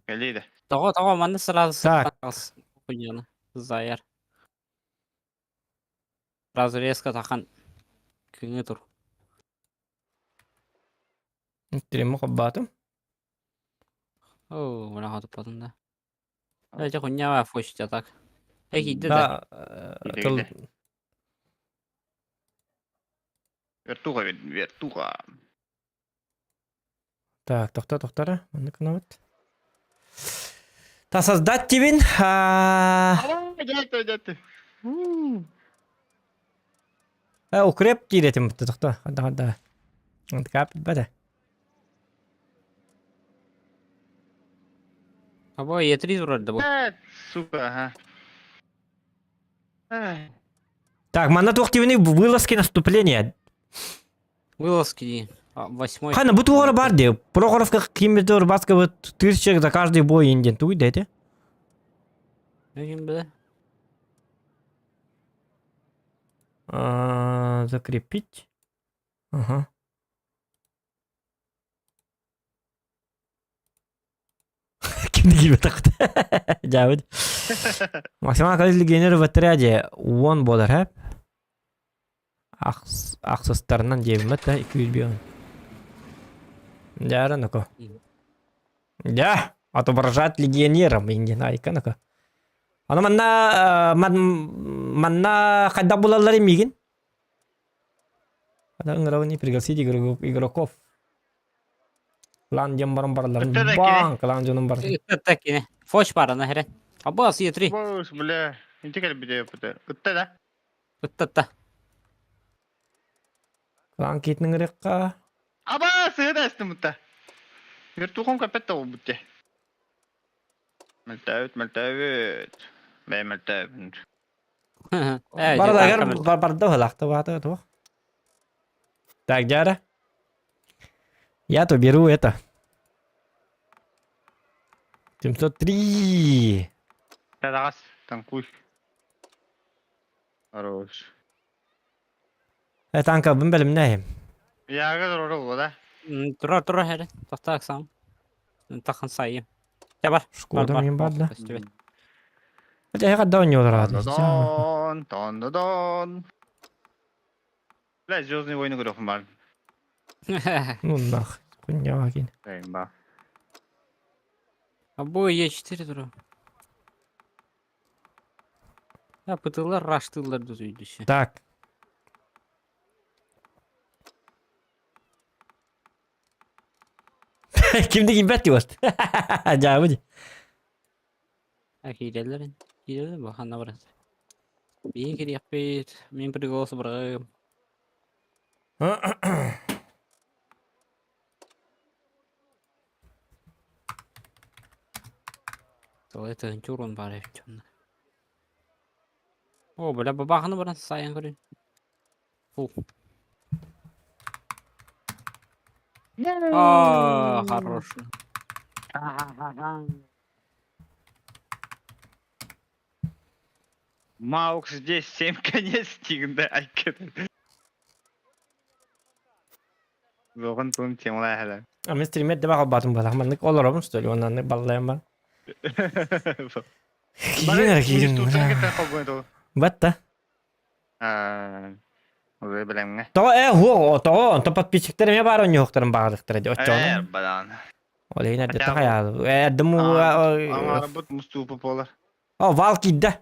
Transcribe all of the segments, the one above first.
Кэлиий да. Тоҕо, тоҕо манна сразу Так. хуйняны заяр. Сразу резко тахан күҥҥэ тур. Тиримми холбоотум. Оо, бля хотуппатым да. Эти хуйня фочите так. Эй, киирдэ да. Да, Киирдэ, тыл киирдэ. Вертуха, вертуха. Так, тохто, тохто эрэ. Маннык гынабыт. Та создать тибин. Дьэ, дьэ, Э, укреп диир этим тохто. Хадда хадда. Кап бата. Або Е3 турар да бу. Сука, ага. Так, манна туох тибини вылазки наступления. Вылазки восьмой. Хана бу туора бар де. Прохоровка киммитер баска тысяча за каждый бой инден. Туй дайте. Ким биле? Закрепить. Ага. Ким киирбит Дьаабыт. Максимально количество легионеров в отряде он буолар хэп. Ахсыстарынан диэбиммэт да 205. Дьара ну-ка. Дя, отображать легионерам индин айка ну-ка. Аны манна манна хайдах булаллар мигин? Ыҥырабын пригласить игроков. Клан диэн баран баралларын баан клан дьонун барытын. Ытта кини. Фоч барана херен. Абас Е3. Бос, бля. Инти кэлбите өпүтэ. Ытта да. Ыттатта. Клан киитин ыҥырыахха. Аба, сыһыта эстим ытта. Вертухом капет да болбут Мөлтөөбүт, мөлтөөбүт. Бэй мөлтөөбүт. Бараларыгар барда уһалаахта баата туох. Так, Дяра. Я-то беру это. 703. Тадаҕас, танкуй. Хорош. Э, танкабын бэлэмнээһим. Яга турар да? Турар, турар хәрэ. Тохтоо сам. Тахан сайым. Бар. Шкода мен бар да. Хотя я когда не удрал. Дон, дон, дон. Бля, Звездные войны көрөхүм бар. Ну нах, хуйня кин. Ба. А бу Е4 турар. Я пытылар раштылар дүзүйдүші. Так. Кимди кимбэт диэбит. Дьаабы дии. Киирэллэр киирэллэр бу ханна барат. Биһи кириэхпит, мин приголос бырагым. Тылай тыһынча урун баар эбит дьонно. О, бля, бабаханы баран сайын көрүн. Фу. А, хороший. Маукс здесь семь конец тигінде айкет. Зоғын туын темалай әлі. А мен стример деп ағал батым балах. Маннык олоробун что ли, оннан баллайым бар. Киирин киирин. Батта. Уже билемҥэ. Тоҕо э хуо тоҕо онто подписчиктар эмиэ баар онньуохтарын баҕалыктара ди оччоҕуна. Э бадан. Ол иһин эрдэ тахайаалы. Эрдэ му Аңарбыт мустуупа буолар. О, вал киирдэ.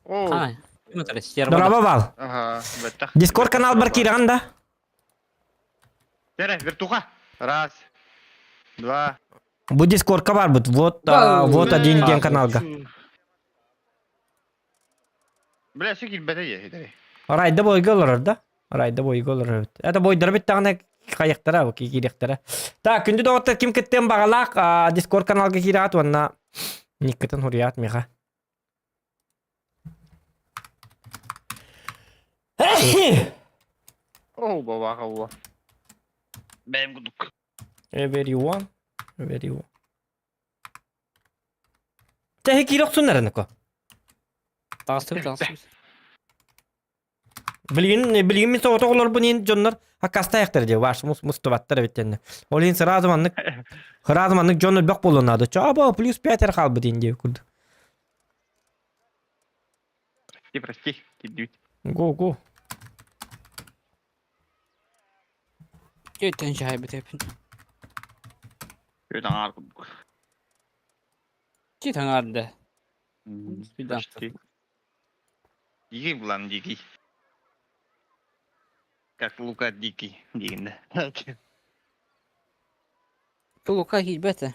О. Дороба вал. Ага, бэттэх. Дискорд канал бар киирэҕин да? Тере, вертуха. Раз. Два. Бу дискордка барбыт. Вот, вот один диэн каналга. Бля, все киирбэтэ дии. Райда бойга олорор да? Райда бойга олорор эбит. Это бойдара бүттэҕинэ хайыктара, киириэхтэрэ. Так, күндү доҕоттор ким кыттыан баҕалаах Дискорд каналга киирэҕит уонна никкытын хуруйаат миэхэ. Оо, бабаха уо. Бэйэм кудук. Everyone, everyone. Тэһи киирэ охсуннар аныко. Таҕыстыбыт, таҕыстыбыт. Билигин билигин мин соҕотох олорбун иһин дьоннор аккаастаайахтара дии ваш мус мустубаттар эбит дэннэ. Ол иһин сразу маннык сразу маннык дьон элбэх буолуон наада. Чаба плюс 5 эрэ хаалбыт иһин диэбит курдук. Прости, прости, кирдибит. Го, го. Өйтөн дьаһайбыт эпин. Өт аҥаар курдук. Чи таҥаарда. Почти. Дикий булан дикий. Как Лука дикий диигин да. Лука киирбэтэ.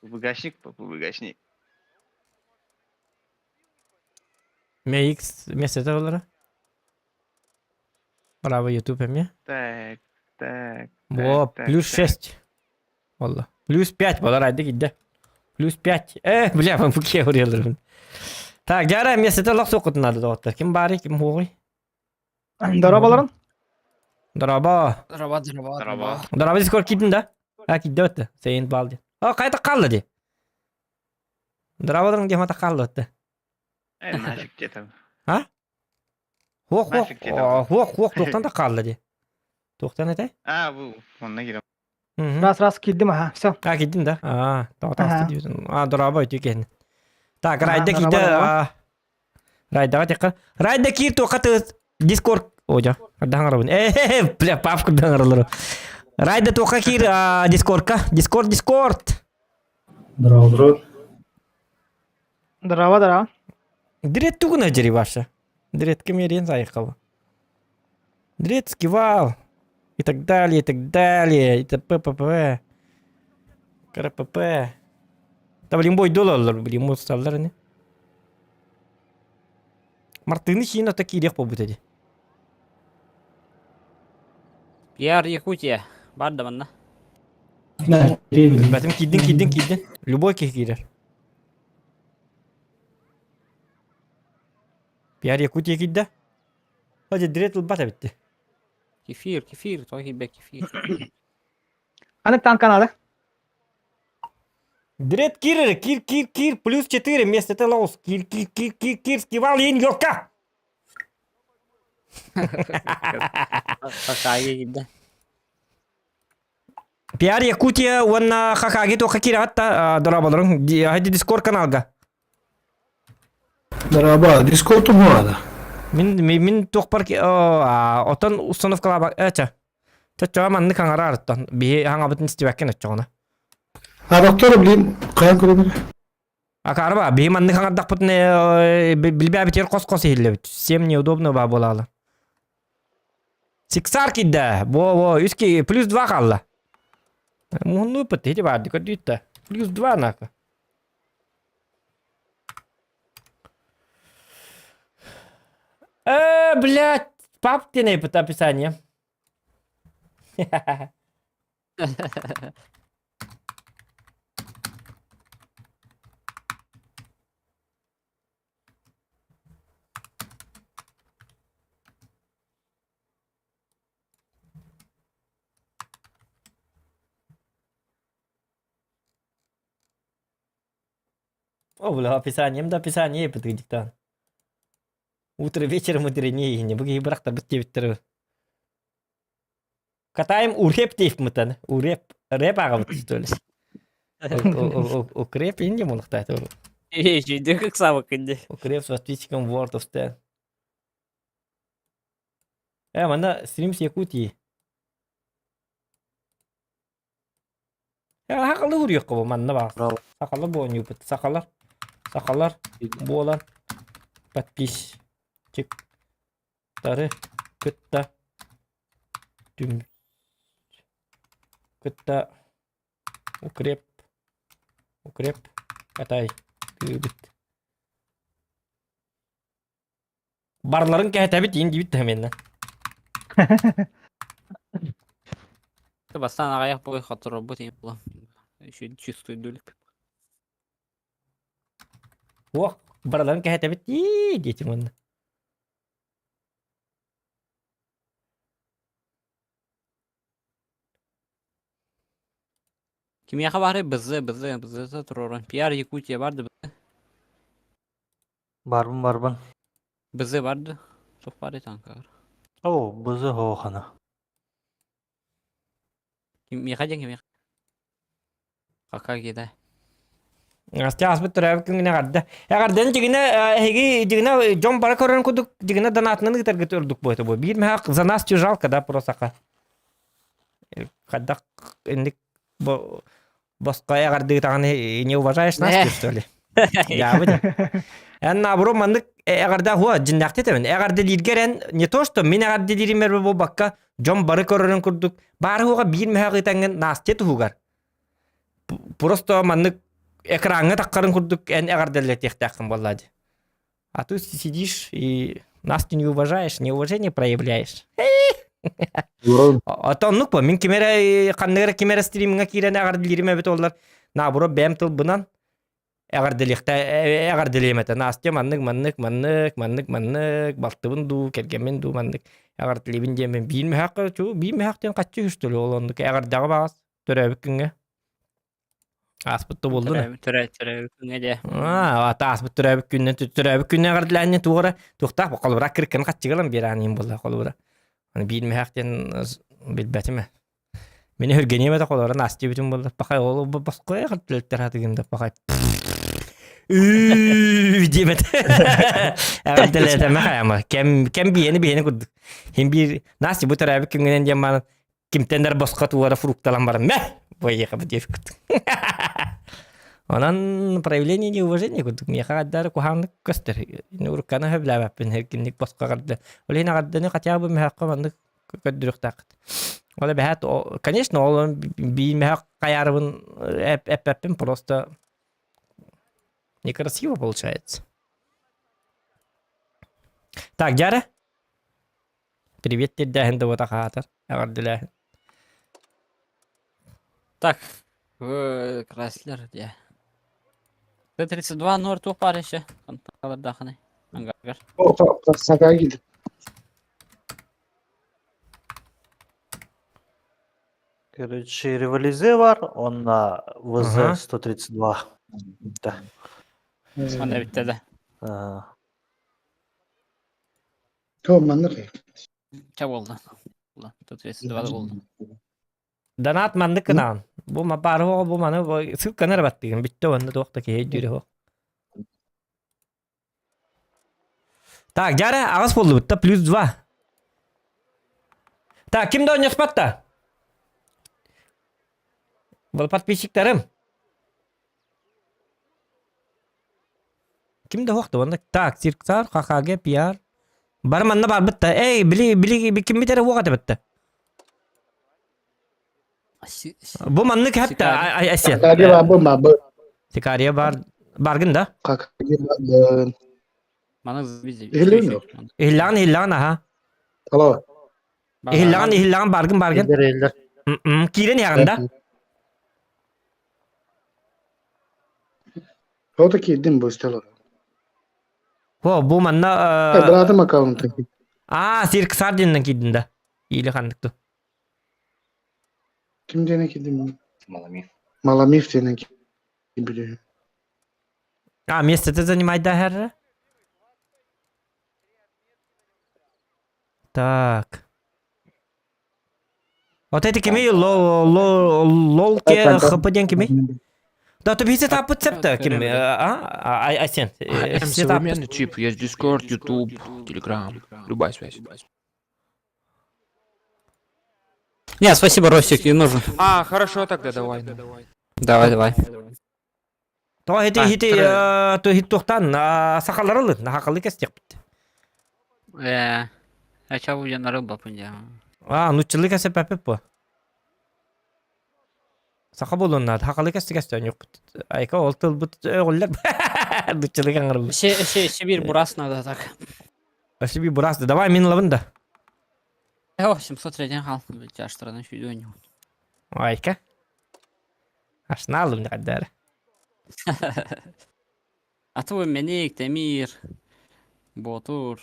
ПВГшник, ПВГшник. MX месяца олора. Браво, YouTube эмиэ. Так, так, Во, так, так, плюс так. 6. Валла. Плюс 5 болар айды кидде. Плюс 5. Э, бля, мен буке урелербин. Так, жара месяца лох соқутун надо доҕоттор. Ким бары, ким хуоҕуй? Дорооболорун. Дорообо. Дорообо, дорообо, Дорообо. дорообо. Дорообо Дискорд киирдин да? А, киирдэ өттө. Сейин бал диэн. О, хайта қалды ди. Дорооболорун диэн мата қалды өттө. Э, нафиг тебе там. А? Хуох, хуох, Нафиг тебе там. хуох, хуох, туохтан да қалды ди. Туохтан этэй? А, бу, онно киирэн. Раз раз киирдим аха. Все. А, киирдин да? А, Аха. тоҕо диибитин. А, дорообо үтүө киһини. Так, Аха, Райда дорообо, киирдэ. дорообо. а, Райдаҕа тиэххэ. Райда киир туохха тыыс Дискорд. О, дьэ, хайдах оҥоробун? Э, бля, папка оҥороллору. Райда туохха киир а, Дискордка. Дискорд, Дискорд. Здорово, здорово. Дорообо, дорообо. Дрет тугуна дьири ваша. Дретке мерен заехала. Дрет скивал. И так далее, и так далее. И т.п. п.п. КРПП. Да, блин, бой доллар, блин, мусталлар не. Мартыны хиин ото киириэх буолбут эди. Пиар Якутия. Бар да манна. Билбэтим киирдин киирдин киирдин. Любой киһи киирэр. Пиар Якутия киирдэ. Хадьа дирет ылбат эбитти. Кефир, кефир, тоҕо киирбэт кефир. Анык танк каналы. Дрет кир, кир, кир, кир, плюс 4 вместо Телоус. Кир, кир, кир, кир, кир, скивал ин ёлка. Хакаги киирдэ. Пиар Якутия уонна Хакаги туохха киирэҕит дорооболоруҥ. Хайди Дискорд каналга. Дорообо, Дискорд буолла. Мин мин туохпар отон установкалаабак эчэ. Чоччоҕо маннык хаҥараарыттан биһи хаҥабытын истибэккин оччоҕуна. А доктор, блин, хайан көрөбүн? Акаарба, биһи маннык хаҥардахпытына билбээбитигэр хос-хос иһиллэбит. Всем неудобно баа буолаалар. Сиксар киирдэ. Во-во, үс ки плюс два хаалла. Муһуннууппут ити баарды көрдүүттэ. Плюс два нака. Э, блядь, пап диэн описание. О, бля, описанием да описание диктант. Утро вечером мудренее, не буги бырахтарбыт диэбиттэр. Катаем уреп диэбит Уреп, рэп аҕабыт что ли? Укреп инде мунухтаат. Жүйдө ыксабыккын дии. Укреп с подписчиком World of Tanks. Э, манна Стримс Якутии. Э, сахалыы уруйуохха бу манна баар. Сахалар буонньууппут. Сахалар. Сахалар буолан подписчиктары кытта түм кытта укреп укреп катай тыыбыт. Барларын кэһэтэбит иин диибит да Бастаан аҕыйах буой хоторорбут иһин буолан еще чувствую дулик. Уох, барыларын кэһэтэбит ии диэтим уонна. Кимиэхэ баарый БЗ, БЗ, БЗ туруоран. Пиар Якутия бар да Барбын, барбын. Бызы барды. Туох баар танкаар. Оо, бызы хоохана. Миэхэ диэн кимиэхэ? Кака кида. Астя аспыт төрөөбүт күҥҥүнэ эҕэрдэ. Эҕэрдэни дьигинэ эһиги дьигинэ дьон бара көрөрүн курдук дьигинэ донатынан ыытаргыт ордук буолта бу. Биир мөһөөх за нас жалко да просто хайдах инник босхо эҕэрдыытаҕын не уважаешь нас что ли? Дьаабы Эн наоборот маннык эҕэрдэ хуа дьиннээхти этэбин. Эҕэрдэлииргэр эн не то что мин эҕэрдэлииримэр буолбакка дьон бары көрөрүн курдук баар хуоҕа биир мөһөөх ыытаҥҥын Настя туһугар просто маннык экраҥҥа таххарын курдук эн эҕэрдэлэтиэхтээххин буоллаа дии. А ты сидишь и нас ты не уважаешь, неуважение проявляешь. Ото оннук бу. Мин ким эрэ ханнык эрэ ким эрэ стримҥа киирэн эҕэрдэлиирим эбит оллар. Наоборот бэйэм тылбынан эҕэрдэлиэхтэ эҕэрдэлиэм этэ. Настя маннык маннык маннык маннык маннык балтыбын дуу кэргэммин дуу маннык эҕэрдэлиибин диэммин биир мөһөөх чуу биир мөһөөх диэн хаччы үстүлү ол оннук эҕэрдэҕэ баҕас төрөөбүт күҥҥэ Ааспыт да буоллун. Төрөөбүт күҥҥэ дьэ. Аа, ааспыт төрөөбүт күннэн төрөөбүт күннэн эҕэрдэлээнньэ туох эрэ туохтаах холобура кыркын хаччыгалан биэрээн буолла холобура. Аны биир мөһөөх диэн билбэтим ээ. Мини хүргэниэм этэ холобура Настя бүтүн буолла. Пахай ол босхо эҕэрдэлэттэр хатыгым да пахай. Үүү диэбэт. Эҕэрдэлээтэмэ хайама. Кэм кэм биэни биэни курдук. Хин биир Настя бу төрөөбүт күҥҥүнэн диэн маан кимтэн да босхо туора фрукталан баран мэ поехали диэбиккит онон проявление неуважения курдук миэхэ аҕардары куһаҕаннык көстөр урукканы сөбүлээбэппин эркинник босхо аҕарды ол иһин аҕарданы хотя бы мөһөөххө маннык көрдөрүөхтээххит ол эбэһээт конечно ол биир мөһөөх хайаарыбын эппэппин просто некрасиво получается так дьара Привет тирдээһин да уота хаатар. Эҕэрдэлээһин. Так, Крайслер дьэ. Т-32 нуор туох баар еще? Ханталардаахыный? Ангаргар. Сака киирдим. Короче, револизе бар, он на ВЗ-132. Да. Онно бүттэ да. А, Туох маннык Ча буолла. 132 буолла. Донат маннык гынаан. Бу баар бу маны ссылканы эрэ баттыгын бүттэ уонна туох да киһи өйдүүрэ суох. Так, дьара аҕыс буоллубут да плюс два. Так, ким да ойноспат да? Бұл подписчиктарым. Ким да суох да уонна так, Циркцар, ХХГ, пиар. Бары манна барбыт да. Эй, били, били, киммит эрэ уох этэ битта. Бу маннык хәтта Асен. Сикария бабы мабы. Сикария бар баргын да? Какаги бабы. Маны Иһиллээн Иһиллэҕин иһиллэҕин аха. Алло. Иһиллэҕин иһиллэҕин баргын баргын. Эллэр эллэр. Киирэн иһэҕин да? Фото киирдим бу стело. О, бу манна Братым аккаунтын. Аа, Сирк Сардиннан киирдин да. Или ханнык ту. Ким диэн киирдим? Маламиф. Маламиф диэн киирдим. А, место ты занимай да, Херра? Так. Вот это кими лолке хп диэн кими? Да, то биһиги таппыт септа ким а Айсен. Современный чип, есть Discord, YouTube, Telegram, любая связь. Не, спасибо, Ростик, не нужен. А, хорошо тогда, давай. Давай, давай. То хити хити то хит тухтан сахалар ылын, хакалы кестекпит. Э, а ча будет на рыба пундя. А, нуччылы кесе пәпеп бу. Саха буолуон хакалы кесте кесте юк. Айка ол тыл бут öğüller. Нуччылы каңыр. Все, все, Сибирь бурас надо так. Сибирь бурас. Давай мин лабын да. О, 703 хал. Блядь, страна еще Айка. Ашналым каддар. А то Меник, Темир, Ботур.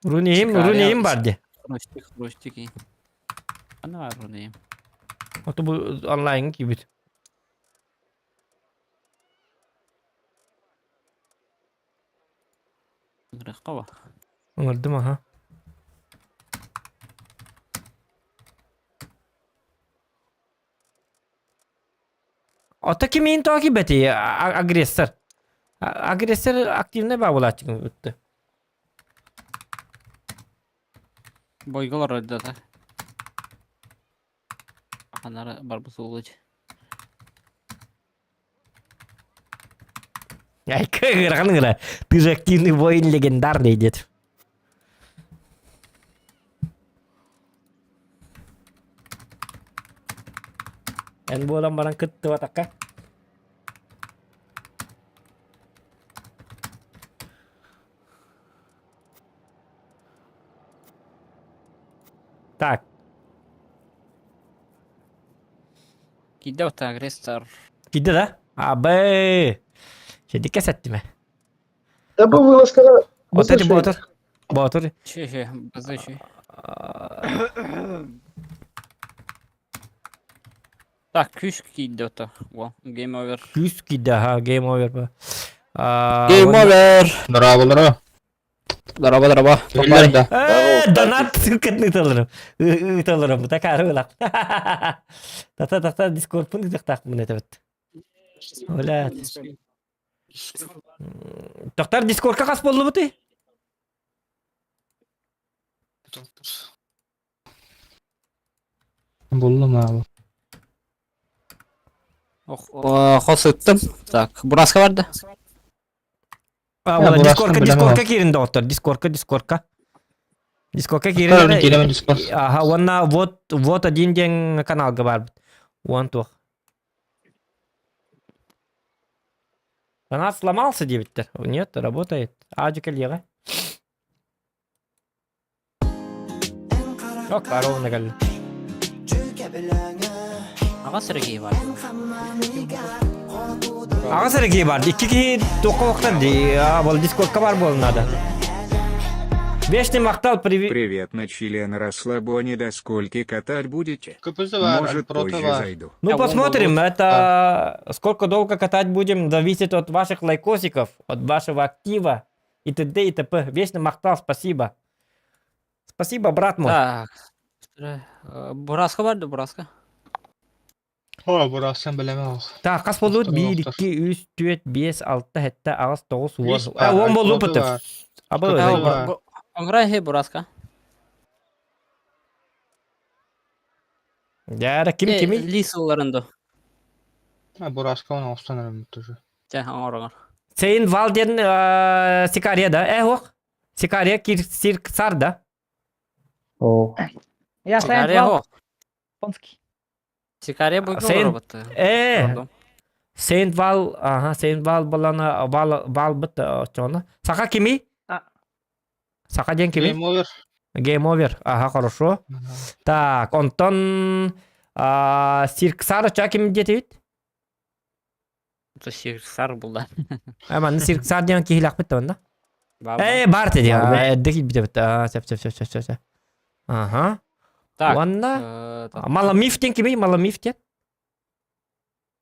Рунейм, Рунейм бар де. Ростик, Ростик. Ана бар Рунейм. Ото бу онлайн кибит. Ыҥырыахха Ыҥырдым аха. Ото кимиин тоҕо киирбэтий агрессор? Агрессор активнай баа буолааччы бутты. Бойга олорор да Ханара барбыт суолуч. Айка ыарахан ыҥыра. Ты же активный воин легендарный дед. Эн буолан баран кыттыбатахха. Так. Киирдэ бата агрессор. Киирдэ да? Абы. Шедикке сәттиме. Да бу вылазкаҕа Отыр ботур. Ботур. Че че, базычы. Так, күүс киирдэ ото. Во, game over. Күүс киирдэ, аха, game over. Game over! Дорооболоро. Дороба, дороба. Биллэр да. Э, донат ссылкатын ыыталларым. Ыыталларым. Такары ылах. Тата тата дискордпун ыытыахтаахпын этэбит. Блядь. Тохтар дискордка хас буоллубутуй? Буллум аалы. Хос ыттым. Так, Бураска барда. А, вот, дискордка, дискордка киирин доҕоттор, дискордка, дискордка. Дискордка киирин. Киирэмин дискорд. Ага, уонна вот, вот один диэн каналга барбыт. Уон туох. Канал сломался диэбиттэр. Нет, работает. Аадьы кэлиэҕэ. Ок, ровно кэллэ. Аҕа сэргии бар. Аҕа сэргии бар. Икки киһи туохха уохтар дии. А, бол дискордка бар буолан надо. Вечный махтал, привет. Привет, на чиле на расслабоне до скольки катать будете? КПЗ бар, Может, проты позже бар. зайду. Ну, А, посмотрим, это сколько долго катать будем, зависит от ваших лайкосиков, от вашего актива и т.д. и т.п. Вечный махтал, спасибо. Спасибо, брат мой. Так. Бураска барды, Бураска. О, бурасан билеме ох. Так, хас болуут? Доктор, 1, доктор. 2, 3, 4, 5, 6, 7, 8, 9, 10. Лис А, бар, он болуу проты бытып. бар. Аба, КПЗ заебал. бар. Оҥрай хе Бураска. Дьэ, ким кими? Лис ылларынду. А, бураска он оҕустан эрэммит уже. Чэ, оҥор оҥор. Сейн Вал диэн Сикария да? Э, ох. Сикария кир сир сар да? О. Я Сейн Сикария Вал, хо. японский. Сикария бойга Сейн- олоробут. Э, Сейн Вал, ага, Сейн Вал балана Вал Вал бит очоно. Саха кими? А. Саха диэн кими? Game over. Game over. Ага, хорошо. Так, онтон Сирксар оча ким диэтибит? Сирксар булда. Э, манна Сирксар диэн киһилэхпит да Э, бар диэ. Эрдэ киирбит Сөп, сөп, сөп, сөп, сөп. Ага. Так. Уонна Маламиф диэн кимий? Маламиф диэн?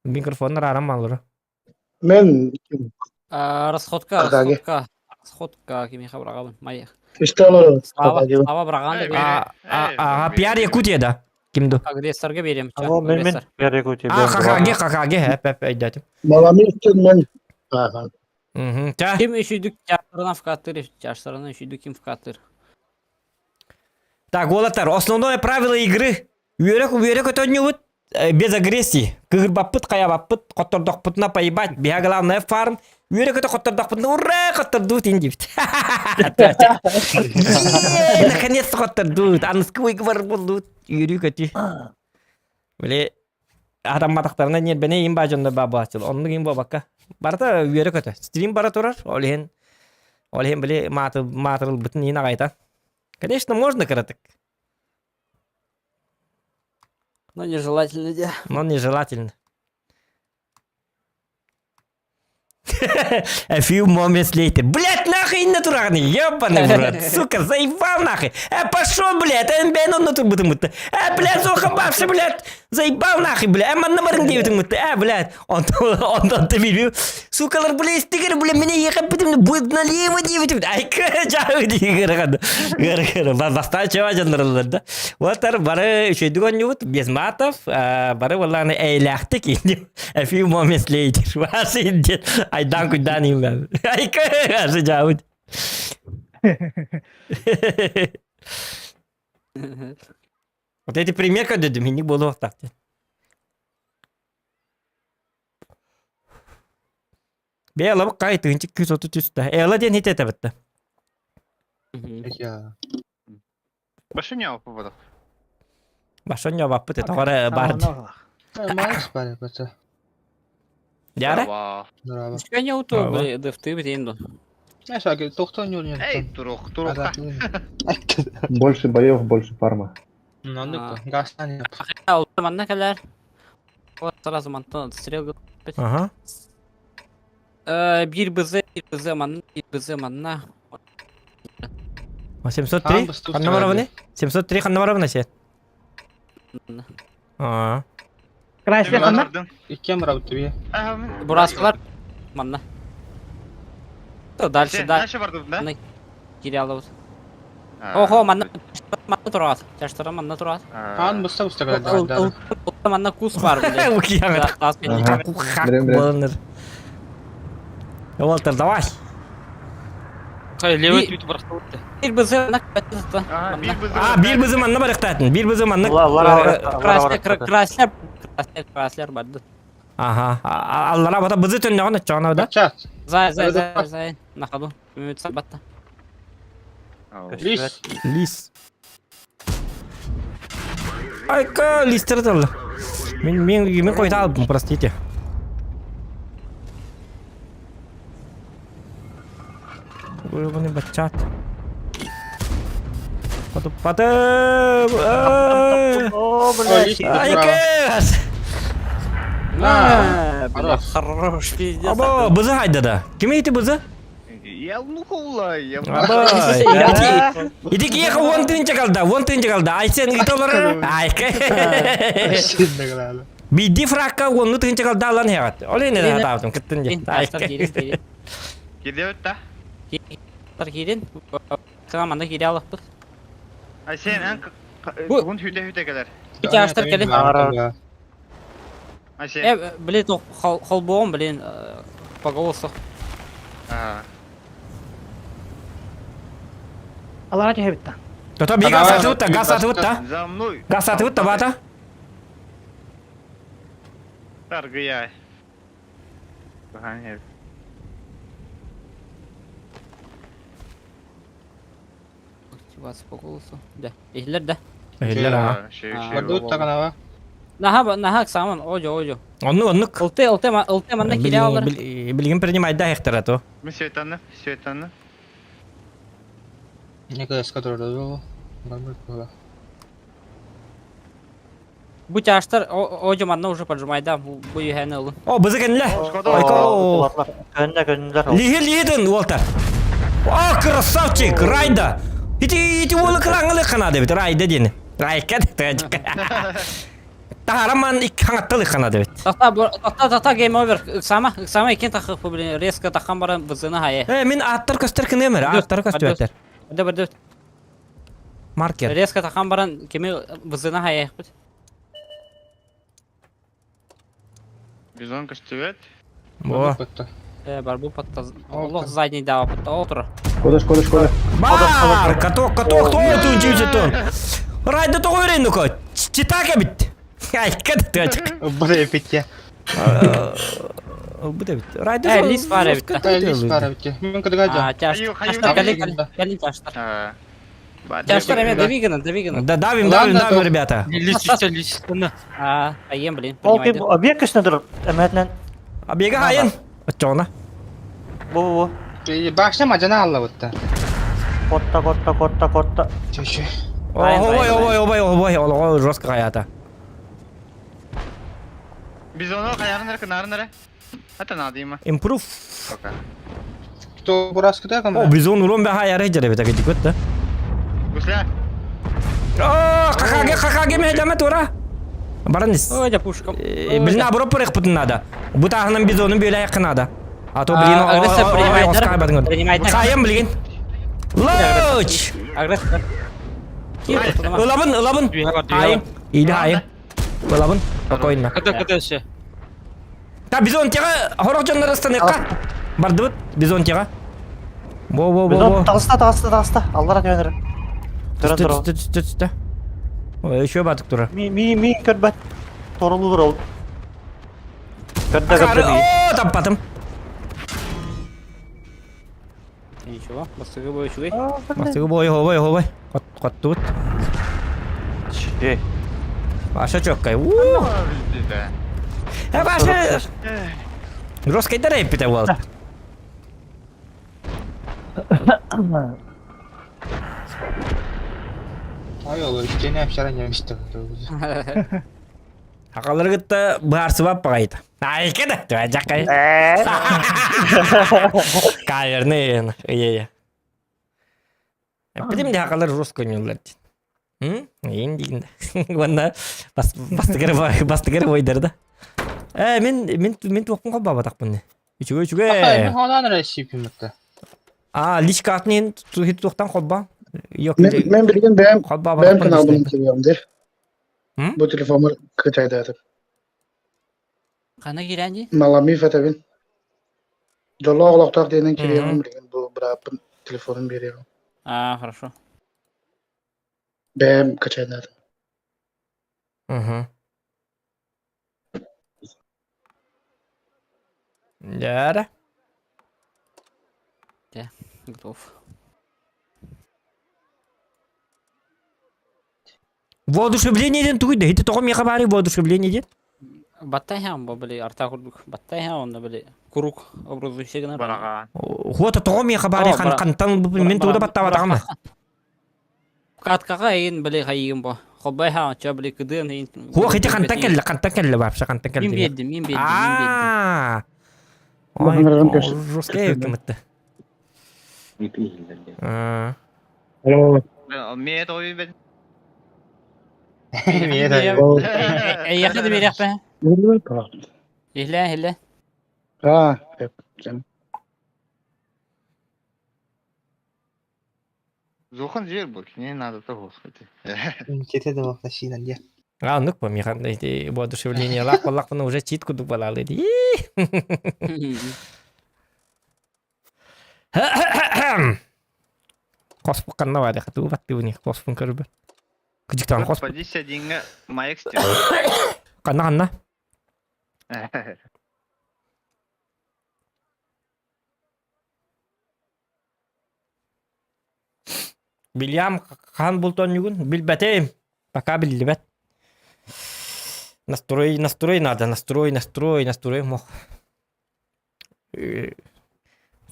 Микрофоннар арам малыры. Мен Расходка, расходка. Расходка кимиэхэ быраҕабын. Май. Истэ олорор. Слава, Слава быраҕаан да А, Пиар Якутия да. Ким ду? Агрессорга биэриэм. Алло, мен мен Пиар Якутия. А, Хакаге, Хакаге, хэп, хэп, өйдөөтүм. Маламифтен мен. Ага. Ким үчүйдүк чаштарынан вкатыр, чаштарынан үчүйдүк ким вкатыр. Так, уолаттар, основное правило игры. Үөрэ үөрэ көтөнньүбүт без агрессии. Кыһырбаппыт, хайабаппыт, хоттордохпутуна поебать. Биһа главное фарм. Үөрэ көтө хоттордохпутуна ура, хоттордуут ин диэбит. Наконец-то хоттордуут. Аныскы выговор боллуут. Үөрүү көтүү. Били атамматахтарына ньиэрбэни им баа дьоннор баа буолааччылар. Оннук им буолбакка. Барыта үөрэ көтө. Стрим бара турар. Ол иһин ол иһин били маатырылбытын иһин аҕайта. Конечно, можно кыратык. Но нежелательно, де. Но нежелательно. A few moments later. Блять, нахуй на турагны, ебаный в рот, сука, заебал нахуй. Э, пошел, блядь, эн бэн он натур бутым Э, блядь, сука, бабши, блядь. Заебал нахуй, бля, манна барың диэбитиҥ мытты, э, блядь. Онтон онтон билбим. Сукалар, бля, истигер, бля, меня ехать битим, будет налево диэбитим. Айка, жағы дии гыры Бастан чева жандырылар да. Вот бары үчөйдүк онньубут, без матов, бары болланы эйлэхтик, a few moments later. Васы айдан куйдан им. Айка, асы жабыт. Вот эти пример көрдөдүм, инник буолуохтаах диэн. Бэйэ лабык кай тыынчык күүс оту түстэ. Эла диэн хит этэ бытта. Башня попадах. Башня баппыт это бары бар. Макс бары бата. Яра? Башня уту дефты битин до. Эй, турук, турук. Больше боев, больше фарма. Манна кэлэр. Вот сразу мантан стрел. Ага. Биир БЗ, биир БЗ манна, биир БЗ манна. 703? Ханна барабыны? 703 ханна барабына сен? Аа. Крайслер ханна? Иккем барабыт бие. Бураскалар манна. Дальше, дальше бардым, да? Кире алабыт. Охо, манна манна турат. Чаштара манна турат. Ан буста буста калар. Манна кус бар. Уолтер, давай. Левый твит Бир бызы А, бир бызы манна барыктатын. Бир бызы манна. Краслер, краслер, краслер барды. Ага. Аллара бата бызы төннөгөн чоңна да. Зай, зай, зай, зай. На ходу. Мүмүт батта. Лис. Лис. Айка, листер дал. Мен мен мен койта алдым, простите. Ой, бачат. Паты паты. О, блядь. Айка. На, хорош, пиздец. Або, бызы хайда да. Ким ити бызы? Я лухулай, я Або. Ити киеха он тынча калда, он тынча калда. Айсен итолар. Айка. Биди фракка онну тынча калда алан хегат. Оле не да таптым кыттын же. Айка. Кирде да. Кирин. Кыламанда кире алыппыт. Айсен, ан тугун хүдэ хүдэ келер. Чаштар келе. Айсен. Э, блин, холбоом, блин, по голосу. Алара түһэбитта. Тото би газ атыбытта, газ атыбытта. За мной. Газ атыбытта бата. Таргыя. Активация по голосу. Да. Эхлер да. Эхлер а. Наха, наха, саман, ожо, ожо. Онну, оннук. Ылты, ылты, ылты, манна кире алар. Билигин принимай да хектара то. Мен светаны, светаны. Некая скаторда было. Бу чаштар ожо манна уже поджимай да, бу юхәне ылын. О, бызы кенле. Айко. Көннө көннөлөр. Лихи лихиден, Уолтер. О, красавчик, Райда. Ити ити уолы кылаңылы кана дебит, Райда дени. Райка деп. Тахараман ик хаңаттылы кана дебит. Тахта, тахта, тахта, game over. Сама, сама икен тахы, блин, резко тахан баран бызына хае. Э, мен аттар көстер кынемер, аттар көстер. Да, да, да. Маркер. Резко тахан баран кеми бызына хае. Бизон көстүбөт. Во. Э, барбу патта. Олох задний дава патта отур. Шкода, шкода, шкода. Бар, каток, каток, то тун чүчү тун. Райда то көрейін нуко. Читака бит. Айка тачык. Бля, петя. Бу да бит. Райда. Э, лис бар бит. Лис бар бит. Мен кыдыга А, тяж. Кали, кали, тяжтар. Тяжтар эме давигана, давигана. Да давим, давим, давим, ребята. Лис, лис, А, аем, блин. Ол ким объект көстөдөр эметнен. Объега хайын. Очона. Бу бу. Башня мажана алла бутта. Котта, котта, котта, котта. Чөчө. Ой, ой, ой, ой, ой, ой, жестко хаята. Бизону каярын кынарын Это надо има. Импрув. Кто бураскыда кам? О, бизон урон бе хаяры жеребе так идик да. Гусля. О, какаге, какаге ме жаме тура. Баран ис. Ой, да пушка. Блин, наоборот порыхпытын надо. Бу тааһынан бизону бүөлэйэххэ надо. А то, блин, Агрессор принимает. Принимает. Хайам, блин. Луч! Агрессор. Ылабын, ылабын. Хайым. Или хайым. Ылабын. Спокойно. Кыта кыта өссө. Та бизонтияға хорох дьоннор ыстаныахха. Бардыбыт бизонтияға. Во во во во. Таҕыста, таҕыста, таҕыста. Аллара түһэн Туран Түстэ туран. түстэ түстэ түстэ. Ой, еще батык турар. Ми ми ми көрбөт. Торулуур ол. Көрдө көрдө ми. О, таппатым. Ничего, бастыгы бой үчүгэй. Бастыгы бой, хобой, хобой. Хоттубут. Э. Паша чоккай. У. Э, Паша. Роскайдар эппите буолт. Ай ол иччени әпшаран жемишти. Акалары кытта баарсыбап багайта. Айка да, түбә жаккай. Каверны, ие. Билим де акалар рус көңүллөр дин. М? Эң дигин да. Уонна бас бастыгыр бастыгыр бойдар да. Э, мен мен мен туохпун холбаабатахпын. Үчүгэй үчүгэй. Мен хонан рәсипиммитте. А, личка атын туохтан холба. Yok. Мен билген бэйэм бэйэм Холбаабатахпын каналбын кириэм дир. М? Бу телефоммар кытайдаатым. Хана киирэн дии? Маламиф этэбин. Дьоллоох олохтоох диэнин кириэҕим Мгм. билигин бу бырааппын телефонун биэриэҕим. А, хорошо. Бэйэм качайдаатым. Мгм. Дьэ Готов. Воодушевление диэн тугуй да? Ити тоҕо миэхэ баарый воодушевление диэн? Баттайхан бу били арта курдук. Баттайхан онно били курук образующий гынар. Бараҕаан. Хуота тоҕо миэхэ баарый О, хан хантан мин тугу да баттаабатаҕым. Каткаҕа эйин били хайыгын бу. Холбайха ча били кыдыан эйин. Хуох ити хантан кэллэ, хантан кэллэ вообще хантан кэллэ. Мин биэрдим, мин биэрдим, мин биэрдим. Аа. Баһынарым көс- Русская кымытты. Аа. Миэ той бен. Миэ той. Эйиэхэ да биэриэхпэ. Иһлээ, иһлээ. Аа, Зухан жер бұл, не надо того, господи. Кете да бакта шинан дия. А, ну по михан эти воодушевление лах баллах уже чит кудук балалы. Коспу канна бады хату батты уни коспун көрбө. Кыжыктан косп. Позиция динге маек стен. Канна канна. Вильям хаан бултонньугун билбэтим. Пока биллибэт. Настрой, настрой надо, настрой, настрой, настрой мох.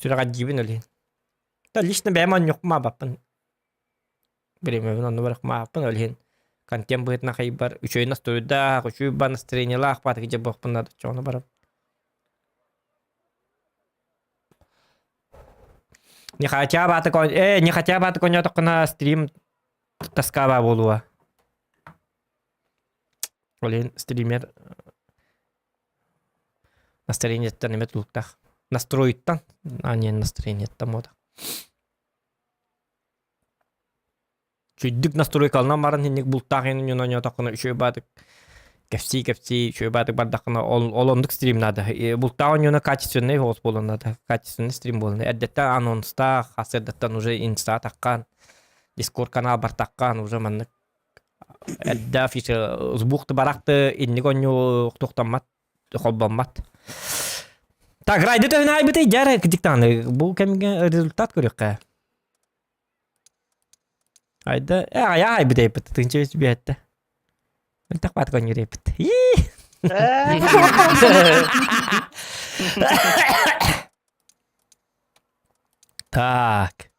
Сүрэҕэ дьиибин өлүн. Та лично бэйэм онньукмаабаппын. Биримэбин онну барахмааппын өлүн. Контент быһытынан хайбар үчүгэй настройдаах, үчүгэй ба настроениелаах баатыгы дьэ буохпун надо чоҕуна барам. Не хотя бы аты не хотя бы аты коньотоххуна стрим тоскаба буолуо. Ол иһин стример настроениеттан эмэ тулуктаах. Настроиттан, а не настроениеттан буолуо. Чүйдүк настройкалынан баран инник бултаах иһин онньоотоххуна үчүгэй баатык кэпсии-кэпсии үчүгэй баатык бардаххына ол ол оннук стрим наада. Бултаах оонньууна качественный соҕус буолуон наада. Качественный стрим буолан. Эрдэттэн анонстаах, хас эрдэттэн уже инста таххан, дискорд канал бартаххан уже маннык эрдэ фича сбухты барахты инник оонньуу тохтоммат холбоммат. Так, райды төһүн айбыты дьэр кдиктааны бу кэмҥэ результат көрүөххэ. Айда, э, айа айбыт эппит, тынча биэттэ. Мөлтөх баат конньур эппит. Так.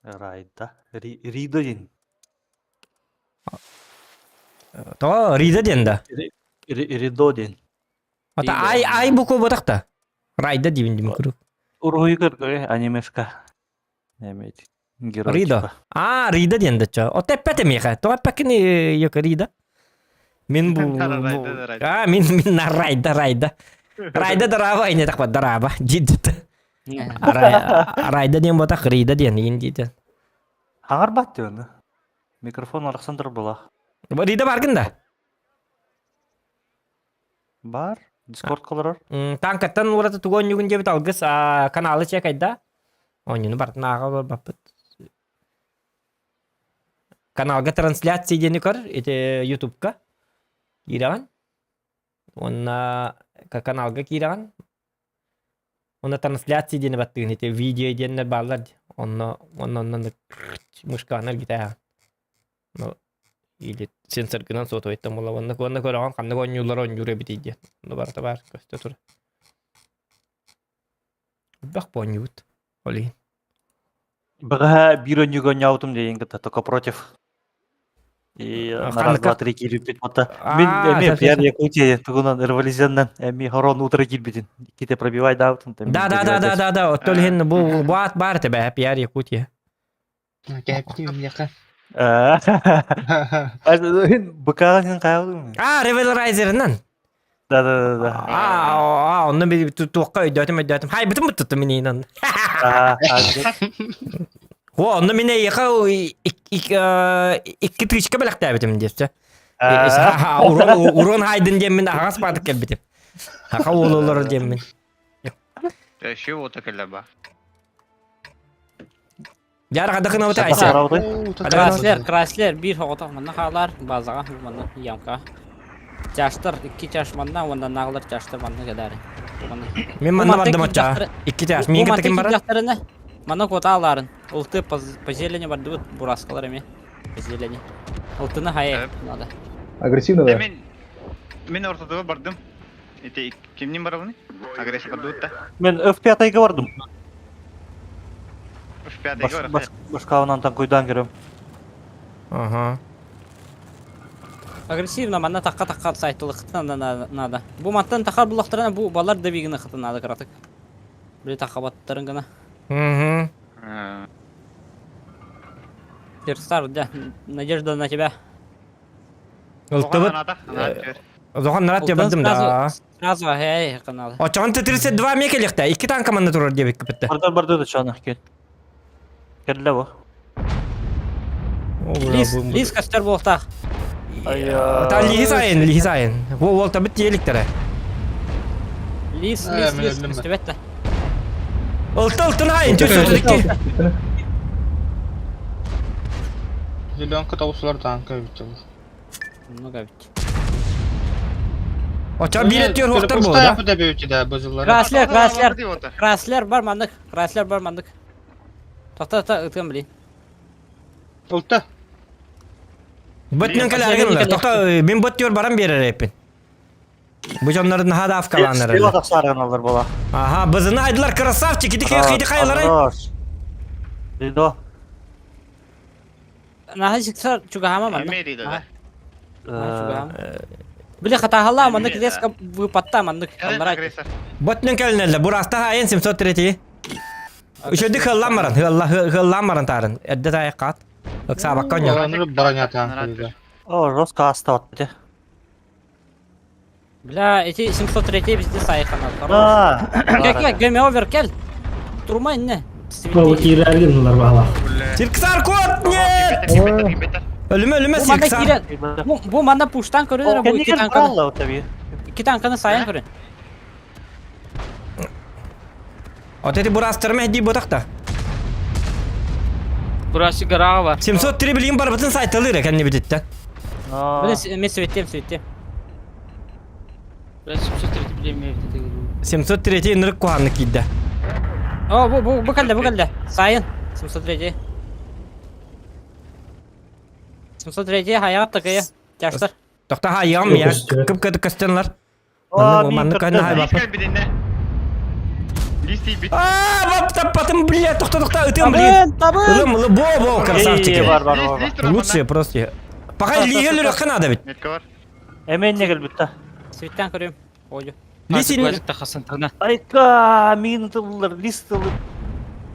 Райда. Ридо диэн. Тоҕо Рида диэн да? Ридо диэн. Ата ай ай буква ботах да. Райда диибин дим куруук. Уруһуй көргөрө анимешка. Эмети. Герой Ридо. типа. А, Рида диэн дочо. От эппэт эмиэхэ. Тоҕо эппэккин Йока Рида? Мин бу... Райда, Райда. А, мин мин на Райда, Райда. Райда дараба, ине таква дараба. Дидит. Райда диэн ботах Рида диэн иин диитен. Хаҥарбат диэн. Микрофон Александр была. Рида баргын да? Бар. Дискорд колорор. Танкаттан ураты тугу онньугун диэбит алгыс каналы чекайда. Онньуну бартын ааҕа олорбаппыт. Каналга трансляция диэни көр, ити Ютубка киирэҕин. Уонна каналга киирэҕин. Уонна трансляция диэни баттыгын ити видео диэннэр бааллар. Онно онно онно мышкаҕын эргитээҕин. Или сенсоргынан сотовайтан буолла уонна уонна көрөҕүн ханнык оонньуулар оонньуур эбитий диэн. Онно барыта баар көстө турар. Элбэх оонньуубут. Ол иһин. Бэҕэһээ биир оонньууга оонньообутум диэн кытта только против. И на раз, два, три киирбит бота. Мин эмиэ Пиар Якутия тугунан революционнан эмиэ хорон утары киирбитин. Икките пробивай даабытын. Да, да, да, да, да, да. Оттон иһин бу бу аат баар этэ Пиар Якутия. Кэһэппитим миэхэ. Быкаҕын син хаалдым. А, Ревелрайзерынан. Да, да, да, да. А, а, онно би туохха өйдөөтүм өйдөөтүм. Хай бытым быттым мин инан. О, онно мин эйиэхэ икки тычка бэлэхтээбитим диэччэ. Урон хайдын диэммин аҕас баатык кэлбитим. Хаха уолулар диэммин. Еще вот кэллэ ба. Дьаар хадахын Айса. Краслер, Краслер биир соҕотох манна хаалар, базаҕа манна ямка. Чаштар, икки чаш манна, уонна наҕылар чаштар манна кэлээри. Мин манна бардым очча. Икки чаш. Мин кытта ким барар? Манна куота алаарын. Улты по зелени бардыбыт, бураскалар эми. По зелени. Ылтыны хайа надо. Агрессивно да? Мен мен ортодуга бардым. Ити кимнин барабыный? Агрессия бардыбыт да. Мен F5-га бардым. F5-га барар. Башкабынан танкуйдан кирем. Ага. Агрессивно манна таққа таққа сайтылыктан надо. Бу маттан тахар булактарына бу балар да бигини хытын надо кыратык. Били таққа баттарын гына. Угу. Терстар, да, надежда на тебя. Ылтыбыт. Зохан нарат ябардым да. Сразу, эй, канал. Очоҕон 32 ме келихтэ. Икки танка манна турар диэбиккэ бүттэ. Барды барды да чана кел. Кэллэ бу. Лис, лис костер буолтаах. Та лиһи сайын, лиһи сайын. Бу уолта бит тиэликтэрэ. Лис, лис, лис, көстүбэт да. Ылты ылтын айын, чөс икки. Зеленка тоҕусулар танка эбит дьолу. Много эбит. Оча биир өттүгэр уохтар буолла да? Краслер, Краслер, Краслер бар маннык, Краслер бар маннык. Тохто, тохто, ытыам блин. Ылта. Бөтүнэн кэлэргин ылар. Тохто, мин бөттүгэр баран биэрэр эппин. Бу дьоннор наһаа да авкалааннар. Стрела тахсаарыналар буола. Аха, бызыны айдылар красавчик, ити киһи хайаларай. Ридо. Наһаа сиксар чугаһаама манна. Эмиэ да. Били хатаһалла маннык резко выпадта маннык аллара. Ботнен кэлинэллэ. Бураста айын 703. Үчөдүк хыллан баран, хылла хыллан баран таарын. Эрдэ таайы каат. Ыксаабакка онньо. Бронята. О, жестко астабат Бля, эти 703 везде сайхана. Кел, кел, гейм овер, кел. Турма инне. Киирэргин ылар Сирксар кот, нет! Өлүмэ, өлүмэ, Сирксар. Бу манна пуштан көрүнөр, бу икки танканы. Икки танканы сайын көрүн. Вот эти бурастарым эдди ботакта. Бурасы гарага бар. 703 билигин барбытын сайталыр кэнни бүтүттэ. Биле мен светтем, светтем. 703 билемей. 703 ынырык куһааннык киирдэ. О, бу бу бу кэллэ, бу кэллэ. Сайын 703. 703 хайаҕат такая. Тяжтар. Тохта хайыам я кып кып көстөнлөр. Маннык көннө хайбаппын. Аа, таппатым, бля, тохта, тохта, ытым, блин. Ылым, ылым, бо, бо, красавчики. Лучшие просто. Пока лигел үрөккө надо ведь. Эменне кэлбитта. Светтен көрүм. Олю. Лисин. Айка, мин тыллар, лис тылы.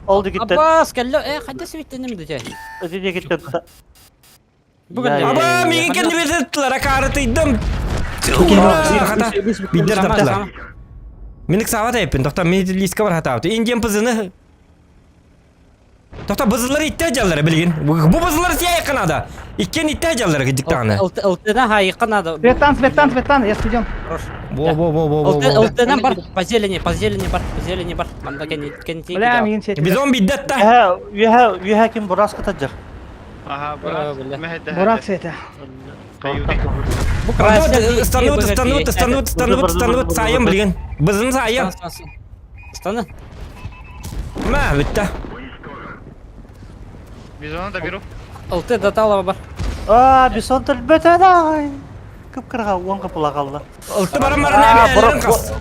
Ол дигиттен. Абас кэллэ э хайда сибиттеним дэ. Ити дигиттен. Аба миигин кэннибэр ыттылар акаарытыйдым. Хата биддер таптылар. Мин ыксаабат эппин, тохто мин лиска бар хатаабыт. Индиан пызыны Тохто бызылар итте жаллары билигин. Бу бызылар сия надо. Иккен итте жаллары кыдьыктаҕына. Ылтына хайыкка надо. Светан, Светан, Светан, я студент. Во во во во во. Ылтына бар, по зелени, по зелени бар, по зелени бар. Манда кен кен Бля, миин сетилер. Бизон биддет та. Үһэ, үһэ ким бурас кытаджар. Ага, бурас. Бурак сета. Станут, станут, станут, станут, станут, сайым билигин. Бызын сайым. Станы. Мә, бүтті. Бизона да беру. Ылты даталова бар. А, бизон төлбөтө да. Кып-кырга уон кыпыла қалды. Ылты барам барам қас.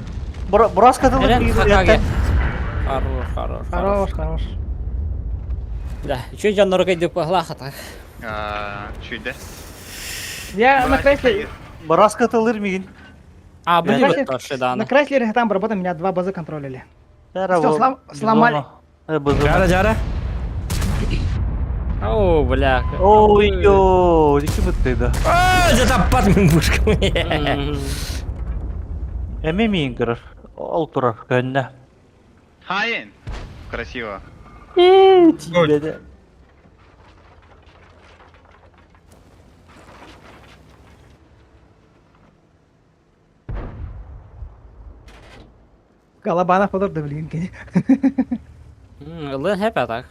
Бурас кытылып Хорош, хорош, хорош, хорош. Да, еще жаннары кайдып пахла так. А, чүйді. Я на Крайслере... Бурас кытылыр мигин. А, были На Крайслере там работа меня два базы контролили. Все, сломали. Жара, жара. О, бля. Ой, ё, дики бытты А, затаппат мен пушкам. Эми миин көрөр. Ол турар көннө. Хайын. Красиво. Тиибеде. Голобанов подорды, блин. Ылын хеп атак.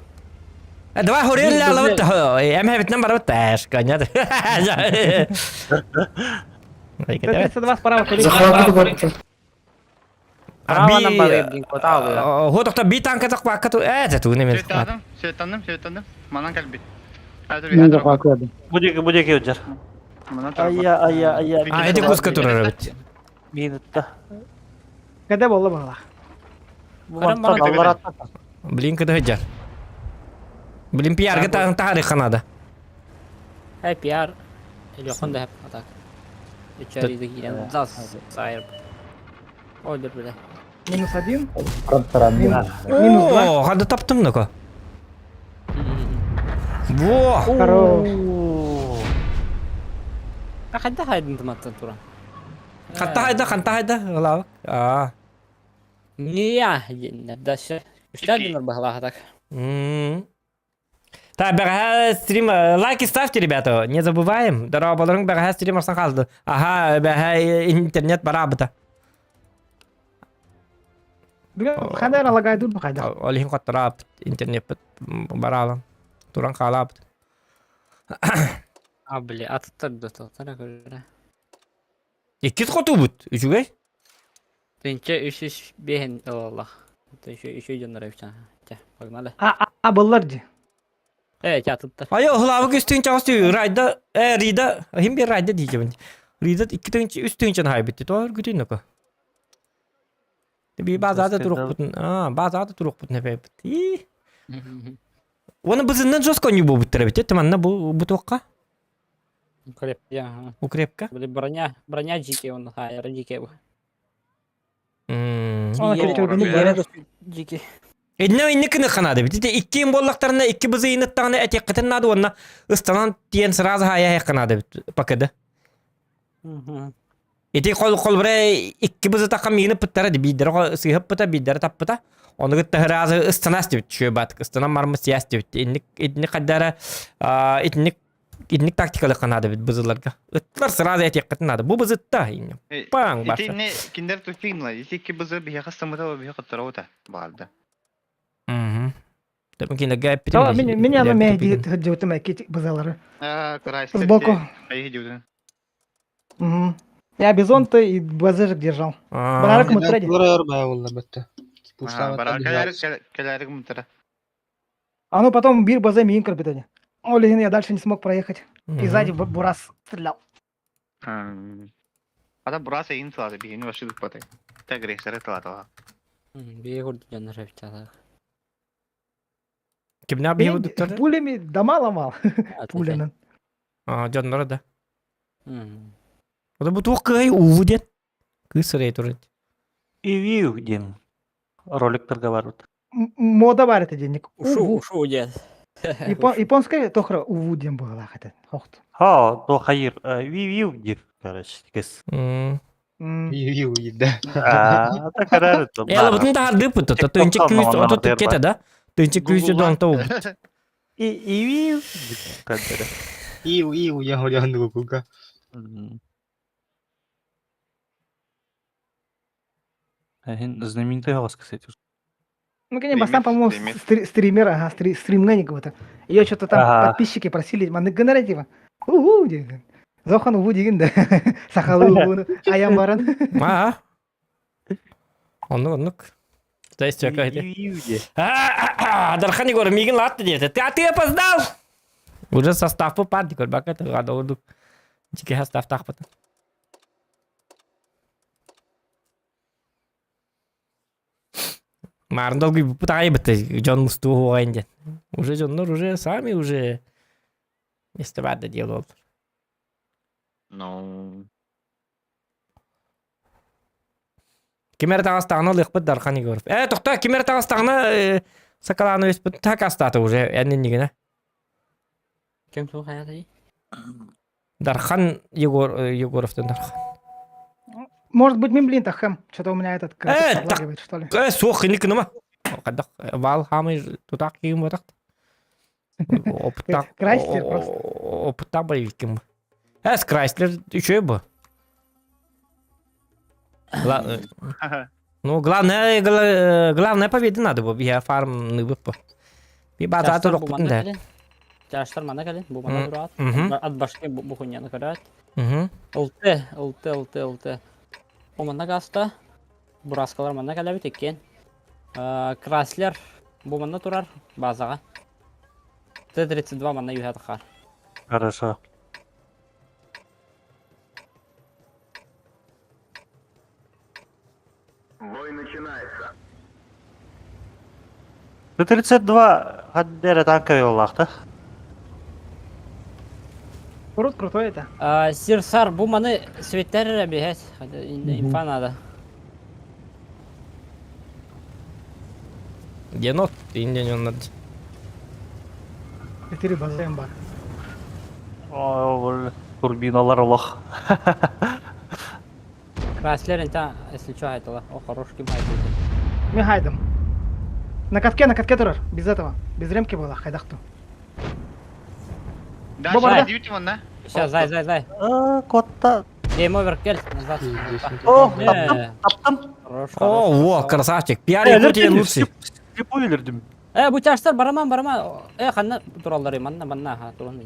Давай хорел алабыт. Эм хебитнен барабыт таш, конят. 32 справа. Захватывай город. Праванан бары блин, коталы. Хотохта би танка так пакка ту. Э, ту не мен. Светандым, светандым, светандым. Манан калбит. Мен захватываю. Будеки, будеки өджер. Ая, ая, ая. А, эти куска турар бит. Минутта. Когда было было? Блин, когда өджер. Блин, пиарга тагын тарих надо. Хэ пиар. Или да хеп атак. Үчәриде киен зас сайыр. Ойдыр биле. Минус один. Минус два. О, хады таптым ну-ка. Во! Хорош. А хайда хайдын тыматтан тура. Ханта хайда, ханта хайда, глава. А. Не, дальше. Үштәдинер бахлаха так. Так, бәҕэһээ стрим лайки ставьте, ребята, не забываем. Дорооболоруҥ бәҕэһээ стрим арсан хаалды. Ага, бәҕэһээ интернет бараабыта. Хандар алагайдур бухайда. Ол иһин хоттораабыт, интернет бараалан. Туран хаалаабыт. А, бля, атыттар да тотара көрө. Иккис хотубут, үчүгэй. Тынча үш үш бehen аллах. Еще еще жоннор эпча. Ча, погнали. А, а быллар ди. Э, ча атыттар. Айо, хлавы үстүн чагысты райда, э, рида, хим бир райда дейжебин. Рида икки тыгынчы, үс тыгынчын хайбитти. Тор күтүн нөкө. Би базада турук бутун. А, базада турук бутун эпеп. И. Оны бызыннан жестко не бу буттара бит. Тыманна бу бутокка. Укреп, я. Укрепка. Бли броня, броня дикий он, а, дикий. Дикий. Эдне инникini канады бит. Икки боллактарына икки бызы иниттагына этеккетен нады онна ыстанан тиен сразу хая канады бит пакеде. Ити кол кол бре икки бызы такка мини пыттара ди бидер сыйып пыта бидер таппыта. Оны гытта сразу ыстанас дип чөй бат. Ыстанан мармы сияс дип. Инник инник кадара итник инник тактикалы канады бит бызыларга. Ыттар сразу этеккетен нады. Бу бызытта. Паң башы. Ити не киндер туфигнла. Ити икки бызы бихе кыстымыта бихе кыттыра барды. Тепен кине гэп Меня на меня дьютым эки базалары. Сбоку. Угу. Я бизон ты и базыжик держал. Барарак мутради. А ну потом бир базе миин кырбитани. Олин я дальше не смог проехать. И сзади Бурас стрелял. Ата Бурас эйин тылады, бихини башы дукпаты. Тагресері тылады. Бие көрдү жанар эпча. Кимне бие дуктар? Пулями дома ломал. Пулями. А, жаннара да. Ода бу туох кыай уву ден. Кысырай турат. Ивиу ден. Роликтарга барбыт. Мода бар это денег. Ушу, ушу диэн. Японская тохра уву диэн быһалаах этэ. Хохт. Ха, то хайыр, ви-ви диир, короче, кес. Ви-ви да. А, так арар. Элабытын таһардыыппыт то тыынча күүс ото түккете да. Тыынча күүс донто убут. И и Иу, иу, я говорю, кука. Знаменитый голос, кстати. Ну, конечно, Бастан, по-моему, стример, ага, стримненик вот. Ее что-то там ага. подписчики просили, маннык гынар типа. Уху, деген. Зохан уху деген да. Сахалы ухуну аян баран. А. Оннук, оннук. То есть какая-то. Дархан Егор, мигин латты диэтэ. Ты, а ты опоздал! Уже состав по парти, көрбакка тыга ордук. Дикий состав тахпата. Марын долгуйбуппут аҕай бытта дьон мустуу уһуоҕайын диэн. Уже дьоннор уже сами уже место баар да дело ол. Ну. Ким эрэ таҕыстаҕына ылыахпыт Дархан Егоров. Э, тохтоо, ким эрэ таҕыстаҕына э, сакалааны өспүт так астаата уже эн иннигинэ. Ким туох хайатай? Дархан Егор, Егоровтан Дархан. Может быть, мен, блин, тахым. Что-то у меня этот э, так, что ли. Э, суох, инник гыныма. Хайдах вал хамый тутаах киим ботах. Опыттаах. Крайслер просто. Опыттаах боевиккин. Эс Крайслер үчүгэй бу. Ну, главное, главное победа надо бу. Я фарм ныбып. Би база турукпутун да. Чаштар мана кэлин, бу мана тураат. От башки бу хуйняны көрөөт. ЛТ, ЛТ, ЛТ, ЛТ. Бу манна гаста. Бураскалар манна кэлэбит иккиэн. Краслер бу манна турар базаҕа. Т-32 манна үһэ тахар. Хорошо. Бой начинается. Т-32 хаддера танковый оллаахта. Крут крутой это. А, Сирсар, бу маны светтер эрэ биһэт. Инфа надо. Енот, индиан надо. Четыре базаем бар. О, турбиналар олох. Краслер это, если что, это О, хороший ким Мен хайдым. На катке турар. Без этого. Без ремки было, хайдахту. Да, Бо дьюти вон, да? Сейчас, зай, зай, зай. Котта. Game over, кел, назад. О, таптым, таптым. О, во, красавчик. Пиар Якутия лучший. Слепой өлөрдүм. Э, бу чаштар бараман, бараман. Э, ханна тураллары, манна, манна, ха, туран.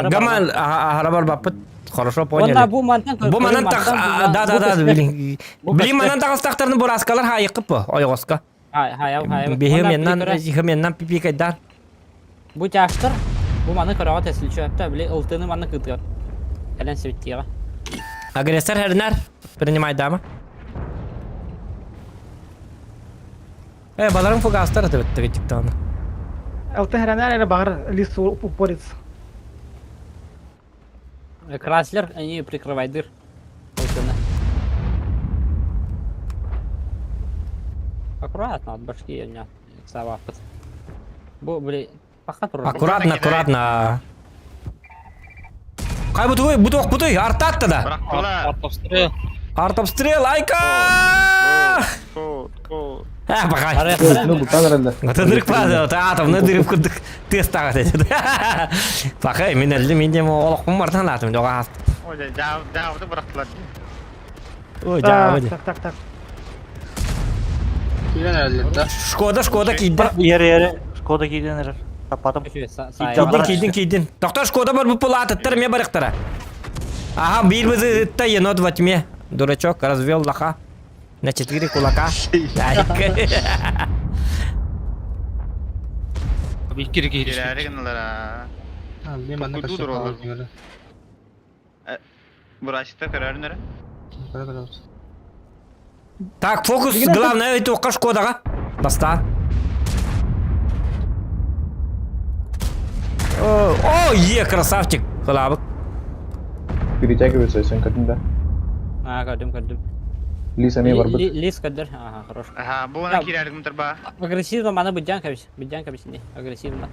Гаман, ахара барбаппыт. Хорошо поняли. Онна бу мантан Бу манан так, да, да, да, блин. Блин, манан тагыстактарын бураскалар хайыкып бу, ойгоска. Хай, хай, хай. Бихеменнан, ихеменнан пипикайдан. Бу чаштар, бу маны көрөҕө тэсилчүөттэ, били ылтыны манна кытыа. Кэлэн сибиттиэҕэ. Агрессор хэрнер, принимай дама. Э, баларың фугастар это бітті тиктаны. ЛТ хренер или багар лис упорится. Краслер, они прикрывай дыр. Ылтыны. Аккуратно, от башки у меня сава. Бу, били, пока турар. Аккуратно, аккуратно. Кай бутуй, бутук, бутуй, артатты да. Артобстрел. Артобстрел, айка! А, пока. Ну, бутан рында. Тыдырык пады, атомны дырып курдук тест тагат этет. Пока мен әлде мен де олоқпын бартан атым жоға. Ой, жауды бырақтылар. Ой, жауды. Так, так, так. Киген әлі, да? Шкода, Шкода кийді. Ере, ере. Шкода кийден эрер. Таппатым. Кийдин, кийдин, кийдин. Тоқтар Шкода бар бұл атыттар, ме барықтара. Ага, бир бізі ытта енот во тьме. Дурачок развел лоха. На четыре кулака. Кирәре гыналар, а. Кудудур олар. Бурачта көрәрнер. Так, фокус, главное, это оққа Шкодаға. Баста. О, о, е, красавчик. Кылабык. Перетягивается, если он да. А, көрдүм, көрдүм. Лис эмиэ барбыт. Лис көрдөр. Ага, хорош. Ага, бу она киирэргим турба. Агрессивно маны быдьан кэбис. Быдьан кэбис не. Агрессивно.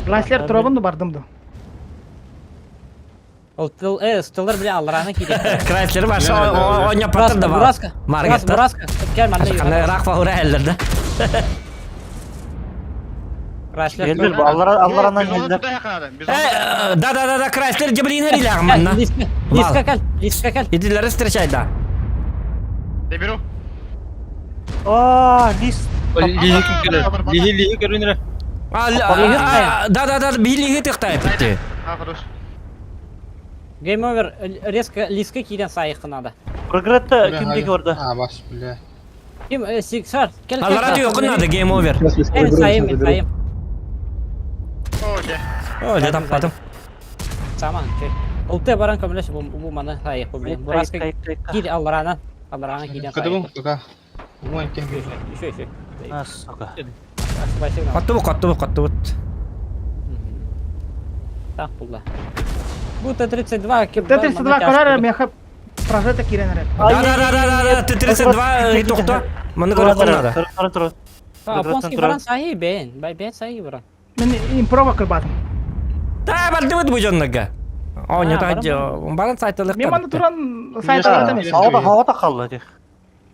Ласлер туробун да бардым да. Ол тыл, э, стыллар бile аллараны киирер. Крайслер баша оня паттыр да бар. Бураска. Маргеттер. Бураска. Кел манна. Кандай рах фаура эллер да. Крайслер. Geldir bu Allah'tan Biz onu geldiler. tutaya yakaladım. Biz onu Э, да да да да Крайслер жебрин херилер манна. Лиска кел. Лиска кел. Идилери встречай да. Деберу. Aa Lis. Лиһи лиһи көрүнүрэ. А, да да да били хытыктай битти. А, хорош. Game over. Резко лиска киирен сайык надо. Прогретта кимдики orada? А, бас, бля. Ким Сиксар. Кел кел. Аллара түйөкүн надо game over. Сейчас лиска Э, заберу, сайым, сейчас заберу. сайым. О, де. О, де таппадым. Саман, чей. Улты баран көмөлөш бу бу маны сайык бу блин. Бураска кир алларана. Алларана киирен Кыдыбын, сайык. кыга. Уон кем. Еще еще. А, сука. Спасибо. Каттыбыт, каттыбыт, каттыбыт. Так булла. Бу Т-32 ким Т-32 көрөр, меха прожета киирен эрэр. Да да да да да Т-32 тохто. Маны көрөкүн надо. Тура тура. Японский баран сахи бен. Бай бен сахи баран. Мен импрова кырбатым. Да, бардыбыт бу жоннога. О, не А, так, баран сайтылык. Мен маны туран сайт алатам. Havada havada kaldı hadi.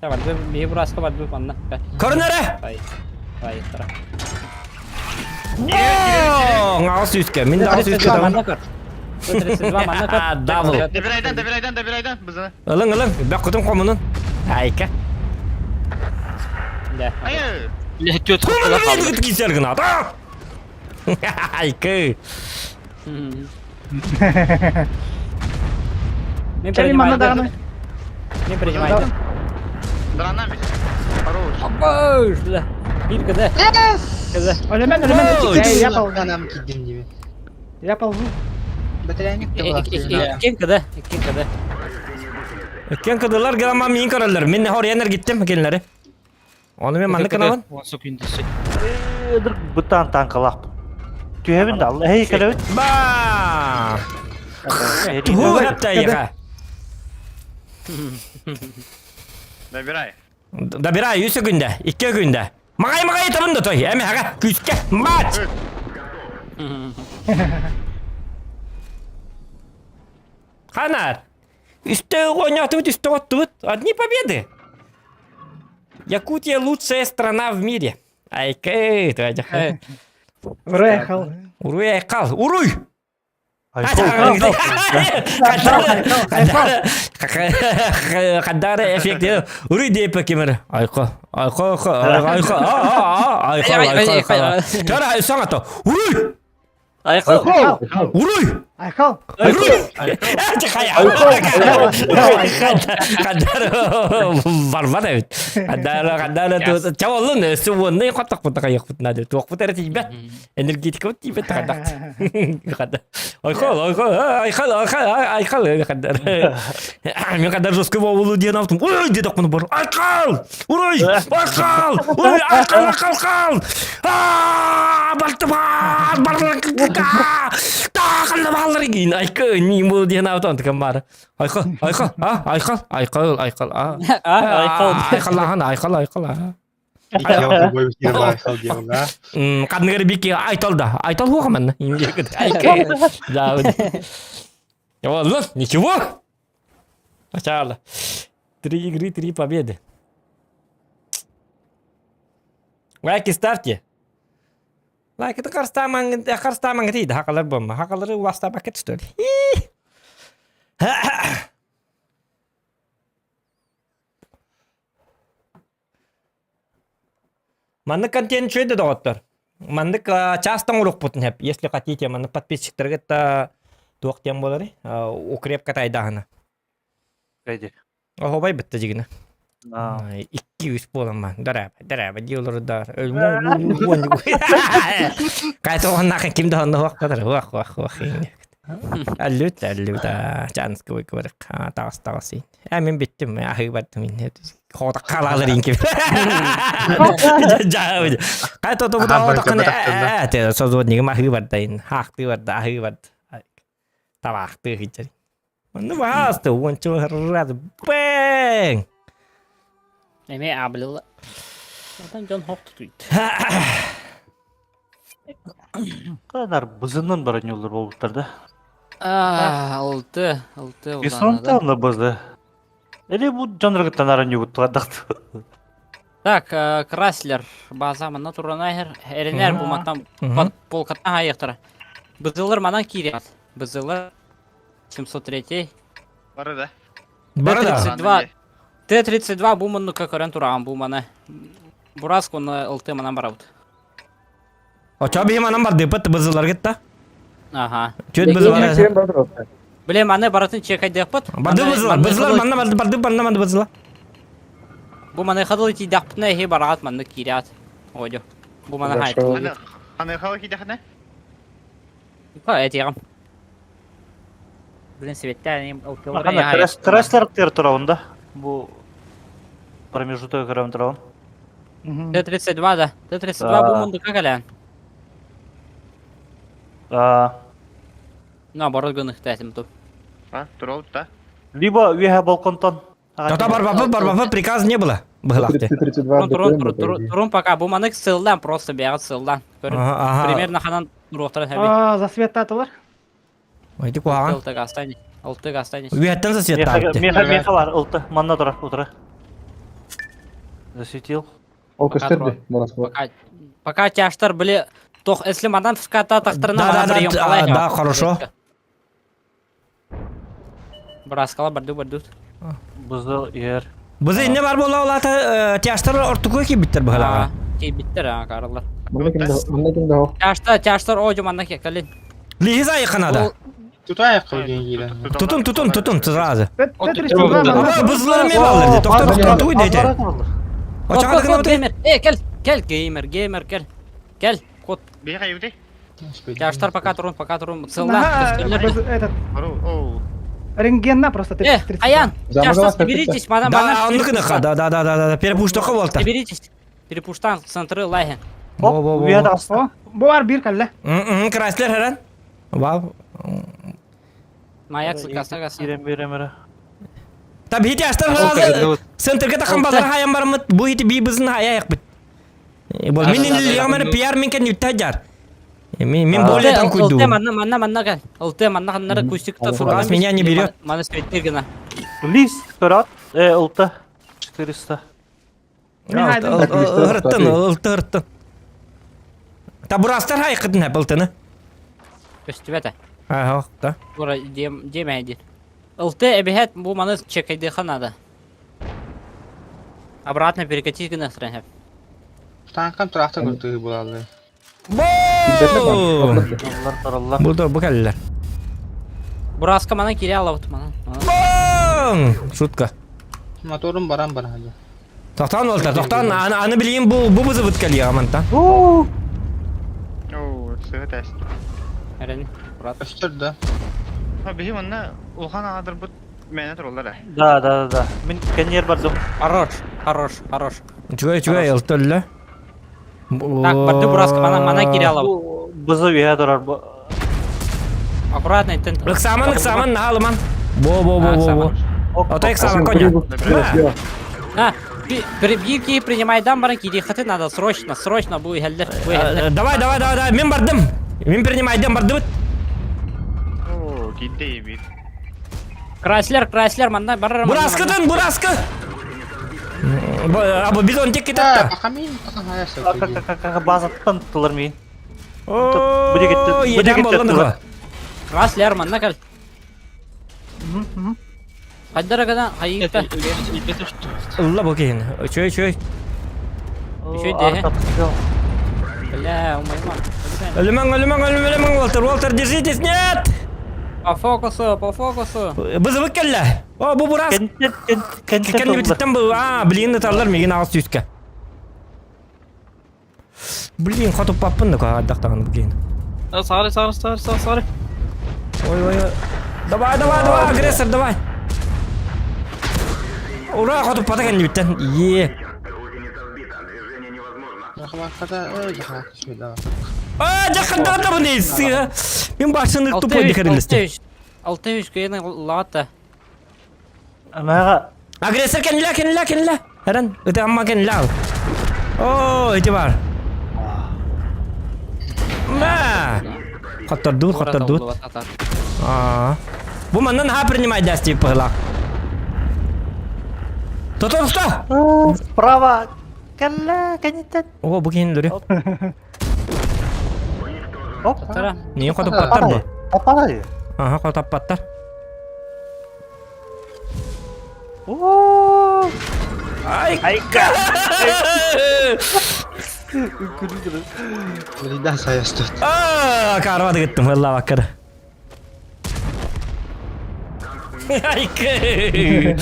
Та барды би бураска барды манна. Көрүнөрө. Бай. Бай тара. О, аңыз үскө. Мен да аңыз үскө манна көр. Т-32 манна көр. Дабл. Дебирайдан, дебирайдан, дебирайдан. Biz onu. Ылың, ылың. Бак кутум комунун. Айка. Да. Hayır. Бля, тёт кала Кумун кисер гына. Айка. Мен Чами манна даганы. Мен принимаю. Дранам biz. Хорош. Апаш, бля. Бир кд. Кд. Өлемен, өлемен. Эй, я ползу. Канам кидим диби. Я ползу. Бәтәләник Кем кд? Кем кд? Кен кыдылар грамма мин көрөлөр. Мен хорьянер гиттим келинлери. Оны мен манны кынабын. Dur bıtan tankalak. Tühevin de Allah hey kelevit. Ба! Ту хәптәйга. Добирай. Добирай, үсі күндә, ике күндә. Мағай мағай табын да той. Әме ага, күскә. Мать! Ханар. Үсте ойнатыбыт, үсте оттыбыт. Одни победы. Якутия лучшая страна в мире. Айкэй, твоя. Уруй айхал. Уруй айкал. Уруй! Кадары эффект. Уруй деп кемер. Айка, айка, айка, айка, айка, айка, айка. Тара саңа Уруй! Айкал. Уруй! Айхал. Уруй! Кадары барба да бит. Кадары, кадары чаволун суонны каттак бутака yok бутна деп. Туак бутары тибет. Энергетика бут тибет кадак. Айкал, айкал, айкал, айкал, айкал кадар. Мен кадар жестко болу диэн алтым. Ой, дедок муну бар. Айкал! Уруй! Айкал! Уруй, айкал, айкал, айкал! Аа, барты бар, бар, тақылды баллар кейін. Айкал, не болу диэн алтым тікін бар. Айкал, айкал, а, айкал, айкал, айкал, а. Айкал. Айкал, айкал, айкал, а. Кадныгар бики айтал да. Айтал хуа Айкал. Да. Ладно, ничего. Начало. Три игры, три победы. Лайки ставьте. Лайки это карстаман, карстаман дейді, хақалар болма. Хақалары уаста пакет что ли? Манны контент чөйді доғыттар. Маннык частан урук бутун хеп. Если хотите, манны подписчиктерге та туақ тем болары. Укреп катайдағына. Кайди. Охобай бітті жігіні. Икки үс болан Дараба, дараба, диолор дар. Кайта оннақын кимді онны уақ қадар. Уақ, уақ, уақ. Әллүт, әллүт, чанскы выкварык. Тағыс, тағыс. Ә, мен биттим, ахы баттым. Хода қалалар инки. Кайта тобу да отақын. Ә, те, созуот неге махы бардайын. Хақты барда, ахы барды. Табақты хиджер. Ну, пожалуйста, уонча раз. Бэнг! Эми аблила. Отан дьон хох тутуйт. Канар бызынан бараньолар болбуттар да. А, алты, алты Бесонта на бызы. Или бу жанрыгыттан араньюгуттар Так, э, Краслер база манна туран айыр. Эренер бу маттан полкаттан айыктара. Бызылар манан киирет. Бызылар 703. Бары да. Бары да. Т-32. Т-32 бу манныкка көрөн тураган бу маны. Бураск оны ылты манан барабыт. Очо биһим анан бардыппыт бызылар гытта. Ага. Чөт бызы бар. Биле маны баратын чекайдыппыт. Барды бызылар, бызылар манна барды, барды манна манна бызыла. Бу маны хадыл тиидахпытына эһи бараат манны киирят. Одю. Бу маны хайт. Аны халы кидэхне? Ка этиҕим. Блин, светте Креслер тер турабын да. Бу промежуток көрөм турабын. Т-32 да. Т-32 бу мундука кэлэн. А. Наоборот гыныхтаатым ту. А, турал да. Либо үөһэ балконтон. Тата барбапы, барбапы приказ не было. Быһылахты. Турун, турун, турун, турун пока бу манык сылдан просто бэҕит сылдан. Примерно ханан туруохтарын хэби. А, засветтатылар. Ойды куһаҕан. Ылтык астань. Ылтык астань. Үөһэттэн засветтаабыт. Меха меха бар, ылты. Манна турар, утура. Засветил. Ол көстөрдү, Пока, пока тяжтар были тох, если мадан вската тахтарына Да, да, да, да, хорошо. Браскала барду бардут. Бызыл ер. Бызы инне бар буола улаата тяжтар ортуку кийбиттер быһылаҕа. Кийбиттер а каралар. Манна ким да манна ким да Тяжта тяжтар ожу манна кекалин. Лиһиз айыканада. Тутаев кылган киирэн. Тутун тутун тутун сразу. Т-32 Бызылар мен алыр Токтор токтор туй дейди. Очаға гына геймер. Э, кел, кел геймер, геймер, кел. Кел, кот. Бейха юти. Тяжтар пока турун, пока турун. Сылла. Этот. Рентгенна просто Э, Аян, тяжтар соберитесь, мана, мана. Да, оннук ныха, да, да, да, да, да, перепуштака болта. Соберитесь. Перепуштан центры лаги. Во, во, во. Бу бар бир калла. Краслер хэрэн. Вау. Маяк сыкаса каса. Ирем ирем ире. Та бихити аштар сразу. Центрге тахан базар хаян бармыт, бу хити би бызын хая якбыт. Бол мин лигаманы пиар мин кен юттажар. Мин мин более там куйду. Ылты манна манна манна кел. Ылты манна ханнары кустикта сурган. Меня не берет. Мана светтир гына. Лист вперед. Э, ылты. 400. Ырттын, ылты ырттын. Та бурастар хайкытын хапылтыны. Көстүбәтә. Ага, да. Бура дем демәйди. Ылты эбиһәт бу маны чекайдыха надо. Обратно перекатить гына срәһәп. Танкан турахта көрдү булалы. Бу! Бу бу кәлләр. Бураска мана кире алабыт мана. Бong! Шутка. Моторум баран баран. Тоқтан олта, тоқтан, аны, аны билейін бу бу бызы быт кәлі амантан. Оо, сыгы тәс. Әрәне, брат. Өстөр да. Ha биһи манна улхан аадыр бут мәне тураллар. Да, да, да, да. Мин кенер бардым. Хорош, хорош, хорош. Чугай, чугай, ылтөллө. Так, барды бураска мана мана кире алабыт. Бызы үһэ турар. бу. Аккуратно, итен. Ыксаман, ыксаман, наалыман. Бо, бо, бо, бо, бо. Ото ыксаман коня. А, бирки принимай дам баран кире хаты надо срочно, срочно бу хәлләр, бу хәлләр. Давай, давай, давай, давай, мен бардым. Мен принимайдым, бардым. Оо, китте бит. Краслер, Краслер, манна барар. Бураскыдан, бураскы. Абы бизон тек кететті. Бака мин, бака хаясы. Базаттан тылар мин. О, еден болған Краслер, манна кел. Хайдара гана, хайыкта. Ылла бу кейин. Чөй, чөй. Еще де. Бля, умайма. Өлімің, өлімің, өлімің, өлімің, Уолтер, Уолтер, держитесь, нет! По фокусу, по фокусу. Бызыбык келле. О, бу бурас. Кенни бититтен бу. А, блин, таллар меген ағыз сүйіске. Блин, хотуп паппын да каддактаган бу кейин. Сары, сары, сары, сары, сары. Ой, ой, ой. Давай, давай, давай, агрессор, давай. Ура, хотуп пата кенни биттен. Е. А, жақында да бұны Мен башын тупой дихерилесте. Алты үс кыйын лаата. Амага. Агрессор кэннилэ, кэннилэ, кэннилэ. Эрэн, ыты амма кэннилэ ал. О, ити бар. Мә! Хоттордуут, хоттордуут. Аа. Бу манна наһаа принимайдаас тип быһылаах. Тото туста! Справа. Кэллэ, кэнниттэн. О, бу киһини лөрү. Оп. Нее хотоппаттар бу? Аппарай. Ага, хотоппаттар. Ай, Айка! Блин, сайастат. Аа, карма дыгыттым, ылла баккара. Айка!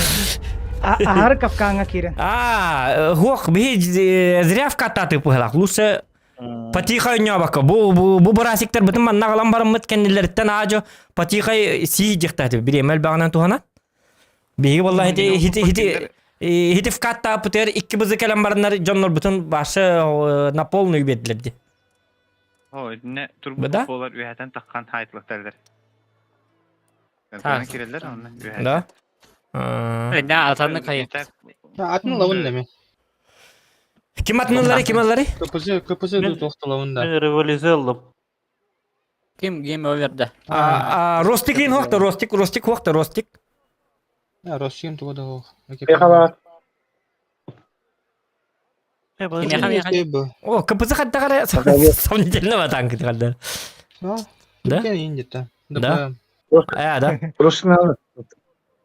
Аһары капкаҥҥа киирэн. Аа, хуох, биһи зря вкаттаатык быһылаах. Лучше Потихо ойньообокко. Бу бу бу бырасиктар бытын манна аҕалан бараммыт кэннилэриттэн аадьо потихо сии диэхтээтибит. Бириэмэ элбэҕинэн туһанан. Биһиги буолла хити хити хити хити вкаттааппытыгар икки бызы кэлэн бараннар дьоннорбутун башы на полную биэрдилэр ди. О, итиннэ турбут буолар үөһэтэн таххан хаайтылыктарлар. Контейнер киреллер онно үөһэтэн. Да. Да, атанны кайы. Атын лавын деме. Ким атынылары, ким аллары? КПЗ, КПЗ ду да. Мен революциялым. Ким гейм оверда? А, Ростик ин хохта, Ростик, Ростик хохта, Ростик. Ростик туга да хох. О, КПЗ хаттагара сомнительного танка тигальда. Да? Да? А, да.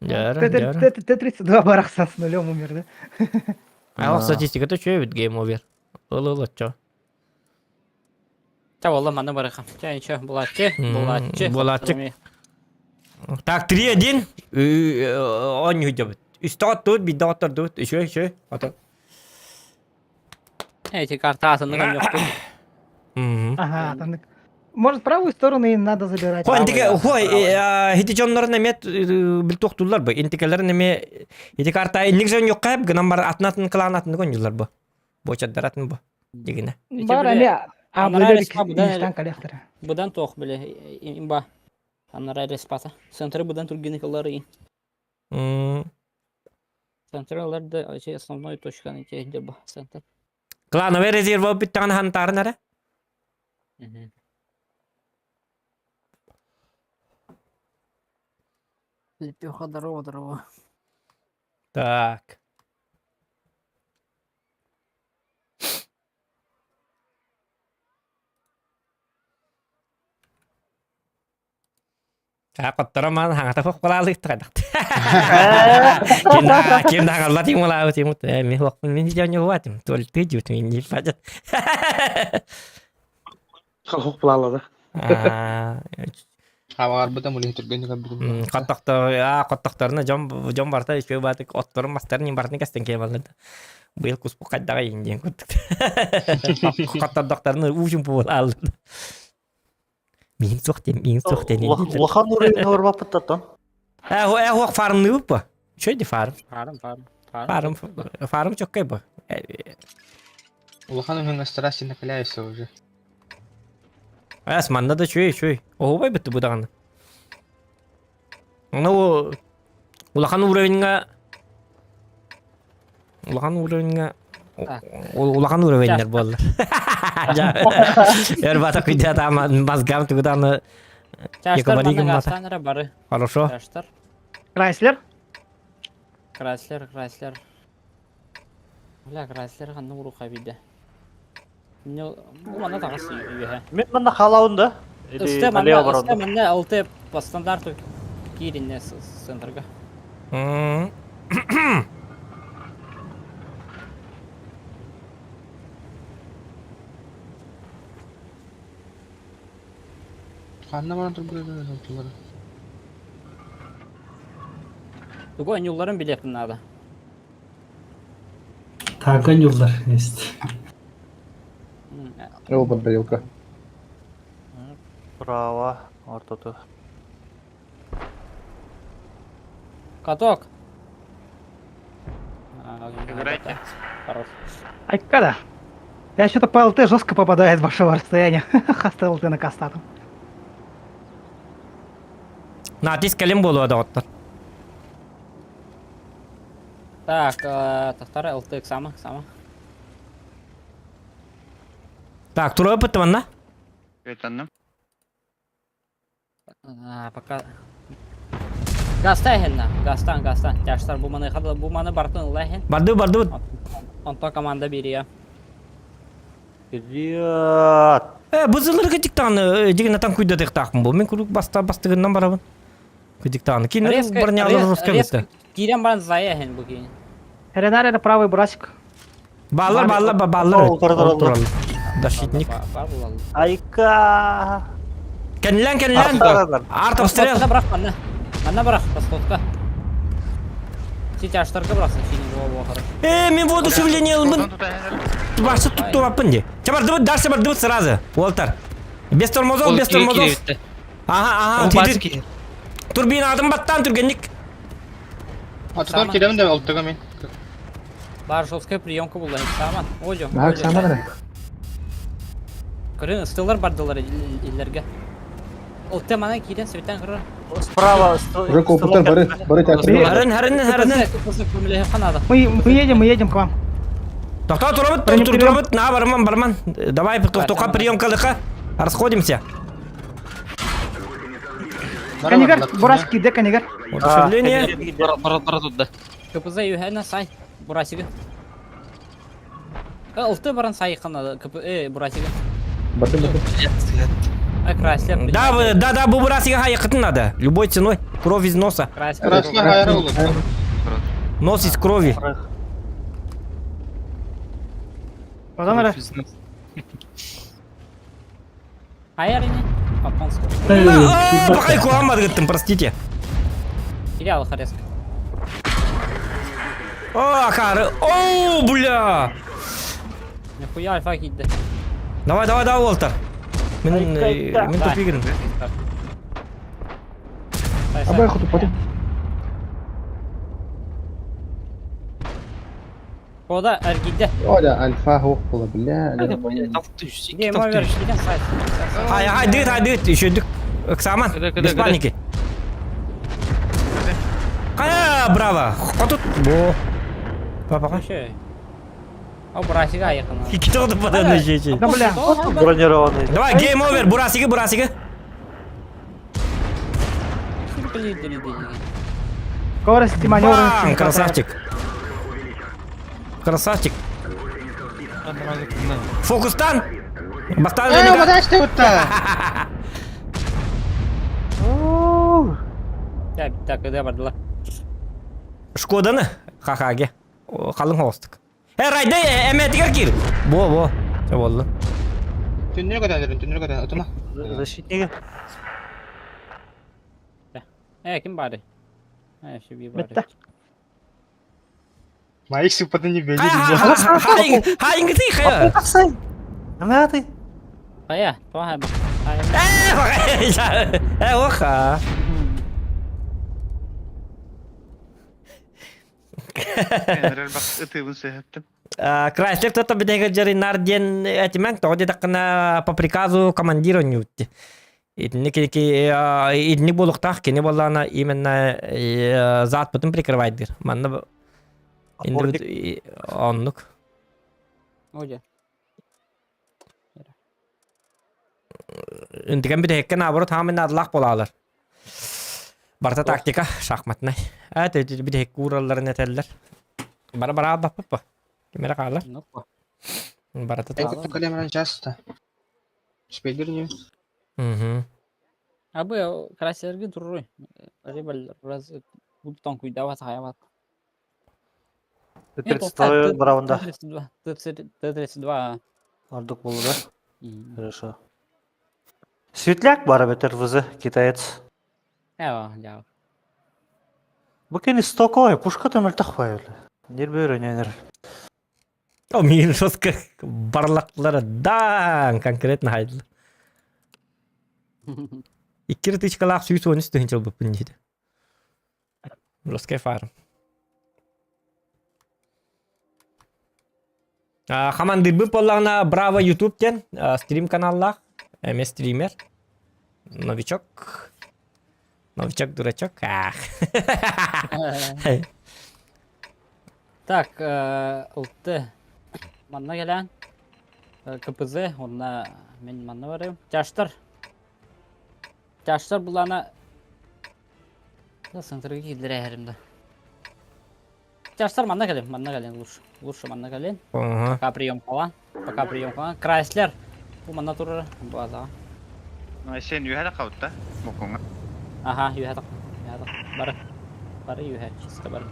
Т-32 барахсан с нулем умер, да? А статистика-то что ведь гейм овер. Ылы чё. Та ола маны барыха. Ча ничего, булатчы, булатчы. Булатчы. Так, 3-1. Он не уйдет. Үстө тут, бидде оттор Еще, еще. Ото. Эти карта атынны yok. Ага, атыннык. Может, правую сторону и надо забирать. Хой, интике, хой, хити дьоннорун эмиэ бил туохтууллар бу. Интикелерин эмиэ ити карта инник жон yok кайып гынан бар атын атын кылаан атын гонюлар бу. Бочаддар атын бу. Дигине. Бар эмиэ абылар коллектора. Будан тох биле имба. Анара респата. Центры будан тургины кыллары. Центр алар да основной точканы те бу центр. Клановый резерв бүттәгән хантарын әрә. Лепеха, здорово, здорово. Так. Хотторо маан хаҥата хуох балаалыктыгадахт. Ким ким дагалла тим улаабы тим ми хуохпун мин дьоню хуатим туол ты жут мин диппажат. Хуох балаалада. Хабарбыта мулин түргөн каббытым. Коттохтор а коттохторна дьон дьон барта үчүгэй баатык отторун мастарын ин бартын кэстен киэбаллар. Быйыл куспу хайдаҕа иин диэн курдук. Коттордохторун уучун буолааллар. Миин суох диэн, миин суох диэн. Улахан уровень орбаппыттан. Э, хуох фармныбыт бу. Үчүгэй ди фарм. Фарм, фарм. Фарм, фарм чоккай бу. Улахан уһун страсти накаляешься уже. Эс, манна да үчүгэй, үчүгэй. Оһуобай битти бу даҕаны. Ну, улахан уровеньга улахан уровеньга улахан уровеньнер буоллар. Өр бата күдэ таама мазгам тугуданы Чаштар бары. Хорошо. Чаштар. Крайслер? Крайслер, Крайслер. Бля, Крайслер ханны уруха биде. Не, бу манна тагыс үйе. Мен манна халауын да. Өстө манна, өстө манна алты по стандарту кииринне центрга. Ханна баран турбулар. Тугу юлларын билетин надо. Танкан юллар есть. Ол подбрелка. Право, ортоту. Каток. Играйте. Хорош. Айкада. Я что-то по ЛТ жестко попадает с большого расстояния. Хаста ЛТ на кастатом. Натиск кэлин буолуо доҕоттор. Так, тахтара ЛТ сама, сама. Так, тура ыппыт манна. Өтанным. Пока Гаста иһинна. Гастан, гастан. Тяжтар бу маны бу маны бартын ыла иһин. Барды, барды. Онто команда бириэ. Привет. Э, бу зылырга диктаны, дигинатан куйдатыктаахпын бу. Мен куруук баста бастыгынан барабын. Диктаны. Кинер бронялар руска битте. Кирен баран зая иһин бу киин. Ренар это правый брасик. Баллар, баллар, баллар. Защитник. Айка. Кэннилэн, кэннилэн. Арт обстрел. Манна бырах, манна. Манна бырах, расходка. Сейчас бырахсын, Э, мен воодушевление ылбын. Башы туттубаппын ди. Чабардыбыт, дальше бардыбыт сразу. Уолтар. Без тормозов, без тормозов. Ага, ага. Турбина адым баттан түргенник. Атытар киремин да олтуга мен. Бар жесткая приемка була, Саман. Ожо. Бак, Саман эрэ. Көрүн ыстылар бардылар иллерге. Ол мана киирен светен көрөр. Справа. Уже компьютер бары, бары театр. Харын, харын, харын. Мы, мы едем, мы едем к вам. Тоқта турабыт, тур турабыт, на барман, барман. Давай, тоқта приемка лыха. Расходимся. Канигар, Бурасик, где Канигар? Воодушевление. Бара бара тут да. КПЗ юхена сай. Бурасига. Ылты баран сай қана КП Бурасига. Барды, барды. Да, вы, да, да, бу Бурасига хайыкытын надо. Любой ценой. Кровь из носа. Нос из крови. Потом это. Хайарини. Пока куамад простите. Терял хареск. О, хары. О, бля. Нихуя альфа кидді. Давай, давай, давай, Уолтер. Мен, мен тупигін. Абай хоту потом. Ода әргидде. Оля, альфа хоққула, бля. Хай, хай, дыт, хай, дыт, еще дык. Оксаман, без паники. Кая, браво. Хотут. Бо. Папа, Вообще. О, Бурасига якын. Кito да жечи. Да бля. Бронированный. Давай, гейм овер, Бурасига, Бурасига. Скорости маневренности. Бам, не хватает. красавчик. Красавчик. Фокустан. Бастан. Э, подачты вот-то! Так, так, да, бардыла. Шкоданы. Хахаге. Қалың хостық. Э, райда, эметигер кир. Бо, бо. Че болды? Түннер көтәндерин, түннер көтән, отума. Защитники. Э, ким бары? Э, шиби бары. Бітті. Моих супаты не беги. Хайыңгы ты, хая. Нама ты? Хая, туа ба. Э, э, оха. Крайслер кто-то бедеге жаринар ден этимен, то где такна по приказу командира не утти. Итинник итинник болуктах кини боллана именно зат бутын прикрывает дир. Манна оннук. Оде. Интиген битекке наоборот хамын адлах болалар. Барта тактика шахматнай. Эт битек куралларын этеллер. Бара бара баппа. Кимере калар. Барата Это калемран часто. Спидер не. Угу. Абы красерге турруй. Рибал раз бутон куйдава саябат. Т-32 раунда. Т-32. Ардук был, да? Хорошо. Светляк бар бетер ВЗ, китаец. Эва, я. Бу кини стоковый, пушка там альтахвайли. Нер бөрө, нер. О, мин жестко барлаклары дан конкретно хайдыл. Иккир тычкалаах сүүс уон үс тыһынча ылбыппын диэтэ. Жесткая фарм. Хамандырбы боллаҕына Браво YouTube диэн стрим каналлаах, эмиэ стример, новичок. Новичок дурачок. Ах. Так, ылты. Манна кэлэн. КПЗ, онна мен манна барым. Тяштар. Тяштар булана Да, центрга киирдэрэ да. Тяштар манна кэлин, манна кэлин лучше. Лучше манна кэлин. Ага. Пока прием калан. Пока прием калан. Крайслер. Бу манна турар базаҕа. Ну, сен үһэ да каутта. Бокуҥа. Ага, үһэ так. Үһэ так. Бары. Бары үһэ, чисто бары.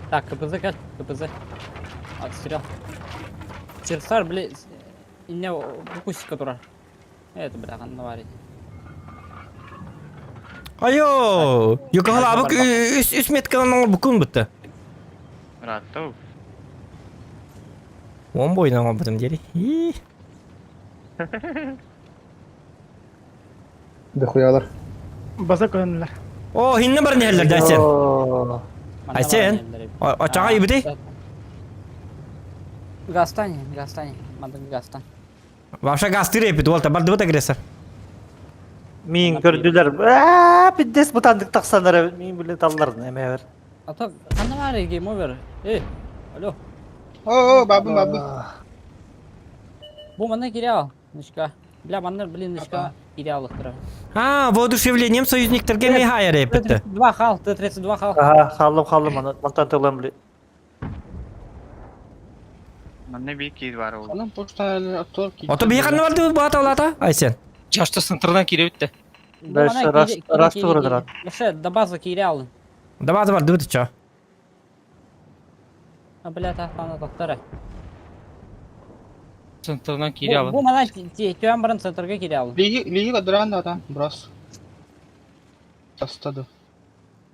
Так, КПЗ кэл, КПЗ. Отстрел. Черсар, бля, инне бу кустика турар. Это, бля, ханна бар Айо! Юкалабык үс үс метканан букун бутта. Раттау. Он бойынан оҥорбутум диэри. Ии. Дохуялар. База көрөннүлэр. О, хинне баран иһэллэр да Айсен. Айсен, очаҕа ибити? Гастань, гастань, мандын гастань. Вообще гастыр эпит, уолта бардыбыт агрессор. Мин көрдүлэр. Аа, пиддес бутандык тахсанар мин биле талларын эмэбер. А то ханна бар game over. Эй, алло. О, о, бабы, бабы. Бу манна кире ал, нычка. Бля, манна, блин, нычка кире алыктыра. А, воодушевлением союзниктерге мехайар эпитти. Т-32 хал, Т-32 хал. Аха, халлым халлым аны мантан тылым били. Манна бии киир бар ол. Анам почта актор Ото бии ханна барды баата олата, Айсен. Чашта центрдан кире битте. Дальше раз раз турдырат. Вообще, до базы кире алын. Да база барды бит чо. А, бля, тахтана тахтара. Центрдан кире Бу алын. мана түйен барын центрге кире алын. Лиги, лиги кадран да, брос. Тастады.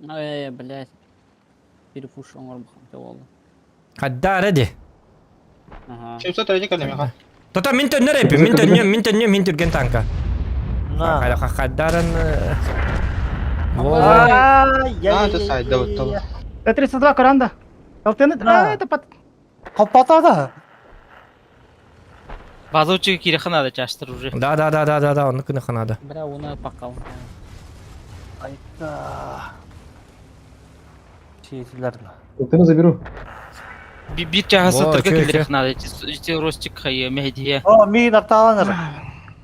Эй, блядь. Перепуш оңор болду. Хадда реди. Ага. 703 калеме Тота мин төннөр эпи, мин төннө, мин төннө, мин түрген танка. На. Хаддаран. А, это сайт, да, вот того. Т-32 Коранда. ЛТН, а, это под... Коппата База учуга кире ханада чаштыр уже. Да, да, да, да, да, да, оны күнө ханада. Бля, уны пакал. Айта. Шейтилер. Ылтыны заберу. Бир чаха Во, центрга чё, кире чё. ханада. Ити ростик хайы мехдие. О, мин арталаныр.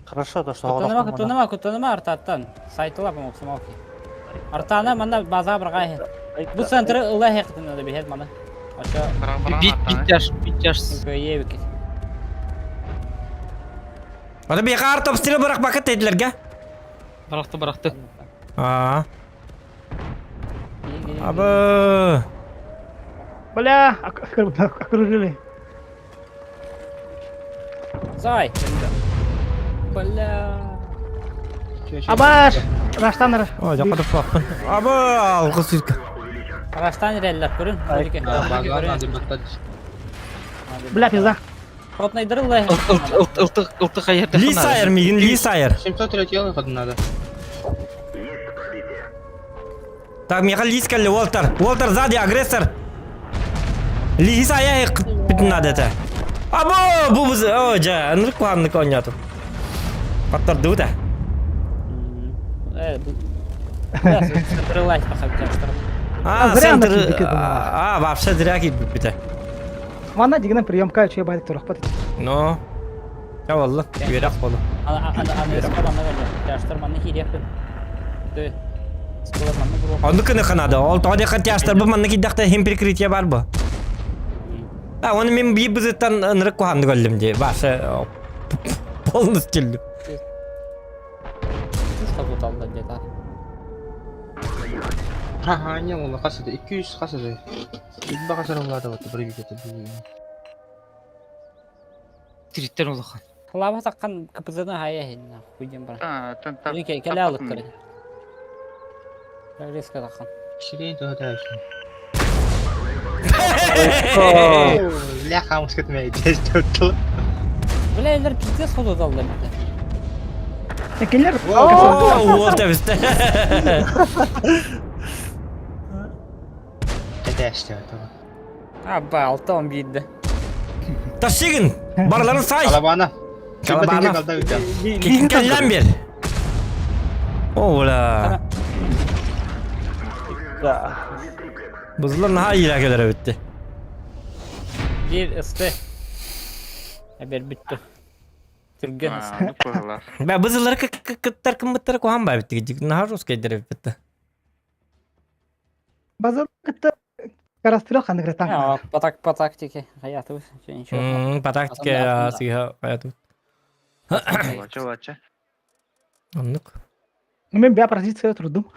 Хорошо, то что Кутыныма, кутыныма, кутыныма артаттан. Сайтыла помог самалки. Артана манда база баргай. Бу центры ылла хектин да бихет мана. Ача Бит бит чаш, бит чаш. көйе бикет. Ото бии карт обстрел барак бакыт дедилерге. Баракты баракты. А. Абы. Бля, окружили. Зай. Бля. Абаш! Раштан О, жакка паппын. Абы, алгы сүркө. Раштан реллер көрүн. Бля, пизда. Ротнайдырылла. Ылты ылты хайырды Лисайр мигин, лисайр. 703 надо. Так, Михаил Лискалли, Уолтер. Уолтер сзади, агрессор. Лиса я бүтүн надо это. Або, бу бу, о, жа, ынырык куанны коняту. Паттар да. Э, бля, центры пахап А, зря центр, она кирдик это а, вообще зря кирдик бите. Манна дигенен приемка чуя байдык турах Но. Я валла, үйрәк болу. Ана ана ана скола манна Тяштар манна хирек. Ты скола манна бро. Онды күні қанады. Ол тоғды қантяштар бұл манны кидақта хем прикрытие бар бұл. А, оны мен бей бұзыттан ынырық қуанды көлдім де. Башы полностью. Что тут алды где-то? Ха, не, ол қасыды, 200 қасыды. Үт бағасар олады вот, бір бекеті бұл. Триттер улахан. Лава саққан КПЗ-ны хая хин, хуйден бар. А, тан та. Келе келе алып кірі. Резко таққан. Сирень туда дальше. Ля, хамыс кетмей, здесь тут. Бля, элер пиздец ходу алды бите. Экелер. О, вот это. Тәтәшті этого. А, ба, алтан бейді. Ташигин, барларын сай. Алабана. Калабана. Келлен бер. О, бля. Бызылар наһаа иирэ кэлэр эбитти. Биир ысты. Эбэр бүттү. Түргэн ысты. Бә бызылар кыттар кыммыттара куһаан баа битти. Наһаа русскайдар эбитти. Базар кытта Карастыры ханнык танк. По так по тактике хаятыбыз. Ничего. По тактике сыыһа хаятыбыт. Вача вача. Оннук. Ну, мен бя позиция турдум.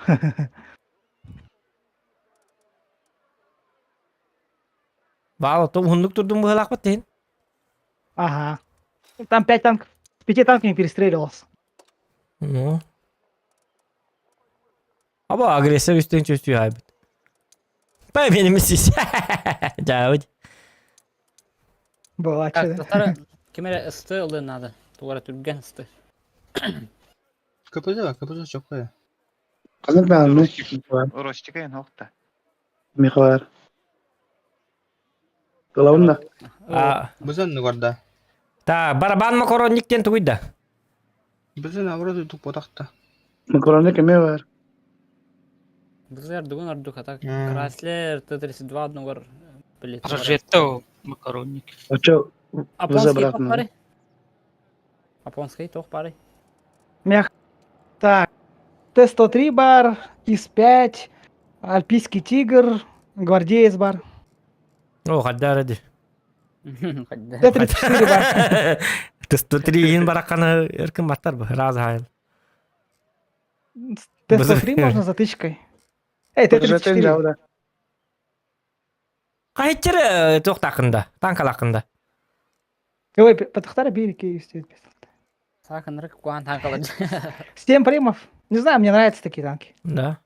Баал то уһуннук турдум быһалаахпыт тиһин. Ага. Там пять танков. С пяти танками перестреливался. Ну. Аба агрессия үстүн чувствую айбыт. Пәменіміз Жауд. Была Татар ким эрэ ысты ылыан наада. Тугара түргэн ысты. КПЗ, КПЗ чоккая. Ханнык нааны? Ростика ен хоқта. Михалар. Ылабын да. Бызан нугарда. Та барабан макаронниктен тугуйда. Бызан аврады тук потақта. Макаронник эме бар. Бызар дугун ордук а так Крайслер Т-32 однугар блин. Прожетто макаронник. Очо Апонский тох бары. Апонский тох бары. Мях. Так. Т-103 бар, ИС-5, Альпийский тигр, Гвардеец бар. О, хаддар эди. Т-34 бар. Т-103 иин бараканы эркин баттар бу. Раз хайыл. Т-103 можно затычкой. Эй, Т-34. Кайчыр туохтаахында, танкалаахында. Ой, потахтара бирики юстит. Сакынрык куан танкалар. 7 примов. Не знаю, мне нравятся такие танки. Да.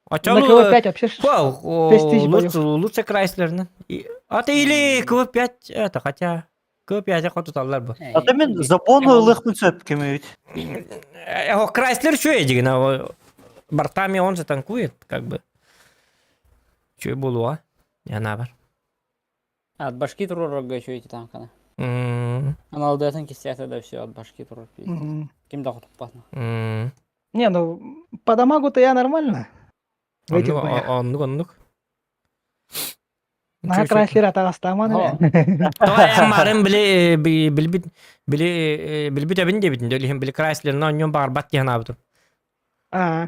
А На КВ-5 вообще 6 тысяч боев. Лучше Крайслерна. А ты или КВ-5 это, хотя КВ-5 хотуталлар бу. А ты мен Запону ылыхпын сөп кемебит. Крайслер үчүгэй дигин, бортами он же танкует, как бы. Үчүгэй буолуоҕа. Яна бар. От башки турорга еще эти танканы. Аналдыатын кистиятэ да все от башки турор. Ким да хотуппатна. Не, ну по дамагу-то я нормально. В этих боях. Оннук, оннук. На Крайслер атаҕастааман Марын били билбит били билбит эбин диэбитин дөлүһүн били Крайслерна онньон баҕарбат диэн аабытым. Аа.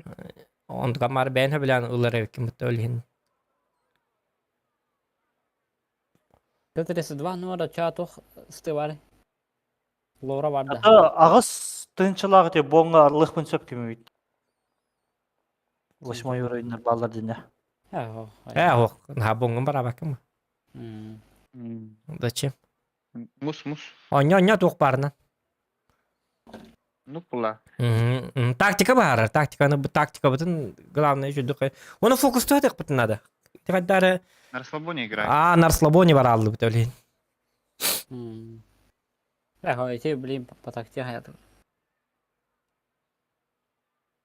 Онтука мары бэйэн хөбүлээн ылар эбиккин бутта өлүһүн. Т-32 номер чаатох сты бар. Лора бар да. Аҕыс тыынчалаах те буоҥҥа арлыхпын сөп кемебит. Восьмой уровень баллар дине. Э, ох, наһаа буоҥҥун бараабаккын Зачем? Мус, мус. Онньо, онньо туох баарынан. Ну, була. Тактика баар, тактиканы тактикабытын главное үчүдүк. Оны фокустуһатыахпытын надо. Тигаддары На расслабоне играй. А, на расслабоне барааллыбыт өлейин. Эх, эти, блин, по тактике хаят.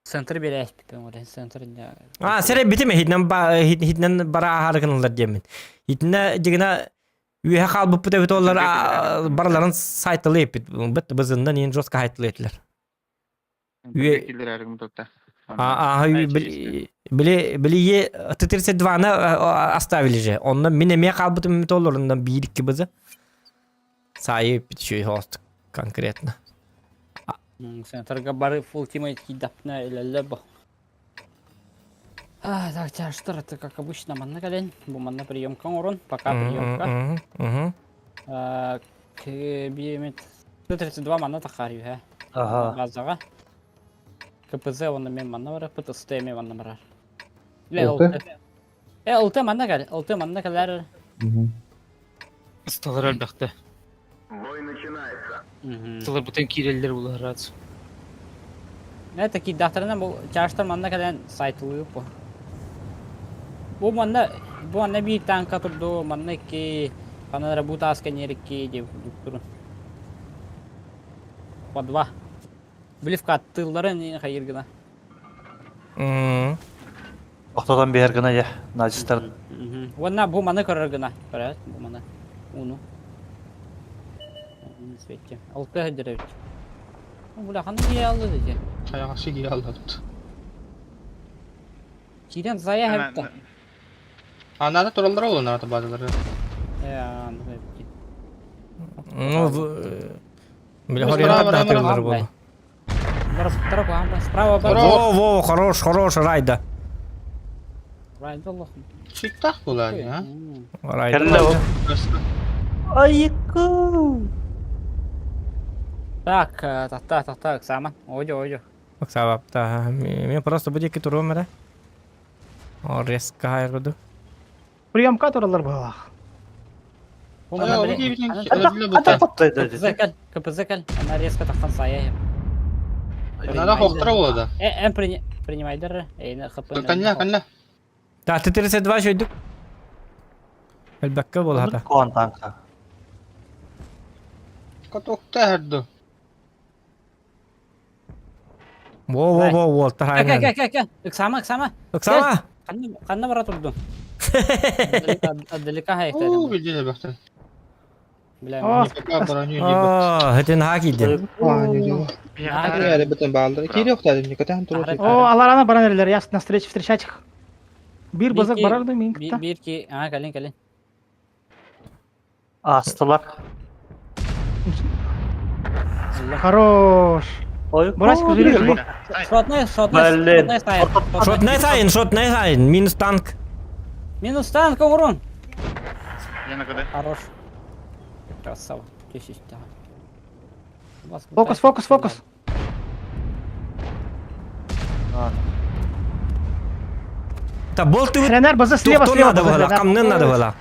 Центр берээспиппин олен центр А, сэрэ битим хитинэн хитинэн бара аһарыгыналар диэммин. Итинэ дигина үөһэ хаалбыппыт эбит олар бараларын сайтылы эппит. Быт бызындан иин жестко хайтылы этилер. А, били били Т-32-ны оставили же. Онно мин эмиэ хаалбытым эбит олорунан биир икки бызы. Саайы эппит үчүгэй хоостук конкретно. Центрга бары full тиммейт киирдэхпинэ үлэллэр бу. А, так, чаштар, это как обычно манна кэлэн. Бу манна приемка оҥорон, пока приемка. Биэмит 132 манна тахаар үһэ. Ага. Газаҕа. КПЗ уонна мен манна барарбыт, СТ эмиэ манна барар. ЛТ. Э, ЛТ манна кэл, ЛТ манна кэлэр. Ысталар элбэхтэ. Бой начинается. Ысталар бутан киирэллэр улараат. Это киирдэхтэринэ бу чаштар манна кэлэн сайтылыы бу. Бу манна бу манна биир танка турду, манна икки, ханна эрэ бу тааска икки диэбит турун. По два. Бливка аттыылларын хайыр гына. Охтотон биһэр гына дьэ, нацистар. Уонна бу маны көрөр гына. Көрөөт, бу маны. Уну. Светти. Алты хаддырабит. Бу ханна киһи алды дии. Хайаҕасы киһи аллабыт. Киирэн зая хэбитте. Анаата тураллара ол анаата баазалары. Э, аны эбит. Ну, бля, хорьян тардатылар буолу. Справа, Во, во, хорош, хорош, Райда. Райда Аллах. Читтах була, а? Райда. Айыку. Так, так, так, так, Сама. Ойо, ойо. Оксава, мен просто будет китурум эрэ. О, резко хайрду. Приемка туралар баалах. КПЗ кэл, КПЗ кэл. Она резко тахсан сая. Надо хохтра була да. Э, эм принимайдер. Эйна хп. Канна, канна. Так, Т-32 жойдук. Элбэккэ буолата. Куан танка. Катокта херду. Во, во, во, во, Кэ, кэ, кэ, кэ. Ыксама, ыксама. Ыксама. Ханна бара турдун? Отдалека хайта. Уу, билдине бахтан. Бля. Оо, хэтин хакидин. О, аларана баран эрелер, я на встрече встречать их. Бир базак барар да мин кытта. Бир ки, а, калин, калин. Астылар. Хорош. Бурасик, жили, жили. Шотный, шотный, шотный сайын. Шотный сайын, шотный сайын, минус танк. Минус танк, урон. Я на КД. Хорош. Красава. Фокус, фокус, фокус. Та бол ты Ренар, база слева, слева. надо было, камнын надо было.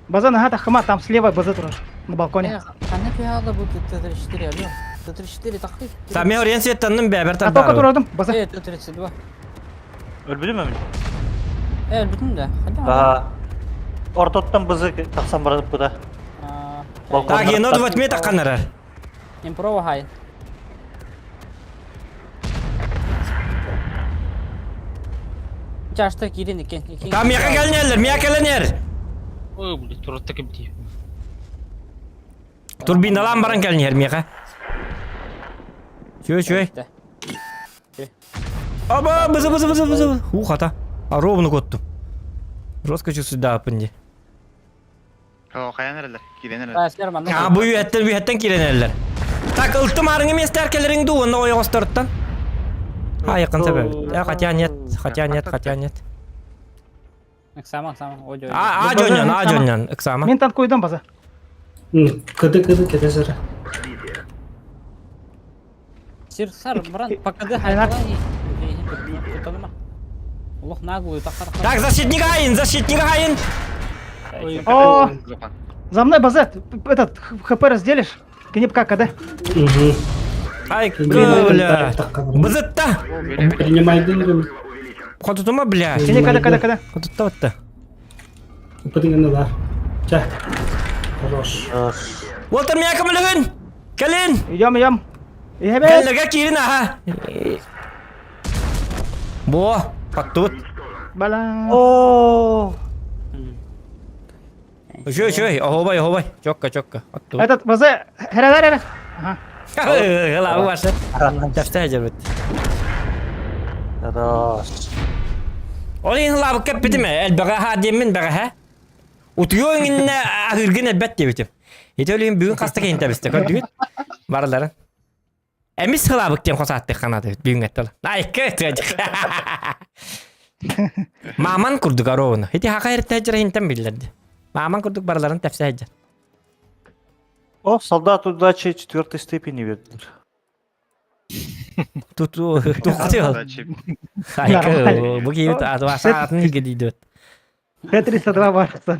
База нага тахма, там слева база турар, на балконе. Ханна пиала бу Т-34, алло. Т-34 тахты. Та мен ориен сеттанным бәбер А только турардым, база. Э, Т-32. Өлбүдүм мен. Э, өлбүтүм да. Аа. Ортоттан бызы тахсан барып буда. Так, енот ватме такканарар. Импрова хай. Чашта кирин икен. Та мияка келнерлер, мияка келнер. Ой, блядь, турат кебди. Турбиналан баран келнер мияка. Чуй, чуй. Аба, бызы, бызы, бызы, бызы. Ух, ата. А ровно коттум. Жестко чувствую, да, пынди. Хайан эрелер, кирен эрелер. А, бу үйәттен, үйәттен кирен эрелер. Так, ылтым арыңы местер келеріңді, оны ой остырттан. А, якын себеп. Э, хотя нет, хотя нет, хотя нет. Ыксама, ыксама, ой, ой. А, а жоннан, а жоннан, ыксама. Мен танкуйдан база. Кыды кыды кетесер. Сир сар, брат, пока да хайла. Лох наглую, так Так, защитник Айн, защитник Айн. О, за мной база, этот, хп разделишь? Кенепка КД. Угу. Ай, бля. Бызытта. Принимайдын. Хотутума, бля. Кене КД, КД, КД. Хотутта отта. Упадыганы бар. Ча. Хорош. Уолтер мияка мөлөгүн. Кэлин. Идем, идем. Кэллерге киирин, аха. Бо, паттут. Бала. О. Үшөй, үшөй, охобай, охобай. Чокка, чокка. Аттут. Этот база, херелер, херелер. Ага. Гала, башы. Тәфтә җырбыт. Хорош. Ол ин лабы кеп битиме, элбәгә ха димен бәгә ха. Утуйоң инне ахыргын элбәт дип битим. Ите өлүн бүгүн хаста кейин табисте көрдүгүт. Барларын. Эмис хылабык диэн хосааттык ханады бүгүн эттел. Айкы тыжык. Маман курдук аровна. Ити хака эртәҗер хинтен биллерди. Маман курдук барларын тәфсәҗер. О, солдат удачи четвертой степени бердилер. Туту тухтыл. Айкы бу кийит атваса атын гидидет. Т-32 барса.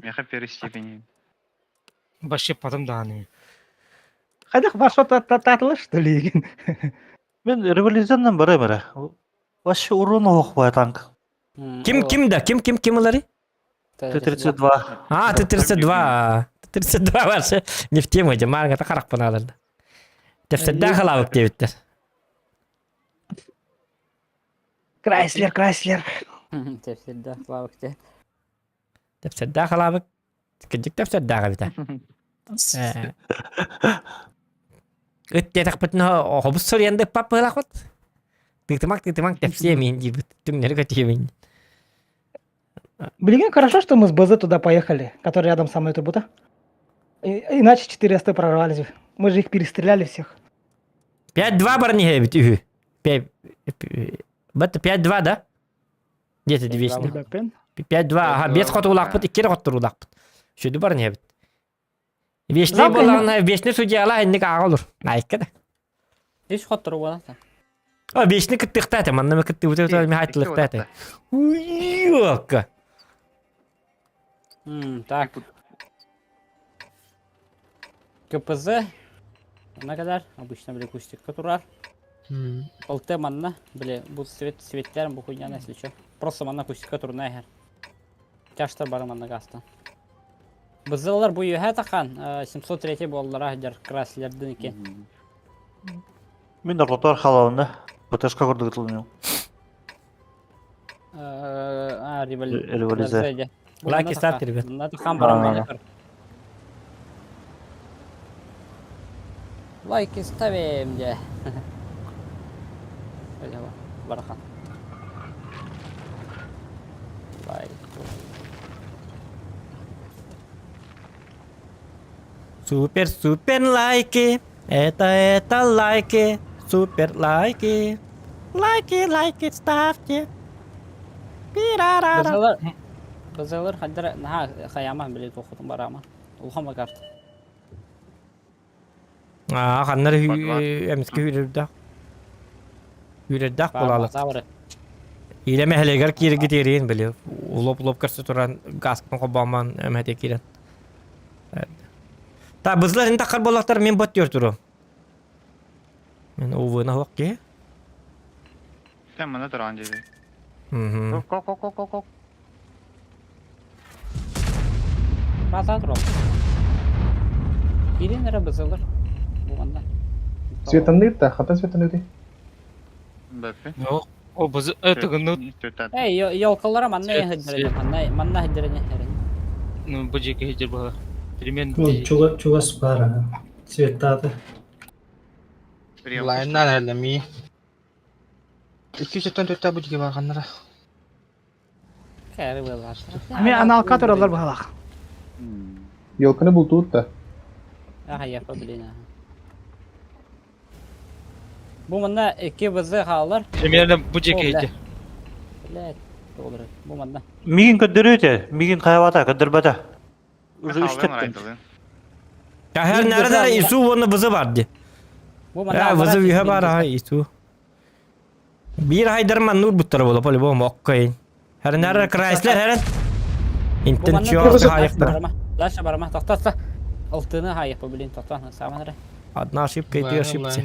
Меха первой степени. Вообще потом да аны. Хайдах ваш татылы, что ли? Мен революционнан барам эре. Вообще урон охвай танк. Ким ким да? Ким ким ким улары? Т-32. А, Т-32. Т-32 вообще не в тему, де марга та харак паналарды. Тәфсәддә халабык дип Крайслер, Крайслер. Тәфсәддә халабык те. Тәфсәддә халабык. Кенҗик тәфсәддә габита. Ыт диэтэхпитинэ хобус соруйан да ыппат быһыылаахпыт. Тыытымаҥ тыытымаҥ тэпсиэ миин диибит. Түҥнэри көтүөмүн. Блин, хорошо, что мы с БЗ туда поехали, который рядом со мной турбута. Иначе 4 СТ прорвались бы. Мы же их перестреляли всех. 5-2 баран иһэбит үһү. 5-2 да? Где-то 200. 5-2, ага, 5 хотуулаахпыт, 2 эрэ хотторуулаахпыт. Сүдү баран иһэбит. Вечный буоллаҕына, вечный судьялаах инник ааҕа олор. Айка да. Үс хоттору буолата. А, вечный кыттыахта этэ, манна кыттыбыта ми хайтылыахта этэ. Уйуокка. Так. КПЗ. Манна кэлэр, обычно били кустикка турар. ЛТ манна, били бу свет светтер бу хуйняны если что. Просто манна кустикка турна иһэр. Тяжтар бары манна гаста. Бызыллар бу үөһэ тахан 703 буоллара дьар краслердин ики. Мин ортотугар халалына ПТшка курдук ытылыныл. А, Революция. Лайки ставьте, ребят. Лайки ставим, де. Барахан. Лайк. Супер, супер лайки. Это, это лайки. Супер лайки. Лайки, лайки ставьте. Пирарара. Бызылар Бызылар хаддара наха хаяма били тохутун барама. Улхан бакарт. Аа, ханнар эмискэ үүрэрдэх. Үүрэрдэх буолаалык. Илэ мэһэлэгэр киирги тиэриин били. Улоп-улоп көрсө туран газкын холбоомон эмэһэтэ киирэн. Та бызлар ин таххар буоллахтар мин бот түөр туру. Мен увына хуак ки. Sen мана туран диби. Мгм. Ко ко ко ко ко. База турал. Киирин эрэ бызылар. Буганда. Светанныыр да, хата светанныыр. Бэппи. О, бызы, это гынны. Эй, елкалара манна хыдырыне, манна манна хыдырыне херин. Ну, бу жеке хиджер бала. Примерно. Ну, чугас баар, цветтааты. Лайннан элеми. 274 бу жеке барганнара. Кәрі буолар. Ами аналка тураллар быһалах. Елканы бултуут да. Аха, япа блин. Бу манна 2 БЗ хаалар. Примерно бу жеке хиджер. Блядь, доллары. Бу манна. Мигин көддөрүөтэ, мигин хайабата, көддөрбөтө. Уже үс тэптим. Кахар нары Ису уонна бызы бар ди. Бу манна Бызы үйе бар аха Ису. Биир хайдар маннур буттара буола по-любому оккайын. Хәрнәр Крайслер хәрен. Интен чё хайыктар. Дальше барама, тоқтатса. Алтыны хайық, блин, тоқтан, саман Одна ошибка и ты ошибся.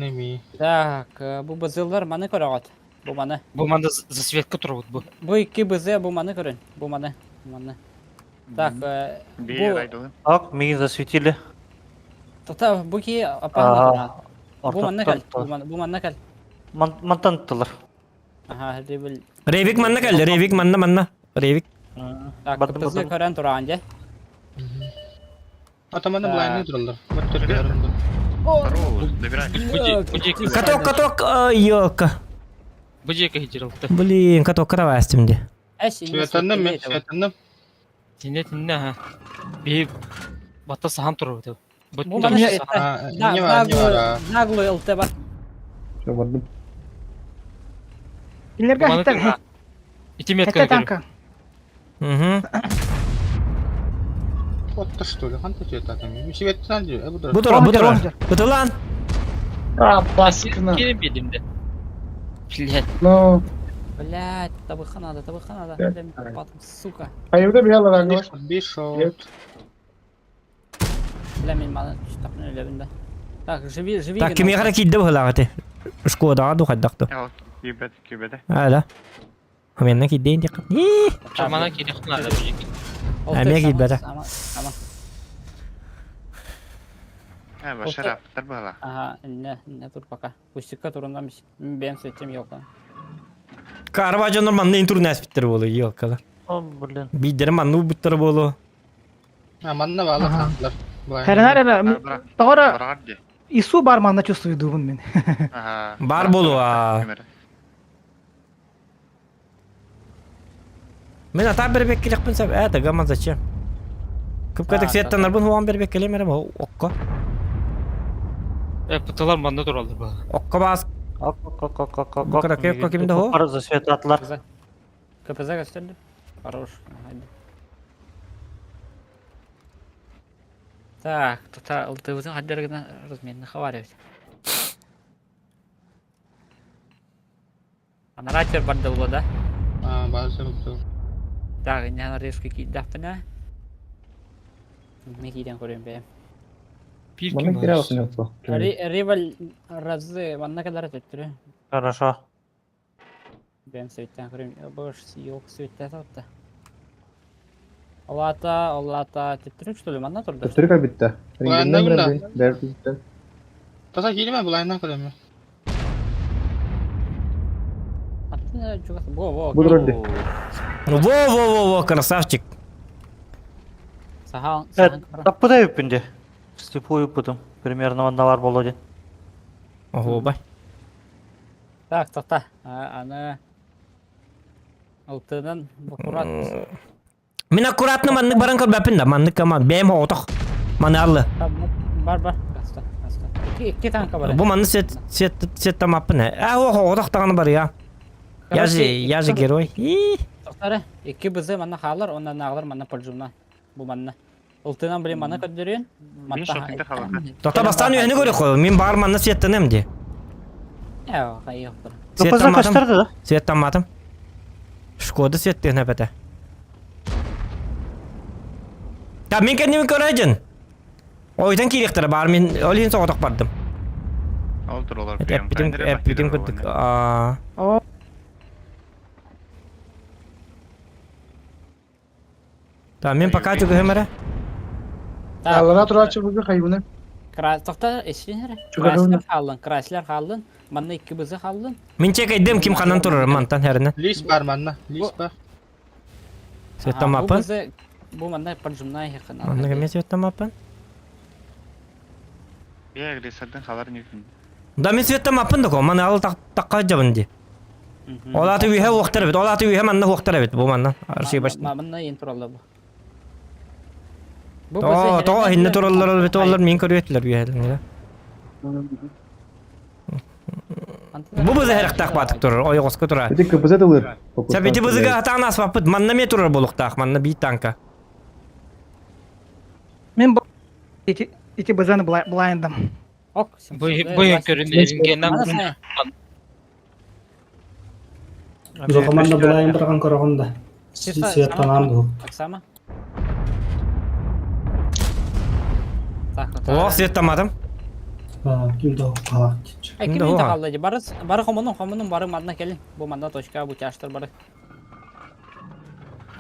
Так, бу бызыллар маны көрөҕөт. Бу маны. Бу манда засветка турабыт бу. Бу икки БЗ бу маны көрүн. Бу маны. Маны. Так, бу... Ак, миги засветили. Тота, бу ки апаһына Бу манна кэл. Бу манна кэл. Мантан тылар. Ага, ревел. Ревик манна кэл, Ревик манна манна. Ревик. Так, КПЗ көрөн тураан же. Атаманы былайны тураллар. Каток, каток, ёлка. Бу жеке хиджиралты. Блин, каток кыравастым де. Светанным мен, светанным. Тинне тинне ха. Би бата сахан турар Бу Наглую ЛТ бар. Все, бардым. Кинилерге хэтэ Ити метка хэтэ танка. Угу. Вот что ли, ханта цвета там. Светсан же, бу Бу тура, бу тура. Бутылан. А, баскына. Кирин бедимде. Блядь. Ну, Блядь, табыха надо, табыха надо. Сука. Айымда бияла Бишот. Бля, мен маны штабны өлөбүн Так, живи, живи. Так, ким яхара кидде быһылаҕыты? Шкодаҕа ду хайдахты? Кибет, кибет. Ала. Хаменна киддейин диэххэ. Чамана кидехтин ада бу жеке. Эмиэ киирбэтэ. Э, башара, была. Ага, не, не тут пока. Пустика турунан бэм сетем елка. Карва дьонор манна интернет биттер буолу, елкалар. О, блин. Биддер манну буттар буолу. А, манна баала хантылар. Хэрэнэр эрэ тоҕоро Ису бар манна чувствую дубун мин. Ага. Бар болуа. Мен ата бербек келекпин сап, э, тагаман зачем? Кыпкатык светтанарбын хуан бербек келем эрем, окко. Э, пыталар манна туралды ба. Окко бас. Бу кимде хо? За свет атлар. КПЗ gösterdi. Хорош. Hadi. Так, тута ылтыбытын хаддергына разменный хабар эбит. Анаратер бар да да? А, база был. Так, не нарезка кийдахпына. Не кийден көрөм бэм. Маны кирәсен юкса. Риваль разы манна калар төттүрү. Хорошо. Бэм светтен көрөм. Бош yok светтен тапты. Олата, олата төттүрү что ли манна турду. Төттүрүк битте. Булайынна Рингеннен бер битте. Таса килме булайынна көрөм. Аттын жугас. Во, во. Бу дурды. Во, во, во, во, красавчик. Сахан, Таппыда үппүнде. Слепую пытым. Примерно онналар болду. Ого, бай. Так, тоқта. Аны алтынын букурат. Мен аккуратно маннык баран көрбәппин да, маннык кама бэм отох. Маны аллы. Бар, бар. Аста, аста. Икки танка бар. Бу манны свет свет свет тамаппын. А, охо, отох таганы бар я. Я же, я же герой. И. Тоқтары, икки бызы манна халар, ондан ағылар манна поджумна. Бу манна. Ылтынан биле манна көддөрүн. Мин шокинде халака. Тоқта бастан үйені көрі қой. Мен бар манны светтенем де. Э, хайыр. КПЗ көстөрдү да? Свет таматым. Шкода светтен әпәті. Та мен кәндеме көрәйдін. Ойдан керектір бар мен олин соғытық бардым. Ол туралар. Әппітім әппітім күттік. Аа. Та мен пока түгіхем әрі. Аллара турачы бу хайваны. Тоқта, эсин әрі. Чугар Краслер халын, краслер халын. Манна икки бызы халын. Мен чекайдым ким қанан тұрыр мантан әріне. Лис бар манна, лис бар. Свет тамапын. Бу манна поджумна яқын. Манна кеме свет тамапын. Бе агрессордын халар не күн. Да мен свет тамапын да маны ал таққа жабын ди. Олаты үйе уақтар бит, олаты үйе манна уақтар бит, бу манна. Арши баш. Манна ең туралы бу. То, то, хинне тураллар бит, олар мен көрөтлөр үйе. Бу бызы хэрактаах батык турар, ойоҕоско турар. Бити КПЗ дылыр. Сәп ити бызыга атаан аспаппыт, манна ме турар болуктаах, манна бии танка. Мен эти эти базаны блайндам. Ок, Бу көрүн рингеннен Зохаманда булайын барган көрөгөндө. Светтанам бу. Оксама. О, светтамадым. Ким да калак. Эй, ким инде калды? Бары бары хомонун, хомонун бары манна келин. Бу манна точка, бу чаштыр бары.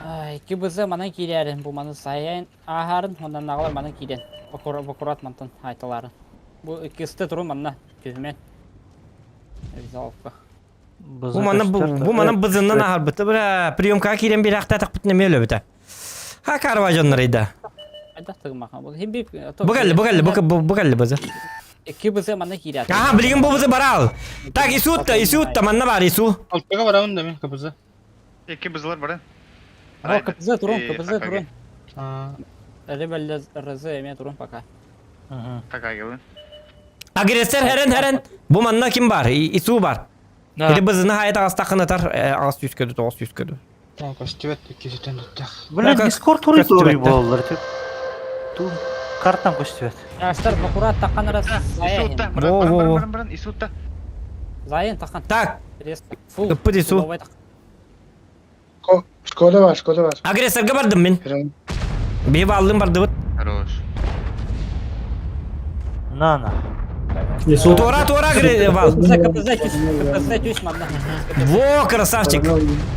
Ай, ки бызы мана кирәрин, бу маны сайын ахарын, ондан нагылар мана кирен. Аккурат мантан айталары. Бу кисте туру манна күзмен. Визалка. Бу манна бу манна бызыннан ахар бит. Бра приемка кирен бир акта так бит неме өлө бит. Ха карва жоннор ида. Айда тыгмахан. Бу химби Бу кэлли, бу кэлли, бу бу кэлли бызы. Ики бызы манна кирәр. Аха, билген бу бызы барал. Так, Исутта, Исутта, манна бар Ису. Алтыга барамын да мен КПЗ. Эки бызылар бар. О, КПЗ турун, КПЗ турун. Ребелле РЗ эме турун пока. Кака келин. Агрессор херен херен. Бу манна ким бар? Ису бар. Или бызыны хайт ағас тақынатар, ағас түскөдү, тоғыз түскөдү. Көстүбөт 200 туттах. Блин, Дискорд туры туры болдулар. Ту картам көстүбөт. Аштар бакурат таккан арас. Исутта, Во, во, во. баран, баран, Исутта. Зайын таккан. Так. Фул. Ыппыт Ису. Шкода бар, шкода бар. Агрессорга бардым мен. Бейб алдым барды быт. Хорош. На на. Тура, тура, вал. КПЗ, КПЗ, КПЗ түс манна. Во, красавчик.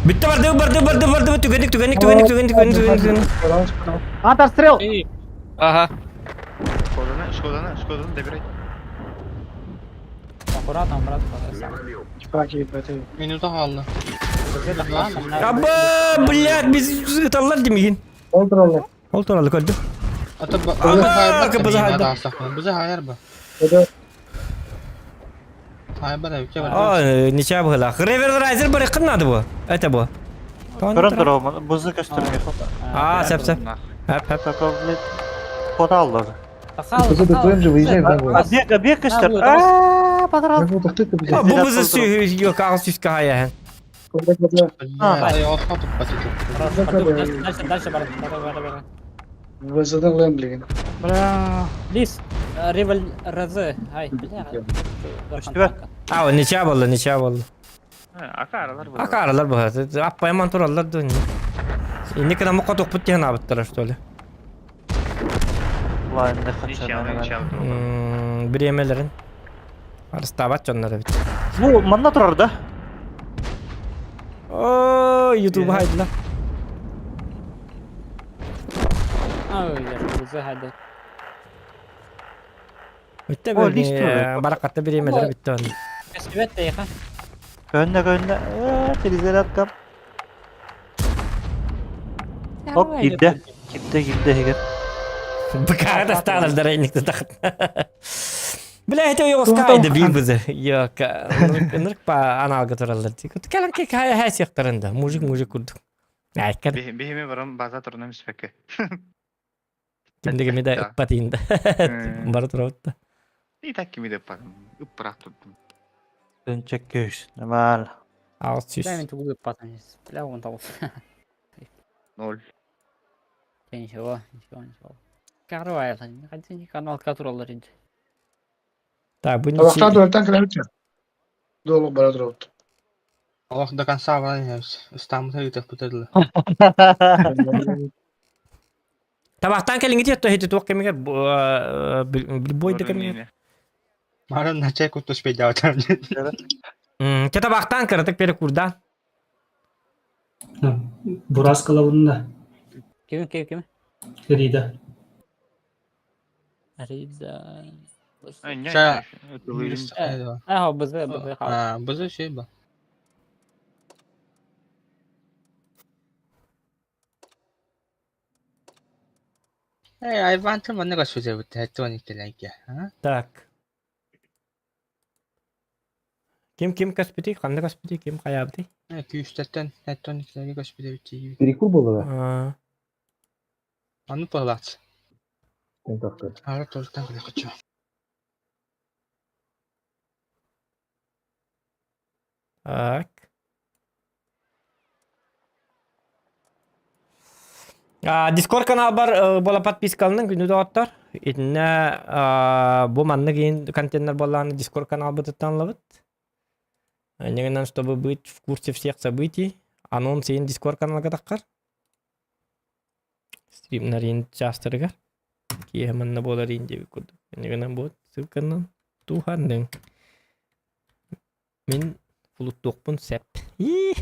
Битте барды, барды, барды, барды, түгендик, түгендик, түгендик, түгендик, түгендик, түгендик. Арт-обстрел! Ага. Шкоданы, Шкоданы, Шкоданы добирай. Аккуратно, аккуратно. Минута калды. Аба, блядь, биз ыталлар демеген. Ол туралы. Ол туралы көрдүм. Ата Аба, КПЗ хайда. Бызы хайар ба. О, ничего было. Реверрайзер барыххын надо бу. Это бу. Көрөн турабын, бызы көстөр А, сөп сөп. Хөп хөп. Только, блядь, Поталлар. Бызы ДПМ же выезжает, да, А бег, а бег көстөр. А, патрал. Бу бызы сүй, yok ağız süs кахая. Дальше, дальше бар. Бара, бара, бара. ВЗД лэм, блин. Бля. Лис, Ревель РЗ. Ай, бля. А, ничего было, ничего было. Акаралар бу. Акаралар бу. Аппайман тураллар да. Инни кына мукка тохпут диэн аабыттара, что ли? Ладно, хочу. Бириэмэлэрин. Арыстаабат дьоннор эбит. Бу манна турар да? О, ютуб хайдла. Ай, БЗ хайды. Бүттэ О, лист турар. баракатта бириэмэлэр бүттэ онно. Көстүбэт тейха. Көннө көннө. Э, перезарядка. Хоп, кирде. Кирде, кирде егер. БК тастаалар дарайникты тахт. Бля, это его скайды бир бызы. Yok. Нырк па аналга тураллар. Кэлэн ки хай хай сектарында. Мужик мужик курдук. Айкар. Бихими барам база турнам спеке. Кимдеге меда ыппатыйында. Бара турабытта. И так кими деп барам. Ыппырак туттум. Дөнчек көш. Нормал. Алыс Бля, мен тугу патан. Бля, он того. Ноль. Ничего, ничего, ничего. Карвай, хотя канал тураллар инде. Так, бу Табактан дуэлтан кэлэбит. Долу бара турабыт. Аллах до конца баран ыстамыта ыытах бутадылы. Табактан кэлиңи тиэтто хити туох кемигер бой да кемигер. Марын начай куттус пейдя Те табактан кыратык перекурда. Бураскала бунда. Ким ким ким? Рида. Рида. Ча. А, БЗ, БЗ. А, БЗ şey ба. Эй, Айвантын манныга сөзө бит, хэттон иккеленке, а? Так. Ким ким каспити, кандай каспити, ким каябыты? Э, күүстэртэн хэттон иккеленке көспүтэ бит. Перекур было да? Аны палац. Ара толтан кылы кычо. Так. Дискорд канал бар бола подпискалының күнү доҕоттор. Итиннэ бу маннык иин контейнер буоллаҕына Дискорд канал бытыттан ылабыт. Иннигинэн чтобы быть в курсе всех событий, анонс иин Дискорд каналга таххар. Стримнар иин чаастарыгар. Киэһэ манна буолар иин диэбит курдук. Иннигинэн буот ссылканан туһаныҥ. Мин фулуттуохпун сөп. Ии!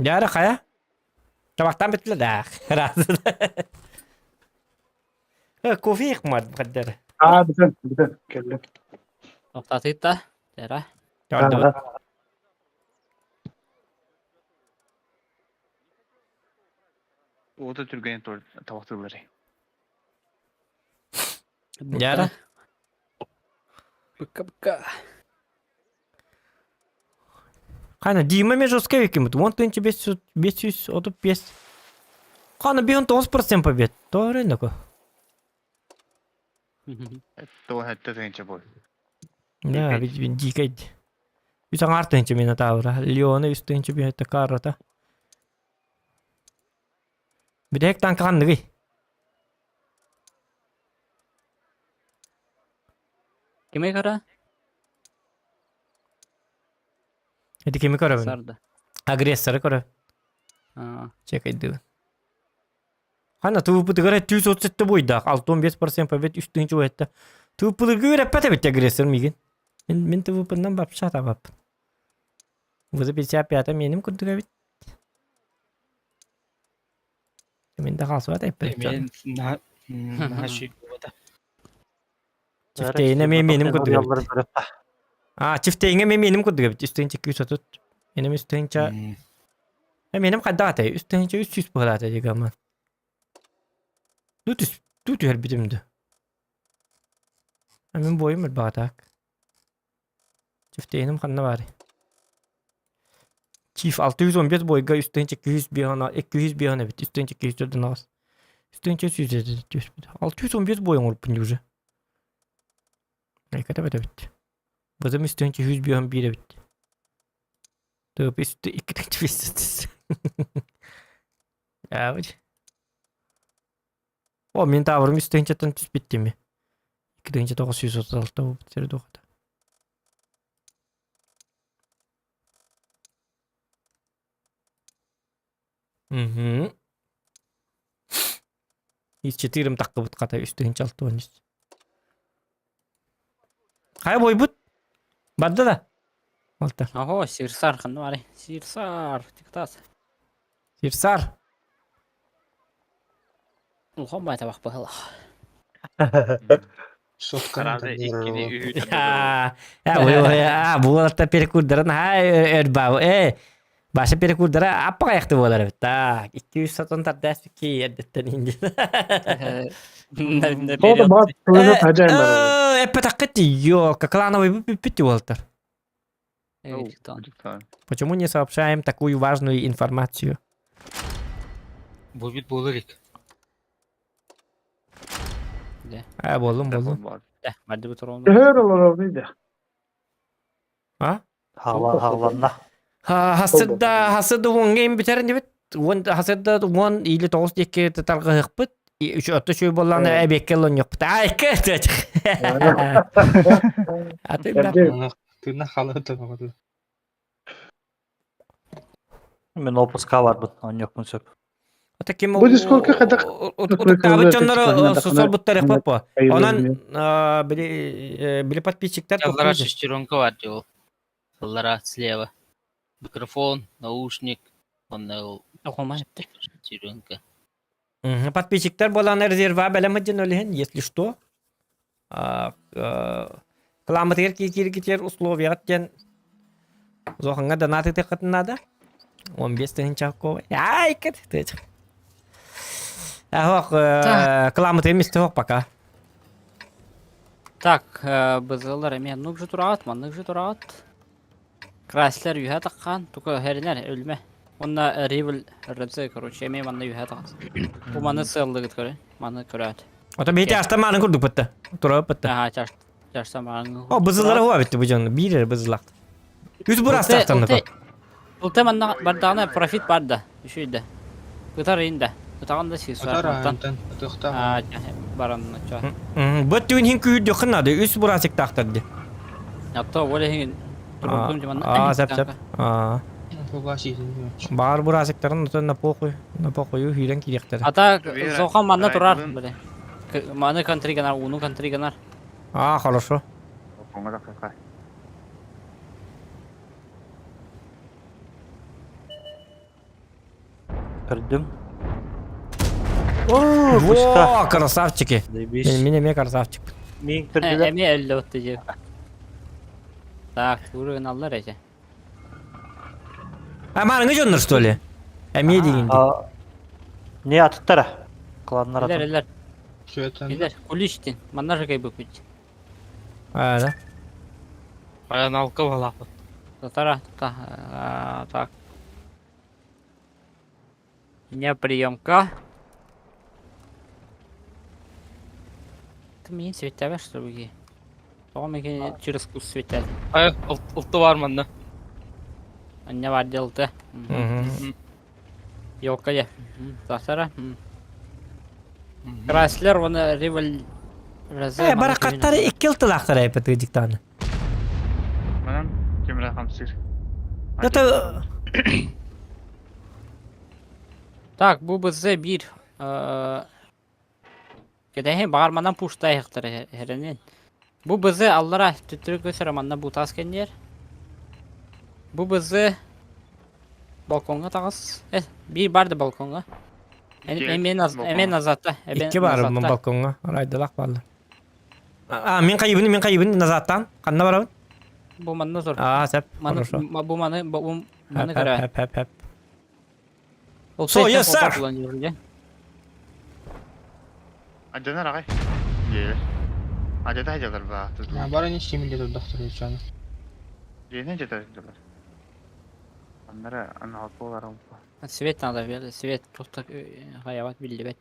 Дьэ хайа? Табахтан бүттүлэр да. Кофе ихмар бухаддер. А, бүтэн, бүтэн. Кэллэ. Тоқтатыйта. Тера. Ота түрген тол табактылары. Дьэ Быка быка. Қана Дима мен жестко екенбіт. 10535. Қана 59% побед. Тоғыр енді ко. То хэтте тенче бой. Да, ведь дикой. Үс аңар тынчы мені тавра. Леона үс тынчы бі это карата. Бидек танк қанныгы. Киме кара? Это кеми көрөбүн? Сарда. Агрессоры көрө. А. Чекайды. Хана ТВП-тыгара 137 бойдақ. 65% побед 3 тынчы бойда. ТВП-тыгы өрәппәт бит агрессор миген. Мен мен ТВП-нан бапша табап. Вызы 55 меним күрдүгө бит. Мен да қалсыба тайып Мен на на шүй бота. Чифтейне мен меним күрдүгө бит. А, чифтейне мен меним күрдүгө бит. Үстүн чекки сатут. Меним үстүнчө. Меним кайда атай? Үстүнчө 300 болот дегенмин. Ту түс ту түһэрбитим да. А мин бойум элбэҕэ так. Чифтейним ханна баарый? Чиф 615 бойга 3205 205 эбит. 3204 аҕыс. 3200 түспүт. 615 бой оҥорбуппун уже. Айката эбит. Бызым 351 эбит. Тып 2500. Явыч. О, мин таабырым үс тыһыынчаттан түспүт дими. 2936 буолбут сири дуохата. Угу. Из четырым таххыбыт хата үс тыһыынча алта уон үс. Хайа бойбут? Барда да? Алта. Ого, Сирсар, ханна баарый? Сирсар, тиктас. Сирсар. Улахан баай табах быһылах. Сразу иккини үһү Буолатта перекурдарын ха өрбау э Баша перекурдара аппак аяқты буолар эбит. Так, 200 сатон тардаас ки эрдеттен инди. Эппетаккыт ёлка, клановый бүппүт буолтар. Почему не сообщаем такую важную информацию? Будет буолар А, боллум, боллум. Төһөр олорор да. А? Хааланна. Хасырда, хасырда уонга им бүтэрин дебит. Уон хасырда уон или тоҕус диэки тарҕаһыахпыт. Үч отто үчүгэй буоллаҕына эбиэккэ ылынньохпут. Аа, икки Аты Тыына халыта баҕады. Мен опуска барбыт, онньокпун сөп. Ата ким Бу дискорка хадах утуктаабыт дьоннору сосорбуттар папа. Онон били били подписчиктар Аллара шестеренка бар дии Аллара слева. Микрофон, наушник, онно ол шестеренка. Подписчиктар буолан резерва бэлэм дьин олиһин, если что. Кыламмытыгар кииргитигэр условияҕыт диэн Зохаҥҥа донат ытыаххытын наада. 15 тыһыынча ковай. Ай, кэт Ахох, кыламмытыгар мисте хоқ пока. Так, бызылар эмиэ оннук же тураҕыт, маннык же тураҕыт. Краслер үһэ таххан, тука хэринэр өлмө. Онна Ривл РЦ, короче, эмиэ манна үһэ тахас. Бу маны сыаллыгыт көрө, маны көрөөт. Ото бейте аста мааны курдук бытта. Тура бытта. Аха, чаш, чашта мааны. О, бызылары хуа битти бу дьон. Биир эрэ бызылаахт. Үс бурастаахтанна. Улта манна бардаҕына профит бар да, үчүй да. Ытар иин да. Ытаҕын да сиир Ытар аантан, ытыахтаах. Аа, баран чо. Быт түгүн хин күүрдүөххүн наада, үс бурасиктаахтар ди. Атто ол иһин турдум дьыманна. Аа, сеп сеп. Аа. Баар бурасиктарын отон на похуй, на похую хүйрен кириэхтэрэ. Ата Зохан манна турар, биле. Маны контри гынар, уну контри гынар. Аа, хорошо. Көрдүм. Во, красавчики. Мин эмиэ красавчик. Мин көрдүлэр. Эмиэ өллө отты дьэ. Так, уровень аллар эти. А маарыҥы дьоннор что ли? Эмиэ диигин. Не атыттара. Кланнар Илер, илер. Илер, куличтин. Манна же кайбыппыт. А, да. Айаналка балаапыт. Татара, та, так. Неприемка. Ты мне светяве, что ли? Тоҕо миги через кус светят? Ай, ылты бар манна. Анне бар делты. Елка я. Тасара. Краслер, он револь... Э, баракаттары икки ылтылаахтар эппит диктаны. Манан кемре хамсыр. Это... Так, бу БЗ биир. Кэтэһин баҕар манан пуштайыахтара эрэнин. Бу БЗ аллара төттөрү көсөр манна бутаас кэнниэр. Бу БЗ балкоҥҥа таҕыс. Э, биир бар да балкоҥҥа. Эмен назадта. Икки бар балкоҥҥа. Райдалах бааллар. А, мин хайыбын, мин хайыбын назадтан. Ханна барабын? Бу манна зор. А, сеп. Маны, бу маны, бу маны көрө. Хеп, хеп, хеп. So, yes, sir. Адьанар аҕай. Дьиэлэр. Адьата дьалар баа. Бары не симиле турдахтар ичаны. Дьиэнэ дьата дьалар. Аннара анал буолар Свет надо, белый свет просто хаябат биллибэт.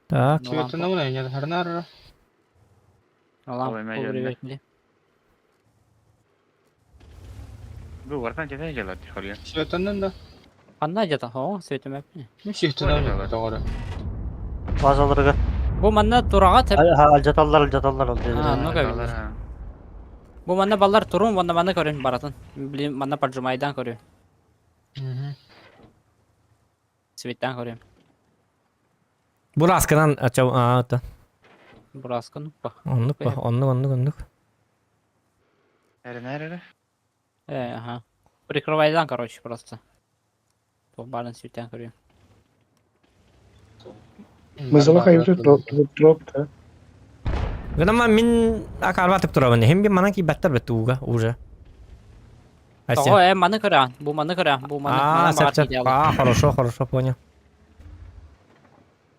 Так. Светына уна не харнар. Лампа били. Бу вартан дьата дьалар тихолия. Светынан да. Ханна дьата хоо светым эппин. Ну светына тоҕора. Базаларга. Бу манна тураҕа тэп. Алдьаталлар, алдьаталлар ол А, ну как. Бу манна баллар турун, манна манна көрүн баратын. Блин, манна поджимайдан көрүн. Светтан көрүн. Бурасканан ача аата. Бураскан па. Оннук па, оннук, оннук, оннук. Эрэнэр эрэ. Э, ага. Прикрывайдан, короче, просто. Барын светтан көрүн. Мызылы хайыты троп троп да. Гынама мин акарбатып турабын. Хем би манан кийбэттер бит ууга уже. Тоҕо э маны көрөҕүн, бу маны көрөҕүн, бу маны А, сеп сеп. А, хорошо, хорошо, понял.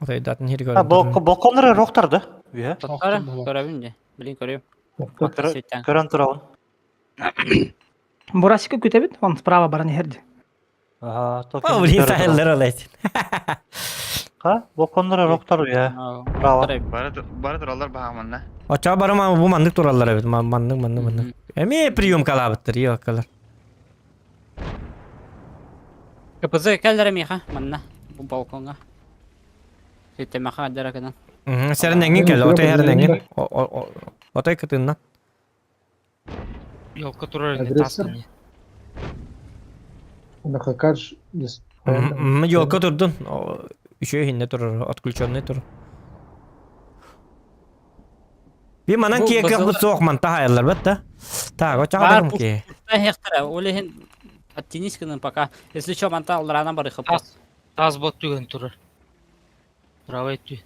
Отойдатын хир А, көрдüm. балконнары рохтар да? Үһэ. Тоттара, көрөбүн де. Блин, көрөм. Көрөн турабын. Бурасика күтэбит, он справа баран иһэрди. Ага, О, блин, сахеллер олайт. Ха, балконнары рохтар үһэ. Браво. Бары тураллар баһааманна. Оча барыма бу маннык тураллар эбит. Маннык, маннык, маннык. Эми прием калабыттыр, йокалар. КПЗ кэллэр миэхэ, манна, бу балкоҥҥа. Ситэмэхэ аддаракынан. Сэрнэҥин кэлэ, отой сэрнэҥин. Отой кытынна. Елка турар не таскан. Нахакаш Елка турдун. Еще хинне турар, отключенный тур. Би манан киэкэ бу суох манта хайаллар бат да. Так, очаҕа ки. Хехтара, олехин оттянись кынын пока. Если что, манта алларана бары хапа. Таз бот түгэн турар. Правый түй.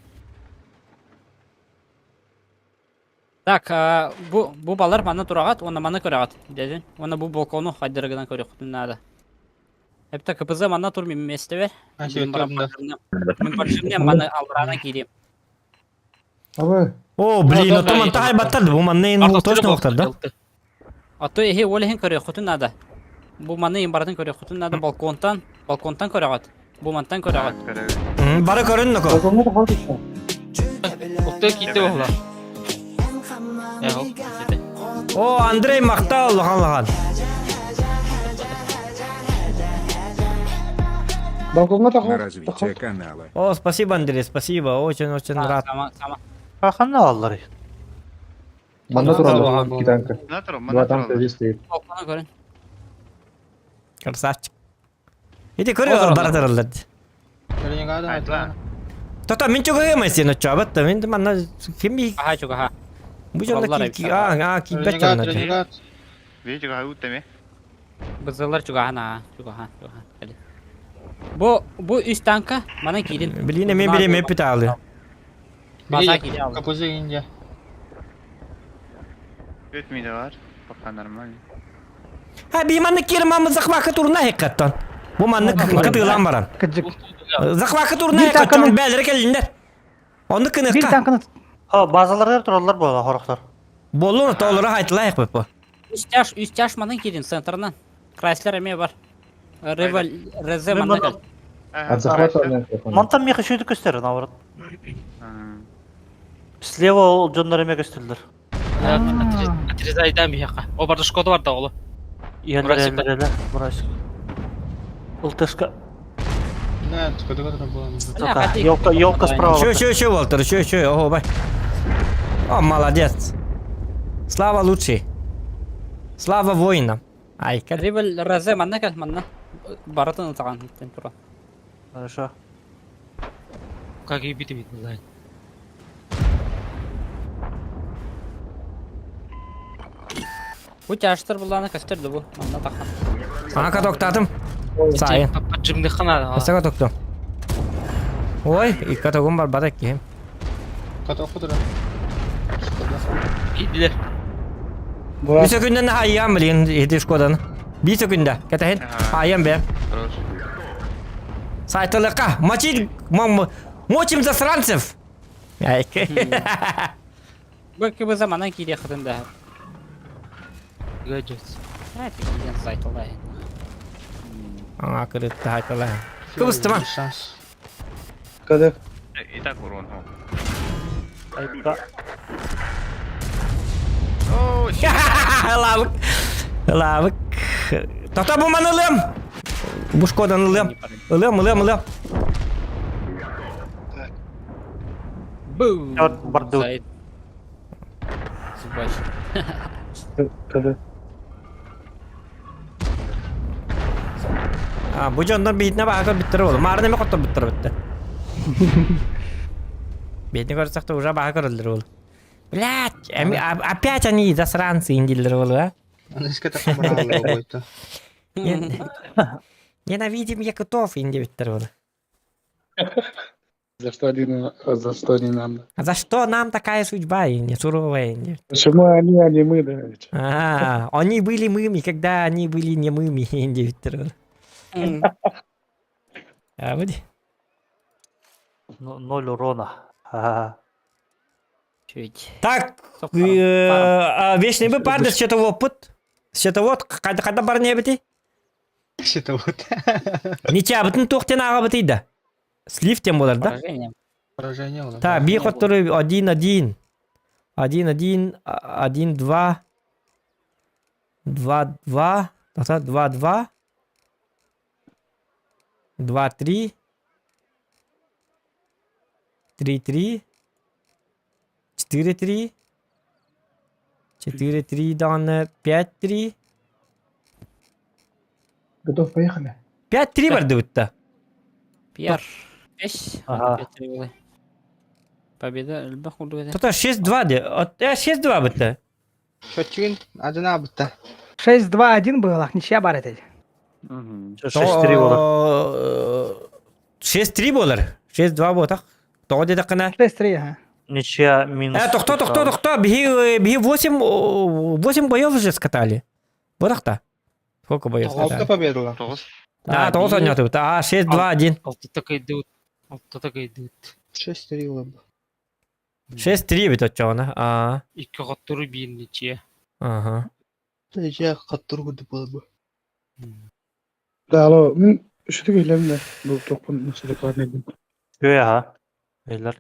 Так, бу бу балар маны турагат, оны маны көрөгат, дедин. Оны бу балкону хайдырыгынан көрөхтүн надо. Эпта КПЗ манна тур мин местебе. Мен поджимне маны алларана кирем. О, блин, ото манта хайбаттар бу манны ин точно октар да. А то эхе олехин көрөхтүн надо. Бу маны им барын көрөхтүн надо балконтан, балконтан көрөгат. Бу мантан көрөгат. Бары көрүн ноко. Оттой китте болла. О, Андрей мактал, лахан лахан. На развитие канала. О, спасибо, Андрей, спасибо, очень-очень рад. Сама, сама. Ханна аллары. Манна тураллар, икки танка. Два танка здесь стоит. Балкона көрүн. Красавчик. Иди көрү бара тараллар. Тото мин чугуйма сен очобат, мин манна ким би Аха чугаха. Бу жонда ки а а ки бет жонда. Видите, как утами. Бызылар чугахан а, чугахан, чугахан. Бу бу үс танка мана кирин. Билин мен биле мен питалы. База кире алды. КПЗ Индия. Өтмейді бар. Пока нормально. Ha би манны кирмамы захвакы турна хеккаттан. Бу манны кытылан баран. Захвакы турна хеккаттан бәлер келиндер. Оны Бир кыныкка. танканы Ха, базаларга тураллар буола хорохтор. Болуну толура хайтылайык бу. Үс тяж, үс тяж манан кирин центрынан. Крайслер эме бар. Револь, Резе манна кел. От захвата Мантан меха шүйді көстері, наоборот. Слева ол дьоннор эме көстүллэр. Отрезайдан бияка. О барда Шкода бар да олу. Иһэллэр, иһэллэр, Бурасик. Ылтышка. Елка, елка справа. Еще, еще, еще, Волтер, еще, еще, ого, бай. О, молодец. Слава лучший. Слава воинам. Ай, кел. Револь, Резе манна кел, манна. Баратын ытаган тура. Хорошо. Как и бити бит булай. Бу тяжтар буланы көстөрдү бу. Манна тахан. Ака токтатым. Сайын. Поджимдыхана. Өстөкө токту. Ой, икка тогун бар бата киһим. Кидилер. Bir sekünden hayyan bilin yedi Шкодан. Bir sekünde. Кетехин. Hayyan be. Сайтылыкка. Мочить, мочим засранцев. Айка. Бу кыбыза манан киириэххитин да. Гаджет. Э, тикийэн сайталай. Аңа кырытта хайталай. Кыбыстыма. Шанс. Когда? И так урон. Айка. О, Лавык. Лавык. Тота бу маны ылыам. Бу шкодан ылыам. Ылыам, ылыам, ылыам. Бу. Барды. Сайт. Зубач. Когда? А, бу дьоннор биитинэ баһа көрбүттэр буолу. Маарын эме хотто буттар битте. Биитини көрсөхтө уже баһа көрөллөр буолу. Блядь, опять они засранцы индиллер буолу, а? Аны иске таққа баралар бойта. Ненавидим якутов индибиттер буолу. За что они, за что они нам? А за что нам такая судьба, инди, суровая, инди? Почему они, а не мы, да? ведь? А, они были мыми, когда они были не мыми, индибиттер буолу. А, вот. Ноль урона. Ха-ха. Чуть. Так, вечный бы парды счетовод. Счетовод, когда бар не бити? Счетовод. Нича, бытын туохтен аға бытый да. Слив тем болар, да? Поражение. Поражение было. Та, би хотторы 1-1. 1-1, 1-2. 2-2. 2-2. 2-3. 3-3. 4-3. 4-3 даҕаны 5-3. Готов, поехали. 5-3 бардыбытта. Пьер. Бес. Ага. Победа элбэх курдук этэ. Тота 6-2 де. 6-2 бытта. Счетчигин адына бытта. 6-2-1 было, ничья бар это. 6-3 было. 6-3 болар. 6-2 болтақ. Тоға деді қына. 6-3, ага. Ничья минус. Тохто, тохто, тохто. Биһи, биһи 8, 8 боев уже скатали. Бодақта. Сколько боев Алты скатали? победала. Тоғыз. А, тоғыз ойнатып. А, 6-2-1. Алтыта кыйдыбыт. Алтыта кыйдыбыт. 6-3 было. 6-3 бит отчоғына. А, Икки хоттору биир ничья. ага. Ничья каттыр курдук было бы. Да, алло, мен үшіті келемін да. Бұл тоқпын насыдықлар Köy ага. Beyler.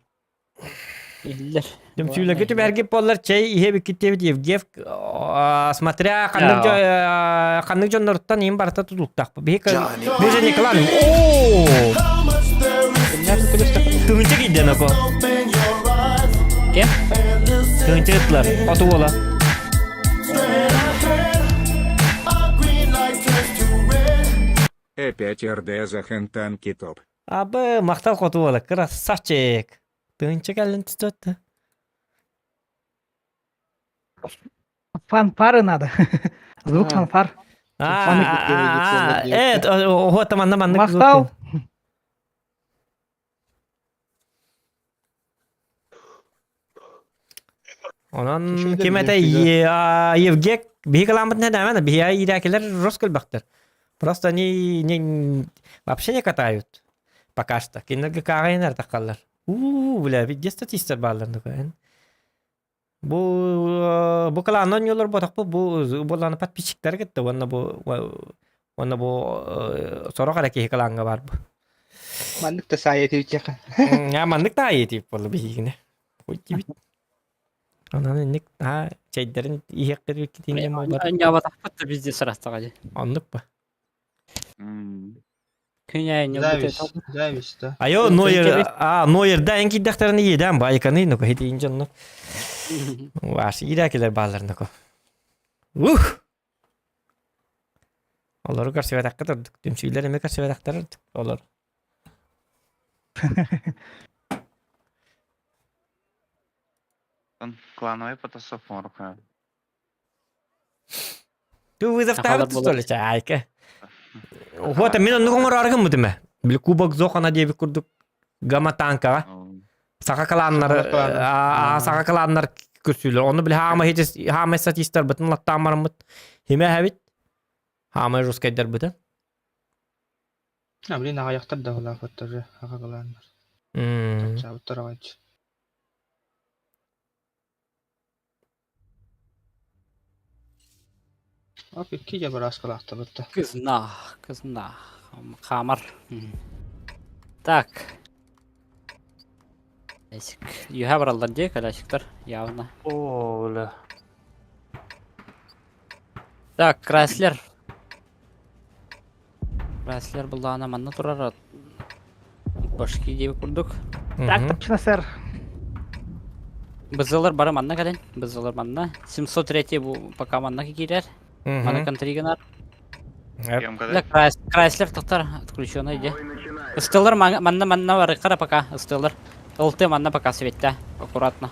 Иллер. Түмсүүлерге түбәргеп боллар чай ihe биккиттебит Евгев смотря ханнык ханнык дьонноруттан им барта тутулуктах. Биһи бу же Николан. О! Тыгынча кийден ако. Кем? Тыгынча ытлар. Оту бола. Опять РД за хентанки топ. Абы мактал хоту бола. Красавчик. Тыгынча кэллин түстөттү. Фанфары надо. Звук А. фанфар. А, вот там манна манна. Мактал. Онон Шүндө ким это Евгек биһи каламыт не дәмәне биһи ирәкеләр роскөл бактыр. Просто они не вообще не катают. Пока что. Кинерге кагайнар такаллар. У, бля, где статистер баллар нукан. Бу бу каланон йолор ботак бу бу боланы подписчиктер кетти. Онна бу онна бу сорок араки каланга бар бу. Маннык та сая тибитяха. Я маннык та етип болду биһигине. Ой тибит. Ананы ник та чайдерин иһеккер китинге молдар. Нябатахпыт везде сарастаға же. Аннык ба. Күнә не Зависть. Зависть, да. Айо Нойер, а Нойер да энки дахтарны еден байканы ну хити инжонну. Ваш иракелер баллар ну. Ух. Олар көрсөбө такка турдук. Түмсүйлер эме көрсөбө тактар олар. Клановый потасовка рука. Ту вызов Сахалар табыт болар. столы чайка. Вот мен онну коңор аргын мутуме. Бил кубок зохана диэби курдук гама танкага. Саха калааннар, а саха калааннар күрсүлөр. Оны бил хаама хитис хаама статистер бытын латтаамармыт. Химе хабит. Хаама рускайдар бытын. А, блин, аяқтар да ола фотторы, ага каланнар. Чабыттар агайчы. Ок, икки дьэ бырааскалаахтабыт да. Кызнаах, кызнаах. Хамар. Так. Эсик. Юха бараллар дии, колясиктар, явно. О, бля. Так, Крайслер. Крайслер буллаҕына манна турар башки диэбит курдук. Так точно, сэр. Бызылар бары манна кэлин. Бызылар манна. 703 бу пока манна киирэр. Маны контригенар. Бля, Крайслер тохтор отключенный иди. Ыстылар манна манна барыккара пока ыстылар. ЛТ манна пока светте. Аккуратно.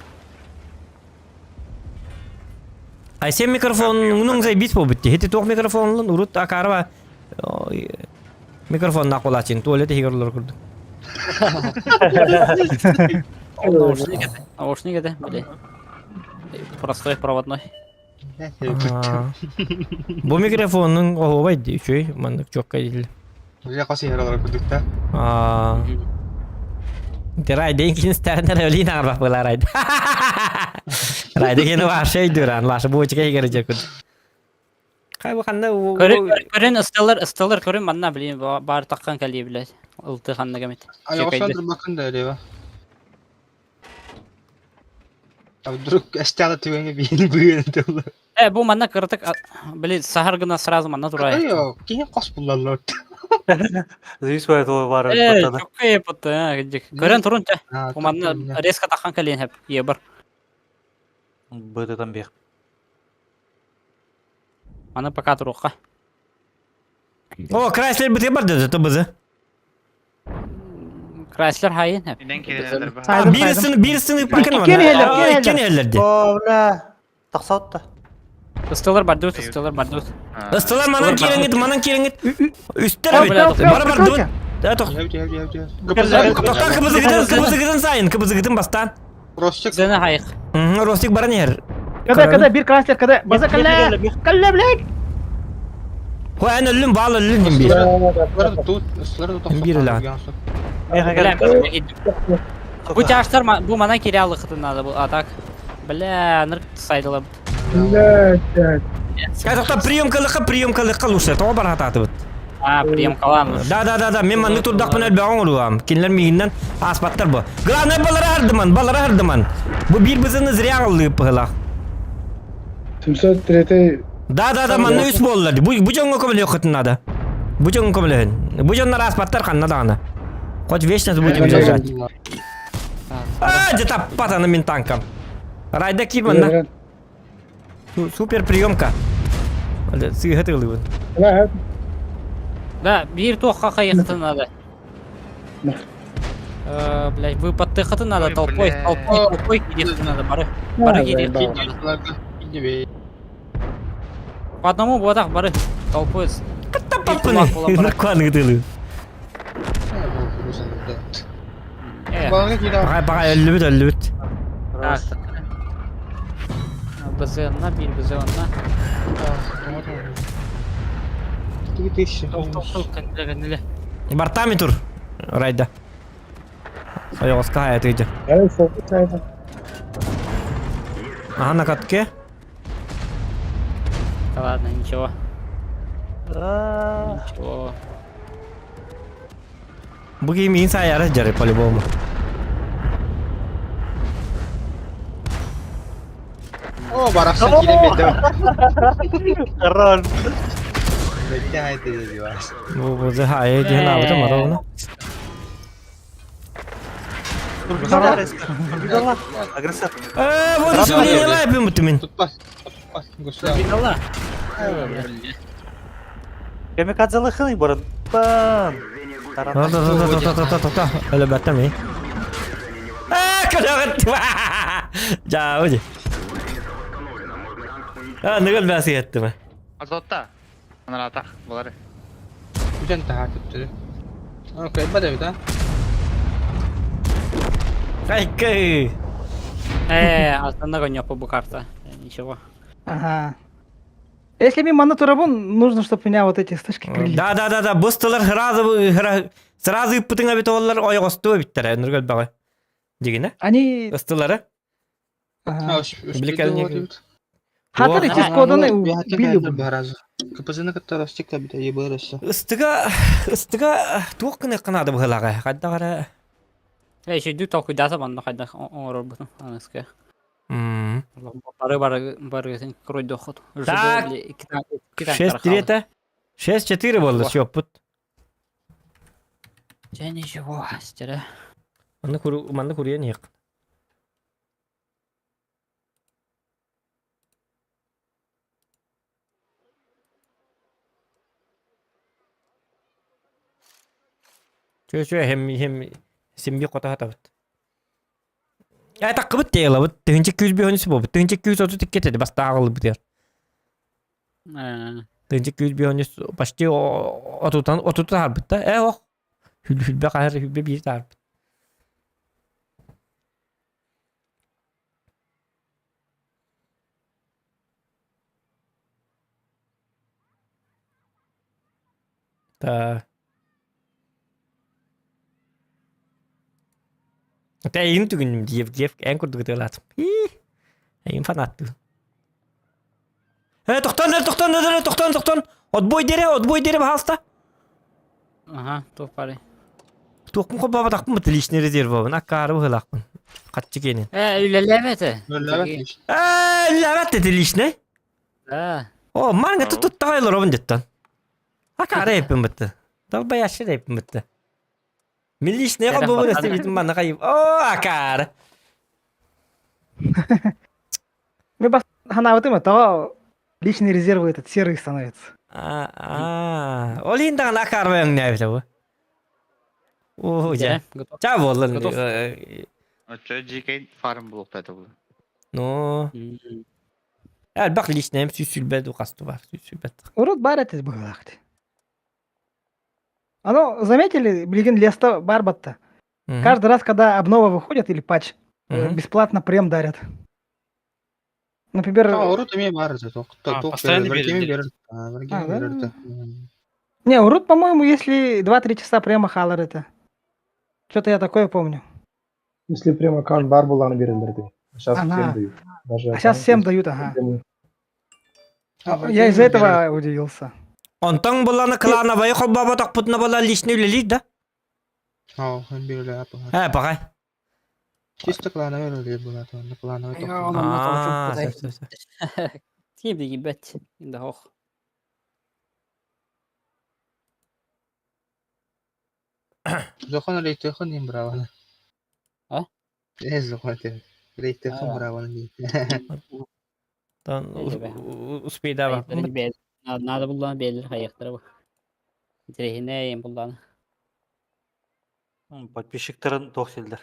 Айсен микрофонунуң заебись буолбут дии. Ити туох микрофонлун урут акаарба микрофоннаах буолааччын туалет иһигэр олорор курдук. Наушник это. Наушник это, блин. Простой проводной. Бу микрофонун оһуобай дии үчүгэй маннык чуокка дииллэр. Бля, хос иһэр олорор курдук да. Аа. Райден кин старнер өлин арбах была райд. Райда кин ваша идуран, ваша бочка игер жекут. Кай бу ханна Көрүн ысталар, ысталар көрүн манна блин бар таккан кали блядь. Ылты ханна гамит. Айосан турбакын да дева. А вдруг эстяла түгәнгә биин быын тылы. Э, бу манна кырытык, блин, сахар гына сразу манна турай. Айо, киһи хос буллаллар. Завис этого бары Э, чуккай пытта, көрөн турун те. Бу манна резко тахан калин хеп, ебар. Быты там бех. Аны пока туруққа. О, Крайслер быты бар деді, ТБЗ. Крайслер хайын. А, бирисин, бирисин ипакын Иккен эллер, иккен эллер О, бля. Тахсаутта. Ыстылар бардут, ыстылар бардут. Ыстылар манан кириңит, манан кириңит. Үстер бит. Бар бардут. Да, тох. Тохта кыбызыгытын, кыбызыгытын сайын, кыбызыгытын бастан. Ростик. Зена хайык. Ростик баран ер. Когда, когда, бир Крайслер, когда, база калля, калля, блядь. Хо эн өллүм, баал өллүм дим бир. Бир ла. Бу тяжтар бу мана кирялыкытын надо бу, а так. Бля, нырк сайдылап. Блядь, Кай тохта приемкалыкка, приемкалыкка лучше, тоҕо бар хатаатыбыт. А, приемкалан. Да, да, да, да, мен маннык турдахпын элбэҕин оруам. Кинилэр миигиннэн ааспаттар бу. Главное балара ардыман, балара ардыман. Бу биир бызыны зря аҕаллыып быһылаах. 703 Да, да, да, манна үс буоллар. Бу, бу дьоҥҥо көмөлөөххүтүн наада. Бу дьоҥҥо көмөлөһүн. Бу дьоннор ааспаттар ханна даҕаны. Хоть вечно будем держать. А, где таппат аны мин танкам. Райда киир манна. Супер приемка. Сыыһа тыылыбын. Да, биир туохха хайыхтын надо. Э, блядь, выпадтыхатын надо толпой, толпой, толпой киирихтин надо, бары. Бары киирихтин надо. По одному буотах бары, толпой. Таппаппыны. Наркоаны тыылы. Паҕай, паҕай, өллүбүт, өллүбүт. БЗ-на, биир БЗ-на. Бартами тур. Райда. Ойоҕоско хайатыйдьа. Ага, на катке. Да ладно, ничего. Ничего. Бу киһи миин саайара дьары по-любому. О, барахсан киирэн биэрдэ. Король. Бу бу хаайы диэн аабыта маровна. Агрессор. Э, вот сомнение лайпым бутумин. Тутпас. Видала? Камикадзе лыхыный баран. Бам. Та-та-та-та-та-та-та. Өлөбөттөм и. Аа, көлөҕүт. Жаа, уди. Аа, ныгыл бәси еттим. Азотта. Анаратах булары. Үтэн таһаа төттөрү. Окей, бада бит, а? Айкы. Э, астана гонёпа бу карта. Ничего. Ага. Если мимо на турабун, нужно, чтобы меня вот эти стышки крыли. Да, да, да, да, бусталар сразу сразу ыппытыҥа бит оллар ойоҕостуу эбиттэр нургал баҕа. Дигинэ? Они... Ыстылары? Ага. Хатыр ичис коданы убили бы. КПЗ-ны кытта ростик табита ебыр өссө. Ыстыга, ыстыга туох гыныахха наада быһыылааҕа? Хайдах эрэ... Э, шүйдүү толкуйдаата манна хайдах оҥорорбутун аныска. Бары бары барыгытын кройдоххут. Так. 6-3 это? 6-4 буолла счеппут. Дьэ ничего, стере. Манна куру манна куруйан иһиэх. Чүө-чүө эһэм иһэм симби хото хатабыт. Э таккыбыт тейлабыт тыһынча күүс биһөнүс буолбут тыһынча күүс отут икки этэ бастааҕылыбытыгар. Тыһынча күүс биһөнүс почти отутан отуту таарбыт да э ох хүлбэ хаһар хүлбэ биир таарбыт. Та Эйин түгүнүм диев диев эн курдук ытыалаатым. Эйин фанаттыы. Э, тохтон, тохтон, тохтон, тохтон. Отбой дере, отбой дере, пожалуйста. Ага, туох бары. Туохпун холбообатахпын быт личный резервабын, аккаары быһыылаахпын. Хаччы киэнин. Э, үлэлээбэт э. Үлэлээбэт. Э, үлэлээбэт это личный. Да. О, манга туттаҕай олоробун деттон. Акаары эппин бытты. Долбоящий эппин бытты. Мин личный холбобун эстибитим манна хайып. О, акаары. Мен бас ханаабытым тоҕо личный резервы этот серый становится. А, ол иһин даҕаны акаарбай өҥнөөбүтэ бу. Оо, дьэ. Ча буоллун. Оччо дьиикэй фарм булуохта бу. Ну, элбэх личнэйим сүүс сүүрбэ ду хасту бар, сүүс сүүрбэ. Урут бар этэ быһыылаах Оно, заметили, билигин леста бар батта. Каждый раз, когда обнова выходит или патч, бесплатно прем дарят. Например... Урут эмиэ баар Постоянно берет. Не, урут, по-моему, если 2-3 часа прямо халар это. Что-то я такое помню. Если прям аккаунт бар буланы берилдерди. Сейчас Ага. всем дают. Даже А сейчас всем дают, ага. Я из-за этого удивился. Онтон буланы клановай холбооботохпутуна була личный үлэлиир да? Оо, бирлээ Э, паҕай. Чисто клановай үлэлиир буолаата, онно клановай Аа, сөп, сөп, сөп. Тип дигибет. Да ох. Зохон рейтехон диэн браваны. А? Э, зохон этэ. Рейтехон браваны диэн. Тон успейда Надо булланы биэлэр хайыахтара бу. Интэриэһинэй булланы. Подписчиктарын туох силлэр.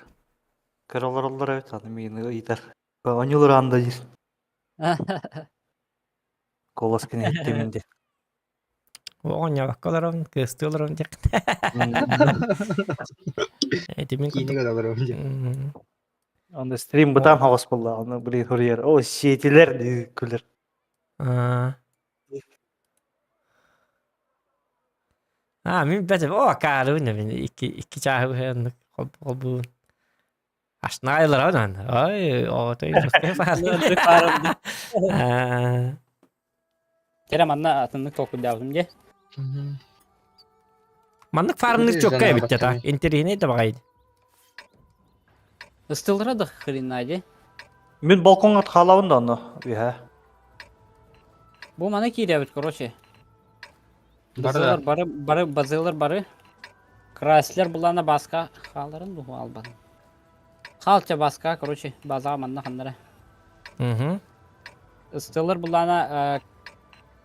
Көрө олороллор эбит, аны миигин ыйытар. Оонньуулар анда диир. Колоскин иһиттим диэн. Оҕонньообокко олоробун, кыыстыы олоробун диэх. Эти мин Киинэ көрө олоробун диэн. Анда стрим бытаан хаҕыс буолла, аны блин суруйар. О, сиэтилэр дии күлэр. Аа, мин бэтим, о, акаарыбын мин икки икки чааһы быһыаннык холбуун. Ашнаайларабын ай, отой Кэрэ манна атыннык толкуйдаабытым дии. Маннык фармнык чокка эбит та. Интэриэһинэй да баҕайы. Ыстылара да хрена дии. Мин балкоҥҥа хаалабын да онно үһэ. Бу маны киирэбит, короче. Базылар бары, бары, базылар бары. Краслер булана баска хааларын бу албан. Хаалча баска, короче, базаға манна ханнара. Угу. Ыстылар булана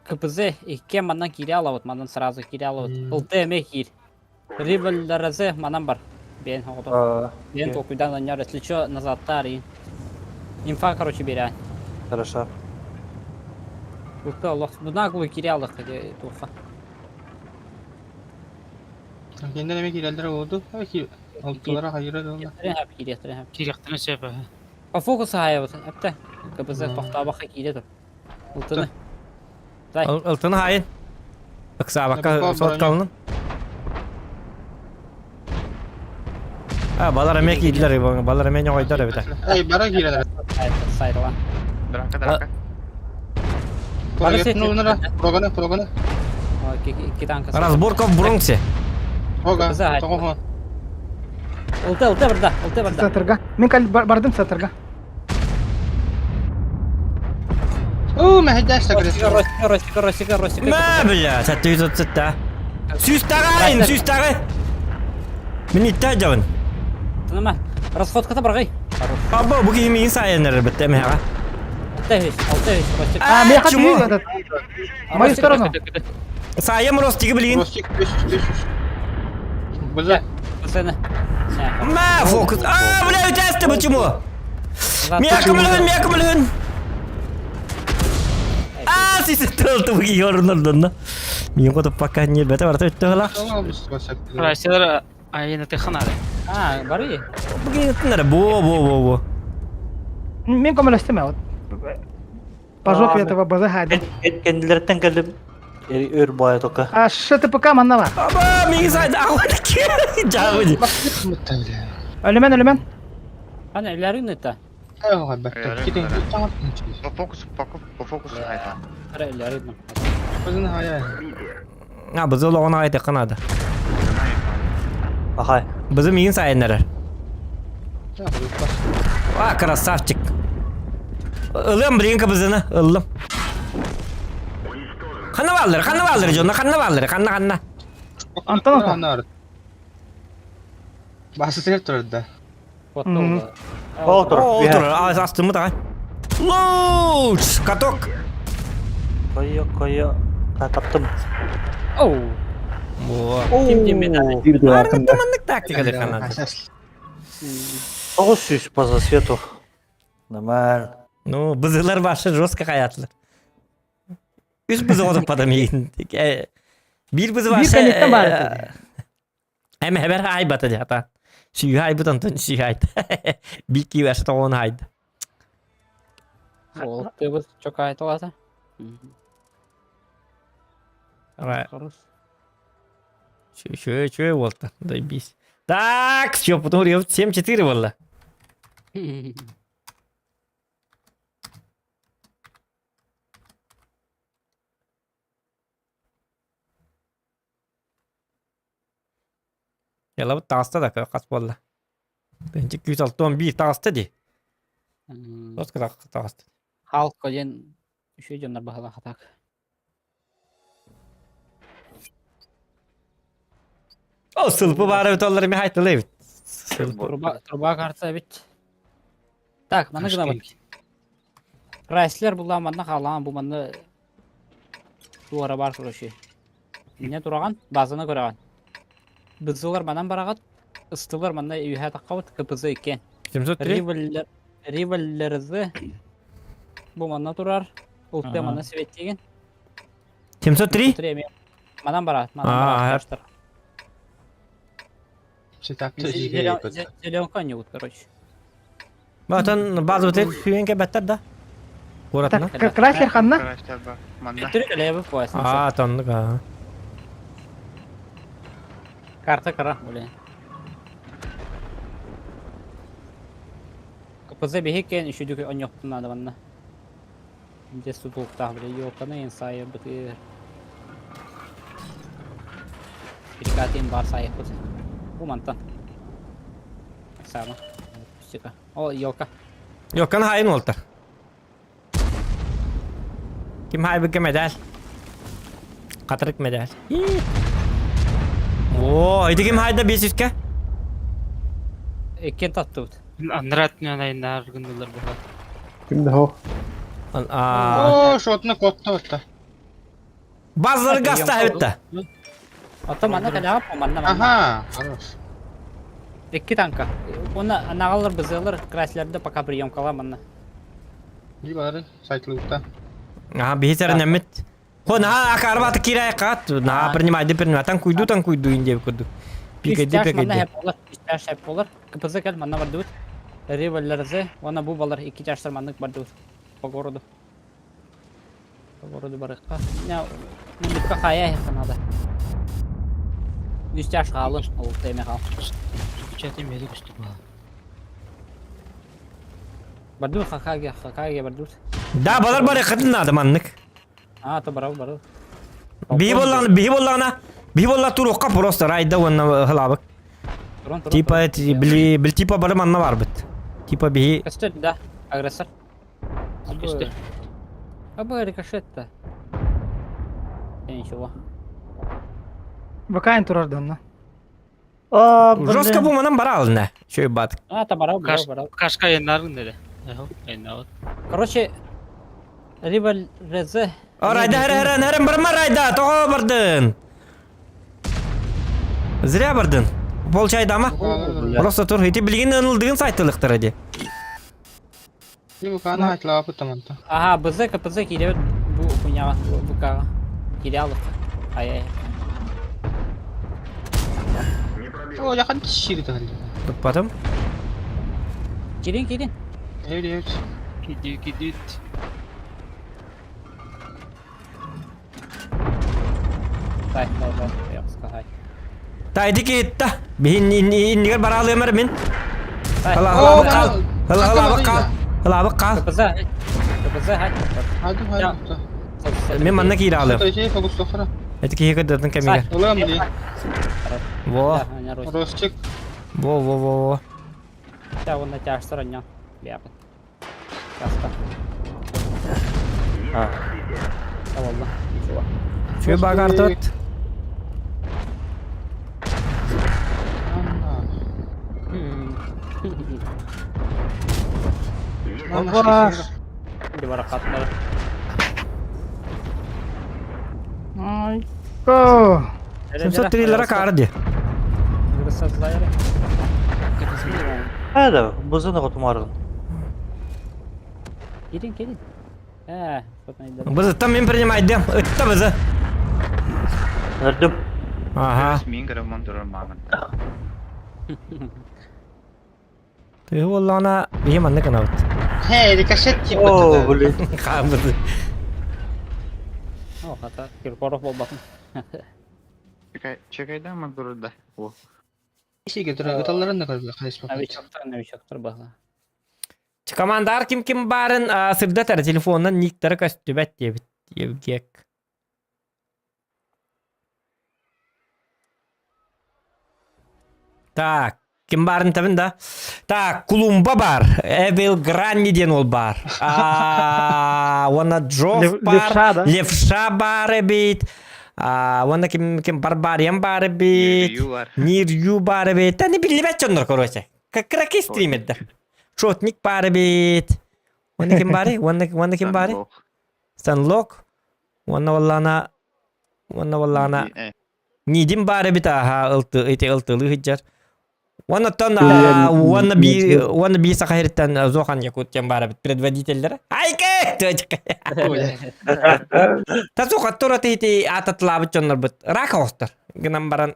КПЗ икке маннан кире алабыт, манан сразу кире алабыт. ЛТ эме киир. Рибалларазы манан бар. Бен оҕото. Бен толкуйдан анньар, если чё, назадта арыйын. Инфа, короче, берään. Хорошо. Ылты олох. Бунаглы кире алых туха. Кинилэр эмиэ киирэллэрэ буолду. Алтылара хайыра да Кириэхтэрин хөп. Кириэхтэрин сөп. По фокусу хаайабыт. Эптэ. КПЗ тохтообохха киирэ тур. Ылтыны. Ылтыны хаайын. Ыксаабакка соткалынын. А, балар эмиэ киирдилэр, балар эмиэ ньоҕойдор эбитэ. Эй, бара киирэлэр. Сайралан. Драка, драка. Проганы, проганы. Разборка в Бронксе. Ога, тоҕо Ылта, ылта барда, ылта барда. Центрга. Мин кал бардым центрга. Оо, мэһэйдээстэ Ростика, Ростика, Ростика, Ростика, Ростика. Мә, бля, 737. Сүүстэҕин, сүүстэҕи. Мин иттэ дьабын. Тыныма. Расходката баргай. Або, бу киһи миигин сайын эрэр битте мэһэҕэ. 6 3, 6 3, Ростик. А, миэхэ Чему? тиийэр этот. Мою сторону. Сайым Ростигы билигин. Ростик, 500, 500. Быза. Пацаны. Мә, фокус. А, бля, үтәсті, почему? Миэхэ мөлүн, миэхэ мөлүн. А, сиси тылты бу киһи оруннордонно. Миигин хоту пока не бete барта өттө хала. Крайсер айына тыханары. А, бары. Бу киһи тыннара бу бу бу бу. Мин көмөлөстүм вот. По жопе этого база хайдым. Кэннилэриттэн кэллим. Өр баайа тока. А ШТПК манна бар. Аба, миигин сайда ахуйда Жабыди. Өлөмөн, өлөмөн. Ана, үләрин это. По фокусу, по, по фокусу хайта. Ара, үләрин. А, бызы олоҕун аҕай тахханаада. Ахай. Бызы миигин сайыннарар. А, красавчик. Ылыам билигин кыбызыны, ыллым. Ханна бааллар, ханна бааллар дьонно, ханна бааллар, ханна ханна. Антон Басы сер турда. Ол тур. О, отур, астыммыт аҕай. Луч, каток. Кое, кое. Таптым. Оу. Во. Ким ким медаль. Аргытыманнык тактика деханады. 900 по засвету. Нормально. Ну, бызылар башы жестко каятлар. Үс бызы одуп падам Бир бызы Бир башы... коннектен бар eti. Эм хебер айбата дята. Сүйі айбыт антон сүйі айт. Бир ки башы тоғын айды. Ол тыбыз чок айтыласа. Чё, чё, чё болду? Дай бис. Так, чё, потом 7-4 болды. Яла bu таҕыста да хас буолла. Бенчи 261 таҕыста дии. Тоска таҕыста. Халк один еще идем на багалах так. О, сылпы бары бит олар ми хайтылы бит. Сылпы. Труба, труба карта бит. Так, маны гына бат. Крайслер була манна халан бу манна туара бар короче. Не тураган, базаны көрөгөн. Бызылар манан барагат, ыстылар манна үйһә таккабыт КПЗ иккен. 703. Риваллер Риваллерзы бу манна турар. Улты манна светтеген. 703? Манан барат, манан А, барат. Зеленка не вот, короче. Батан базы бит сүйенке баттар да. Куратна. Так, Крайслер ханна? Манна. А, тоннук а. Карта кара, блин. КПЗ бихекен еще дүкө оньоктун надо манна. Где сутулктах, блин, ёлканы инсайы бытыр. Перекатим бар сайы бут. Бу мантан. Сама. Пустика. О, ёлка. Йоккан хайын олтар. Ким хайбыкка медаль? Катырык медаль. О, ити ким хайда 500-ке? Эккен таттыбыт. Андрат айнар гындылар буга. Ким да хо? А. О, шотны котты бітті. Базар гаста битте. Ата манна каляга манна манна. Ага, хорош. Экки танка. Оны анагалар бызылар краслерде пока приемкала манна. Не бары, сайтлықта. Ага, бихисер немет. Хо, на акарбаты кирай кат, на принимай, принимай. Там куйду, там куйду инде куйду. Пикайди, Үстәш манна пикайди. хеп болар, үстәш хеп болар. КПЗ кел манна бар дут. Риваллерзе, она бу балар икки чаштар маннык бар дут. По городу. По городу барыкка. Не, мундукка хая надо. Үстәш халы, ул теме хал. Печатым едик үстү буга. Бар дут хакаге, хакаге бар дут. Да, балар бар катын надо маннык. А, то барал, барал. Биһи боллаҕына, биһи боллаҕына, биһи болла туруохха просто райда уонна хылаабык. Типа били били типа бары манна барбыт. Типа биһи Көстөр, да, агрессор. Көстөр. Абы рикошет-то. Ничего. Бакайн турар да Жестко бу манан баралына. Шөй бат. А, та барал, барал, барал. Кашка еннарын dedi. Еннават. Короче, либо РЗ. Райда, хәрә, хәрә, хәрә, барма райда, тоҕо бардын. Зря бардын. Получай дама. Просто тур, ити билигин ынылдыгын сайтылыктар ди. Ага, БЗ, КПЗ кииребит бу хуйняҕа, БК-ҕа. Киирэ алык. Ай-ай. Туппатым. Киирин, киирин. Киди кидит. Дай, дай, дай. Сказать. Та иди киитта. Биһин иннигэр бараалыамар мин. Хала хала хала хала хала хала хала. КПЗ, КПЗ, хай. Мин манна киирэ алыам. Эти киһи көрдөрдүн кэмигэр. Во. Во во во во. Та вон натяжтар анньан. Бяпын. Каста. Тавалла. Ничего. Чү багартыт. Опа! Баракаттар. Ай, го! 703 лара каар ди. Hadi buzun отумарын. Кирин, кирин. Э, Бызыттан мин принимайдым. Ытта бызы. Көрдүм. Ага. Мин көрөм турар маамын. Тыһы буоллаҕына биһи маннык гынабыт. Хэ, рикошет типа. О, блин. Хааммыт. О, хата Киркоров буолбатын. Чекайда ма турар да. О. Новичоктар, новичоктар баһа. Командар ким ким баарын сырдатар телефонунан никтары көстүбэт диэбит Евгек. Так, ким баарын табын да? Так, Кулумба бар, Эвил Гранни диэн ол бар. Уонна Джоф бар, Левша, да? Левша бар эбит. Уонна ким ким Барбариан бар эбит. Нирью бар эбит. Та не биллибэт дьоннор, короче. Краки стримердер. Шотник бар эбит. Уонна ким бары? Уонна уонна ким бары? Станлок. Уонна валлана уонна валлана Нидим баар эбит ааһа ылты ити ылтылыы сылдьар. Уоннаттан уонна би уонна би саха сириттэн Зохан Якут диэн баар эбит предводителлэрэ. Айка! Та Зохан тура ити аататлаабыт дьоннорбут рак оҕустар. Гынан баран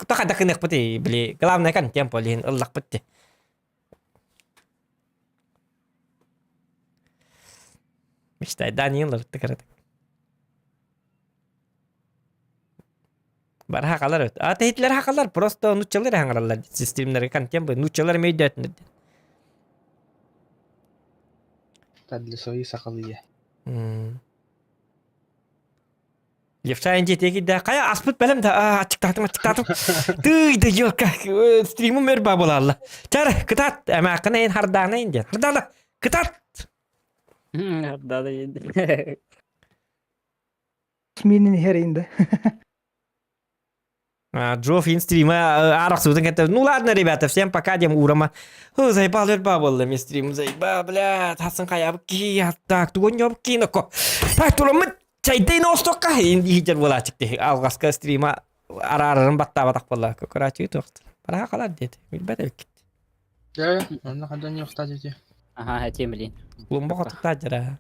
тоха да кыныахпыт били главное контент полиһин ыллахпыт ти. Мечтай Даниил ырытты Бар хакалар өт. А теһитлер хакалар просто нуччалар хаҥараллар системнерге контент бу нуччалар мейдөтүнөр. Для своих сахалые. Левша инжи да кая аспыт бэлэм да ачыктаатым ачыктаатым. Тый да ёлка стримум өр ба болалла. Чар кытат эмаакына эн хардаана ин диэн. Хардаана кытат. Да, да. Сменин херинде. Джо Фин стрима арахсыбытын кэтэ. Ну ладно, ребята, всем пока, дем урама. Заебал өрба болла мен стрим заеба, блядь. Хасын каябы ки, так, тугон ёб киноко. Так, турамы чайдейн остокка. Инди хитер болачык де. Алгаска стрима арарарын баттаба болла. Короче, тоқты. Бара калар деді. Билбет эбит. Да, онно хандан не устать Ага, этим, блин. Клумба хотта жара.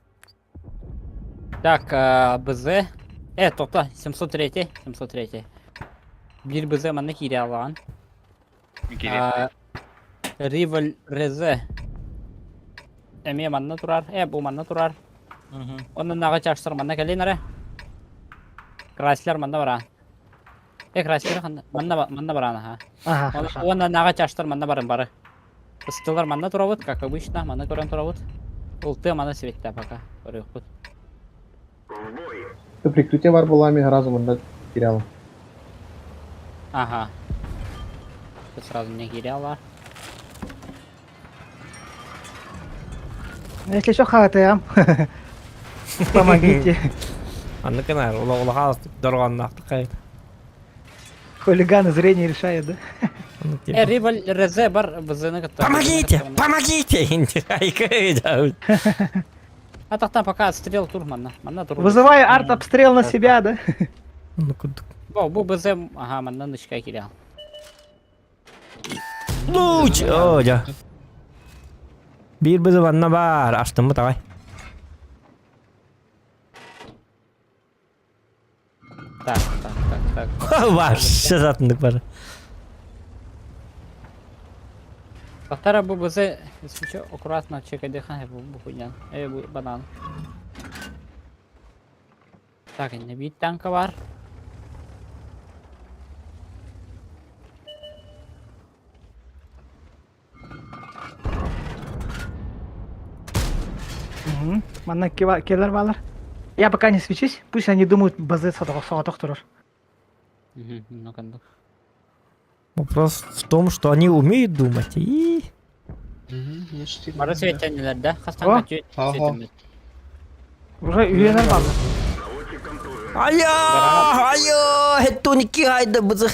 Так, БЗ. Тоқта, 703, 703. Бир БЗ манна кире алған. Риваль Резе. Эме манна турар. Бу манна турар. Онун нага чаштыр манна келин аре. Крайслер манна бара. Крайслер манна манна баран ха. Ага, Онун нага чаштыр манна барын бары. Ыстылар манна турабыт, как обычно, манна көрөн турабыт. Улты манна светте пока. Көрөкпүт. Прикрытие бар буолла сразу мында терял. Ага. Сразу не киряла. Если что, хатаям. Помогите. Анны кынар, улаха дорҕонноохтук хайыт. Хулиганы зрение решает, да? Э, Риваль РЗ бар БЗ-ны кытта. Помогите! Помогите! А тахта пока отстрел тур манна. Манна тур. Вызывай арт-обстрел на себя, да? Ну кудук. Бу бу БЗ, ага, манна нычка кирял. Луч! О, дьэ. Биир бызы манна бар, астыммыт аҕай. Так, так, так, так. Вообще затындык бар. Тахтара бу БЗ, если что, аккуратно чекай дыхание бу бу хуйня. Э, бу банан. Так, не бит танка бар. Угу. Манна келер балар. Я пока не свечусь, пусть они думают, базы соғатох турар. Угу, ну кандык. Вопрос в том, что они умеют думать. И... Бары светенилер да? О! Хастан качу Ага. светенилер. Уже үйренер балар. Айа! Айа! Хеттуники хайда бызы.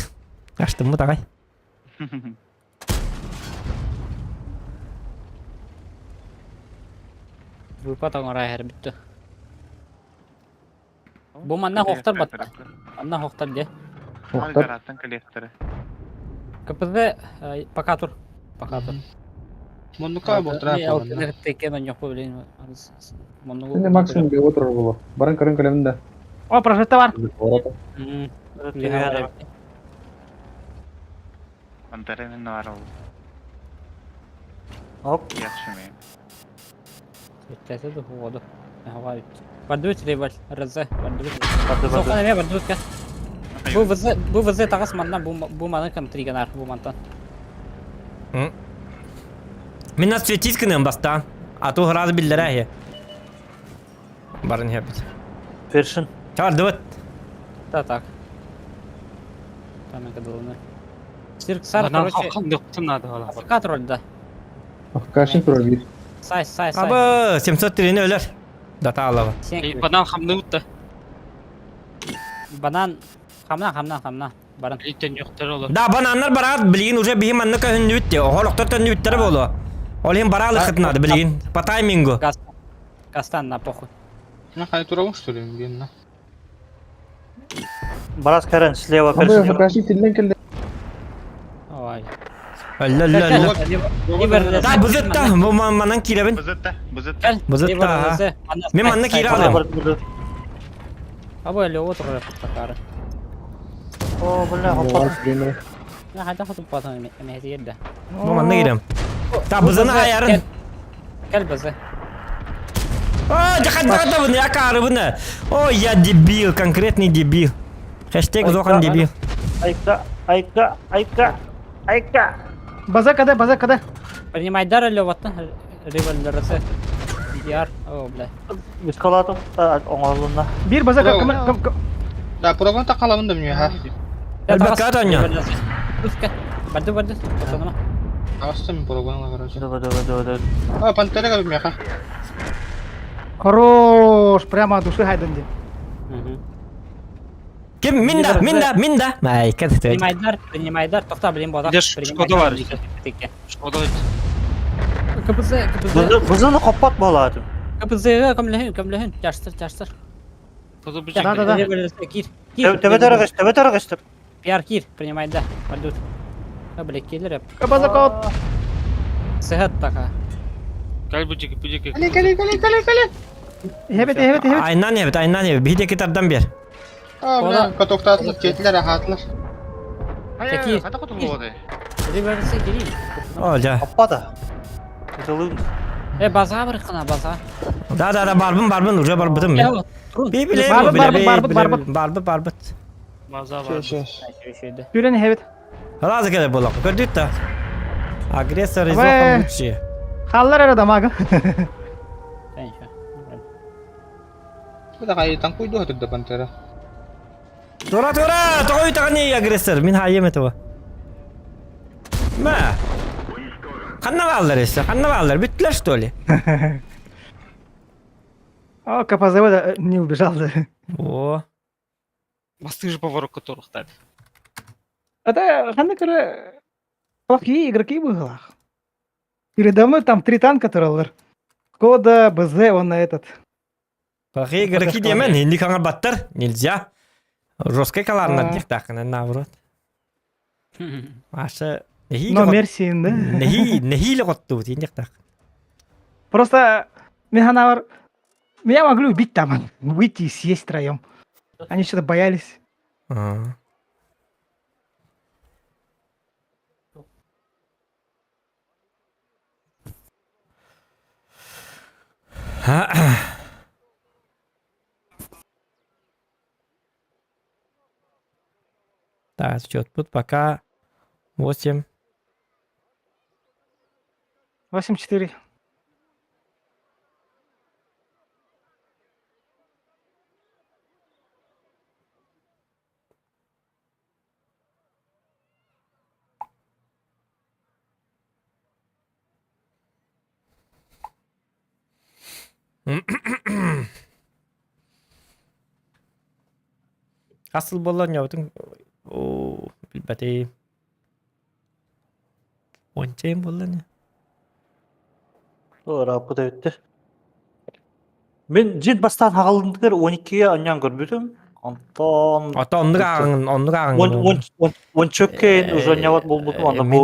Аштыммыт аҕай. Выпад оҥорой иһэр бүттэ. Бу манна хохтар батта. Манна хохтар дьэ. Охтар. Гараттан коллекторы. КПЗ э, пока тур. Пока тур. Муннука буолтара буоланна. Текен онньохпу билин. Моннугу. Сенде максимум бе отырар боло. Баран көрөн келемин да. О, прожекта бар. Пантераны нарыл. Оп. Яхшы Өттәсе духуоду. Бардыбыт ребал, РЗ, бардыбыт. Барды барды. Сохан эме бардыбыт ка. Бу ВЗ, бу ВЗ тагас манна бу бу маны контриганар бу мантан. Мин нас светить гынан бастаан. А то град биллэрэ Барын хепит. Першин. Чардыбыт. Да так. Там это было. Цирк сар, Банан короче, халкан надо было. АФК тролль, да. Кашин турар бир. Сай, сай, сай. Абы 703 өлөр. Дата алаба. Сен- Банан хамны утта. Банан. Хамна, хамна, хамна. Баран. Илтен yoктар олар. Да бананнар бараат билигин уже биһи манна көһүннүбүт Оһолохтор төннүбүттэрэ буолуо. Ол иһин бараалы хытнады билигин. По таймингу. Газ. Гастан на похуй. Ну, хай турабын, что ли, блин, Барас Карен, слева Абы Першин. кашин тилден келди. Ой. Өллө өллө өллө. Да бызытта. Бу манан кииребин. Бызытта, бызытта. Бызытта, ага. Мен манна киире алам. Абы эле отур такары. О, бля, хоппа. На хайда хотуп батан эме жерде. Бу манна киирем. Та бызыны аярын. Кел бызы. О, жакадда буну, якары буну. Ой, я дебил, конкретный дебил. Хэштег Зохан дебил. Айка, айка, айка, айка. База када, база када. Принимай дар эле баттан револьвер РЗ. Яр. О, бля. Бискалатым, оңорлунна. Бир база Браво. кым кым кым. Да, прогон такаламын да мне, ха. Элбекке атанья. Барды барды. Пацаныма. Астым прогон, короче. Давай, давай, давай, давай. А, пантера как меха. Хорош, прямо от души хайдан де. Ким минда, минда, минда. Майка ты. Принимай дар, принимай дар. Тохта, блин, бода. Где Шкода бар? Шкода. КПЗ, КПЗ. Бызыны хоппат болатым. КПЗ, кемлехин, кемлехин. Чаштыр, чаштыр. Да, да, да. Кир, кир. Төбе төрөгөс, төбе төрөгөс. Пиар кир, принимай да. Бардут. А, бля, киллер. База код. Сыгат така. Кел бу жеки, бу жеки. Кали, кали, кали, кали, кали. Хебет, хебет, хебет. Айнан ебит, айнан ебит. Биһи китардан бер. А, бля, катоктатлар, кетлер, ахатлар. Такие. Қайда құтылып болады? Револьвер кири. О, жа. Хоппа Ытылын. Э, база бір қана, база. Да, да, да, барбын, барбын, уже барбытым мен. Би биле, Барбыт, биле, барбыт, барбыт, биле, барбыт. Барбыт, барбыт. База бар. Шөйді. Түрен хебет. Разы келе болақ. Көрдік та. Агрессор из Абы. Зохан лучшие. Халлар ара дамага. Это хай танкуй духа турда пантера. Тура, тура! Тоҕо үтэҕиний агрессор? Мин хаайым этого. Мэ! Ханна бааллар өссө? Ханна бааллар? Бүттүлэр что ли? О, КПЗ не убежал да. О. Бастыж поворот которых Это ханна көрө плохие игроки быһыылаах. Передо мной там три танка тураллар. Кода, БЗ, он на этот. Плохие игроки диэмэн, инник хаҥарбаттар. Нельзя. Жесткай калаарнар диэхтааххына наоборот. Маша Но мерсин, да? Нэһиилэ хоттубут диэхтаах. Просто мен ханавар меня могли убить там, выйти и съесть троем. Они что-то боялись. Так, счет тут пока 8. 8-4. Хас сыл буолла оонньообутуҥ оо билбэтим. Уонча ыйым буолла ини. Ырааппыт эбиттэр. Мин дьиҥ бастаан хаҕылынтыгар 12-ге анньан көрбүтүм. Онтон Ото оннук ааҕыҥын, оннук ааҕыҥын. Уончуккейн уже онньообот буолбутум, онно бу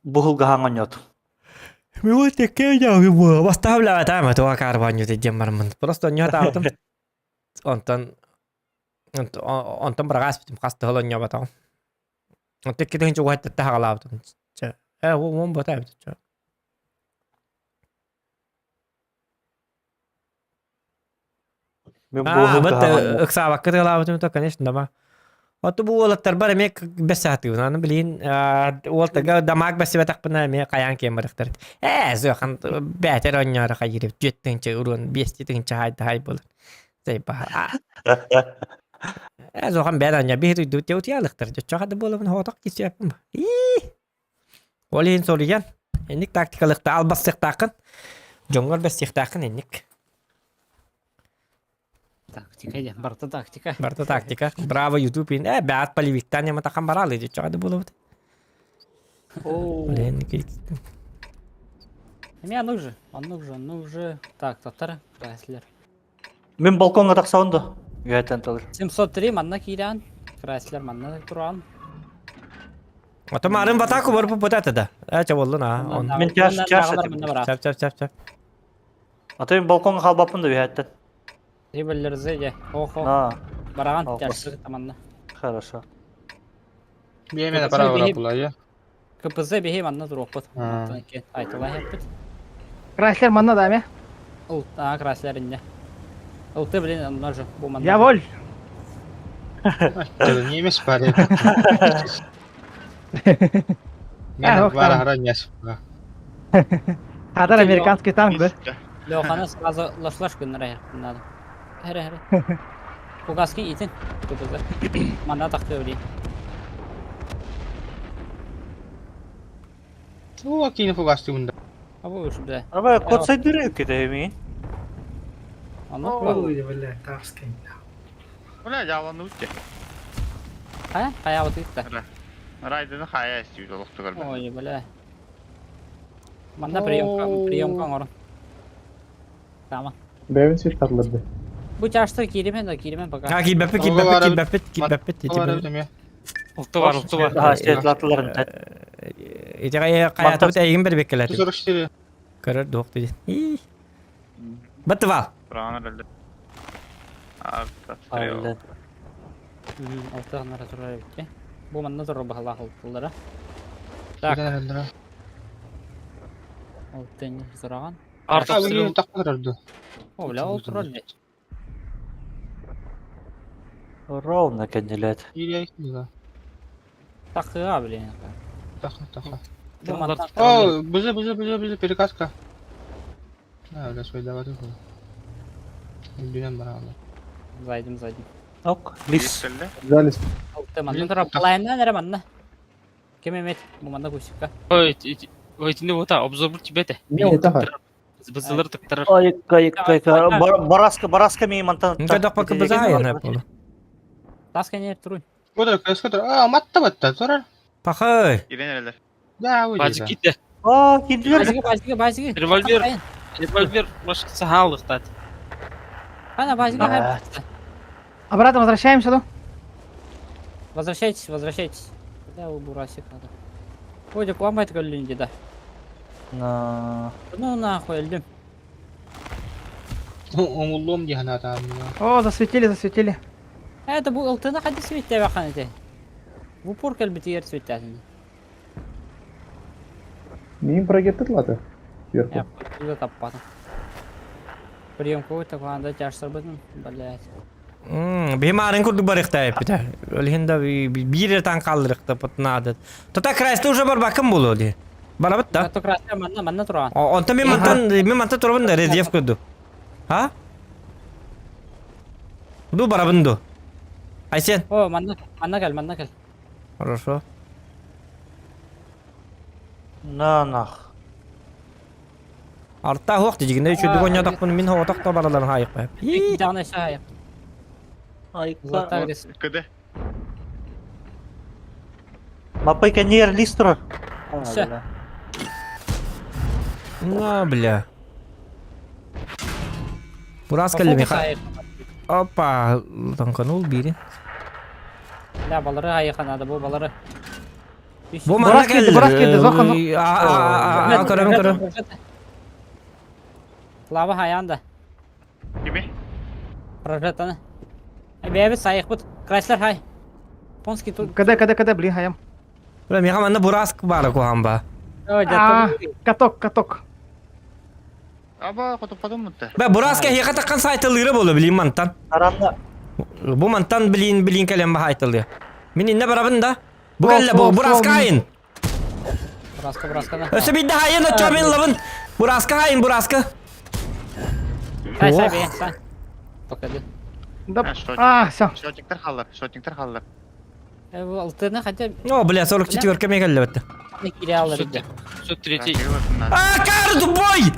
бу сылгаһаҥ онньоотум. Мен вот такая я бастаан билээбэтээм туга карбанньыты диэн бараммын. Просто онньоотаабытым. Онтон онтон быраҕаас бүтүм хас тыһыл онньоботоҕум. Онтон икки тыһыынча уһаттатта хаҕалаабытым. Чэ, э уон бота эбит чэ. Мен Аа, буоһун быт кыһаҕан ыксаабакка тыалаабытым то, конечно, дома. Оту бу уолаттарбар эмиэ бэс саатыыбын. Аны билигин уолтарга дамаак бэссибэтэхпинэ эмиэ хайаан киэн барыахтар. Ээ, зыахан бээтэр оонньоору хайыырып түөрт тыһыынча уруон биэсти тыһыынча хайда хай буолар. Сайбаһа. Ээ, зохан бэт оонньоо биһи туйдубут те утуйаалыктар. Чоччоха да буолабын хоотох кисиэппин. Ии! Ол иһин соруйан, инник тактикалыахта албастыахтааххын, дьоҥҥор бэстиэхтааххын инник. Тактика диэн, барыта тактика. Барыта тактика. Браво, YouTube ин. Э, бэт полевиктан яматахан бараалы дьоччоҕо да буолабыт. Оо. Блин, Эмиэ оннук же, оннук же, оннук же. Так, татар, Крайслер. Мин балкоҥҥа тахсабын да? Үөһэттэн тылыр. 703 манна киирэн, Крайслер манна туран. Ото марын батаку бар бу бата да. Э, чаболлун а. Он. Мин чаш чаш этим. Чап чап чап чап. Ата мин балкоҥҥа хаалбаппын да үөһэттэн. Рибеллерзе же. Охо. А, Бараган тяжсы таманна. Хорошо. Биэмэ пара бара булайа. КПЗ биһи манна туруохпут. Айтыла хеппит. Крайслер манна да ме? Ыл, а, Крайслер инне. Ылты, блин, онно же, бу манна. Я воль. Немец парень. Мен бара хараньяс. Хадар американский танк, да? Леханы сразу лашлаш гыннара надо. Хере хере. Кугаски итин. КПЗ. Манна тахты блин. Туга киин фугасты мында. Абы уж бля. Аба код сайдыры кете Оно Ой, бля, тарский. Бля, жаланды утте. Хайа, хайа вот итта. Райдыны хайа истибит олохтугар. Ой, бля. Манна приемка, приемка оҥорон. Тама. Бэйэбин сыттарларды. Бу чаштар кииримен да кииримен пока. А, киирбэппит, киирбэппит, киирбэппит, киирбэппит. Улты бар, улты бар. Ага, светлатыларын тәт. Итиҕэ хайатыбыт эйигин бэрбеккэлэтим. 44. Көрөр дуох дии. Баттывал. Аллен. Алты ханара турар эбитти. Бу манна турар баһалаах алтылара. Так. Алтын сураган. Артық тақпадырды. О, бля, ол турар не. Ровно кенделет. Такыга, блин. Тақы, тақы. Бу манна О, бызы, бызы, бызы, бызы, перекатка. А, бля, свой давай. Үрдүнэн бараалар. Зайдым, зайдым. Ок, лис. Залис. Алты манна турар. Палайынан эрэ манна. Ким эмит бу манна кусикка. Ой, итини бута обзорбур тибете. Не это Бызылар тыктарар. Ай, кай, кай, Бараска, бараска ми мантан. Нка пока базайын болу. Тас кене туруй. Көтөр, көс көтөр. А, матта батта, турар. Пахай. Ирен эрелер. Да, уйди. Базы китте. А, кирдилер. Базиги, базиги, базиги. Револьвер. Револьвер башка сахалыктат. Ана базиги хай. Обратно возвращаемся, да? Возвращайтесь, возвращайтесь. Да, у Бурасик надо. Ой, да куамайт көллүнди да. На. Ну нахуй, өлдүм. Оңуллуом дии санаатаам. О, засветили, засветили. Это бу ылтына хадди светтэ бахан эти. В упор кэлбитигэр светтэтин. Мин прогеттет латы. Сверху. Я туда таппатым. Прием какой-то канда тяжсырбытын, блядь. Бимарын курдук барыхта эппите. Өлхинда бир таң калдырыкта пытнады. Тота крайсты уже бар бакым болу ди. Барабыт да. То красная манна, манна туран. Онта мен мантан мен мантан турабын да резерв курду. А? Ду барабын ду. Айсен. О, манна, манна кел, манна кел. Хорошо. На нах. Арта хуак дигенде үчүдү гонядак мун мин хооток та бараларын хайык бай. Жана шайык. Ай, Золотая грес. Кыды. Мапай кенер лис турар. Всё. На, бля. Бурас келли миха. Опа, танканул бири. Да, балары айыка надо, бу балары. Бу манна Бурас келди, бурас келди, Зохан. А, көрөм, көрөм. Лава хаянда. Кими? Прожетаны. Бэбит сайык бут. Крайслер хай. Понский тут. КД, КД, КД, блин, хаям. Бля, миха манна бураск бара кухамба. Ой, А, каток, каток. Аба, хотуп подумутта. Бә, бураска хига таккан сайтылыры болу билин мантан. Арамда. Бу мантан билин билин келем ба айтылды. Мин инне барабын да. Бу Сол, келле бу сол, бураска сол. айын. Бураска, бураска да. Өсө бидде хайын өчө мен лабын. Бураска хайын, бураска. Сай, сай, Ох. бе, сай. Покажи. Да. А, что? А, все. Шотиктер халлар, шотиктер халлар. Алтыны хотя О, бля, 44 ме келле бетти. не кире иде. 103. А, кар тупой!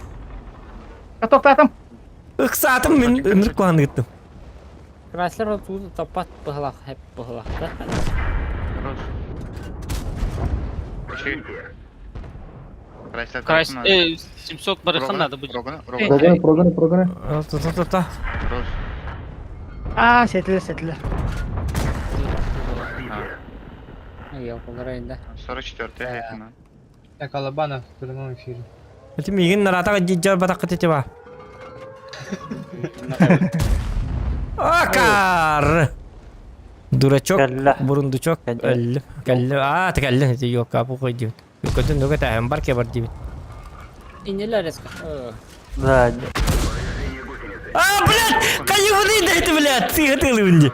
Каток татам. Ыксатым мен өмүр куан гиттим. Крайслер тут тапат быһылах, хеп быһылах да. Хорош. Крайслер. Крайс, 700 барыхан надо будет. Роганы, роганы. Прогоны, прогоны, прогоны. Та та та. Хорош. А, сетилер, сетилер. Йолкалар инде. 44 якына. Так, Алабанов в прямом эфире. Эти мигин нарата жижар батак кете ба. А, кар. Дурачок, Кэллэ. бурундучок, Кэллэ. өллү. Кэллэ, а, кэллэ, эти йокка бу кой дибит. Көтөн нүгө тәһәм бар ке бар дибит. Инелер резко. Да. А, блядь, кайыгы да это, блядь, ты хотел инде.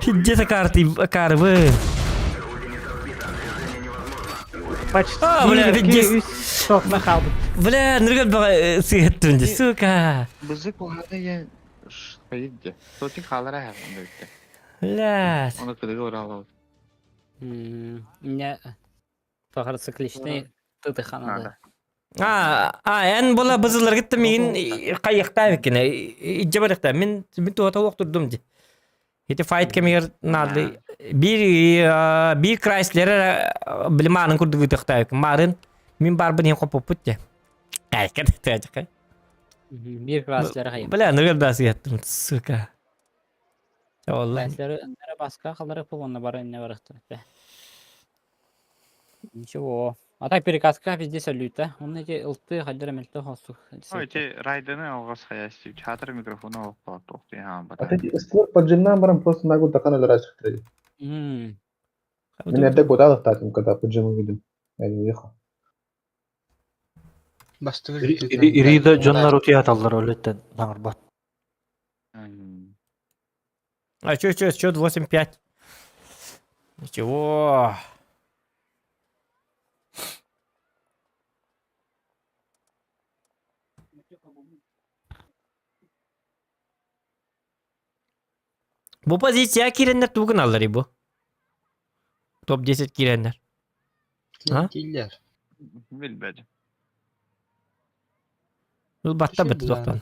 Где-то карты, карвы. Почти. А, бля, ведь Сок нахалды. Бля, ныргат бага сыгыттым сука. Бызык булганда я шпейде. Шотик халлар әһәм битте. Блядь. Оны кыдыгы уралып. Не Пахар цикличный тытыхан надо. А, а, эн була бызылар гитте мин кайыкта бикене. Идже барыкта. Мин мин туата уктурдум ди. Ити файт кемигер нады. Бир бир Крайслер билманын курдугу тыкта. Марын мин бар бин копуп путте. Кайка тажык. Бир Крайслер хай. Бля, ныргат да сыяттым, сука. Валла. Крайслер баска халары пулонна бар инне барыктыр. Ничего. А так перекатка везде салюта. Он эти ЛТ хаддера мельто хосух. Ой, эти райдены алгас хаясти. Чатыр микрофоны алып калат тохты ха А ты створ поджимнан барам просто нагу такана лараш хтрели. Мм. Меня это куда татым, когда поджиму видим. Я не уехал. Бастыгы Ирида Джоннар утияталлар өлөттен наңырбат. А чё, чё, счет 8-5. Ничего. Бу позиция киирэннэр тугу гыналлар бу? Топ-10 киирэннэр. А? Киллер. Билбэт. Ылбатта бит туохтан.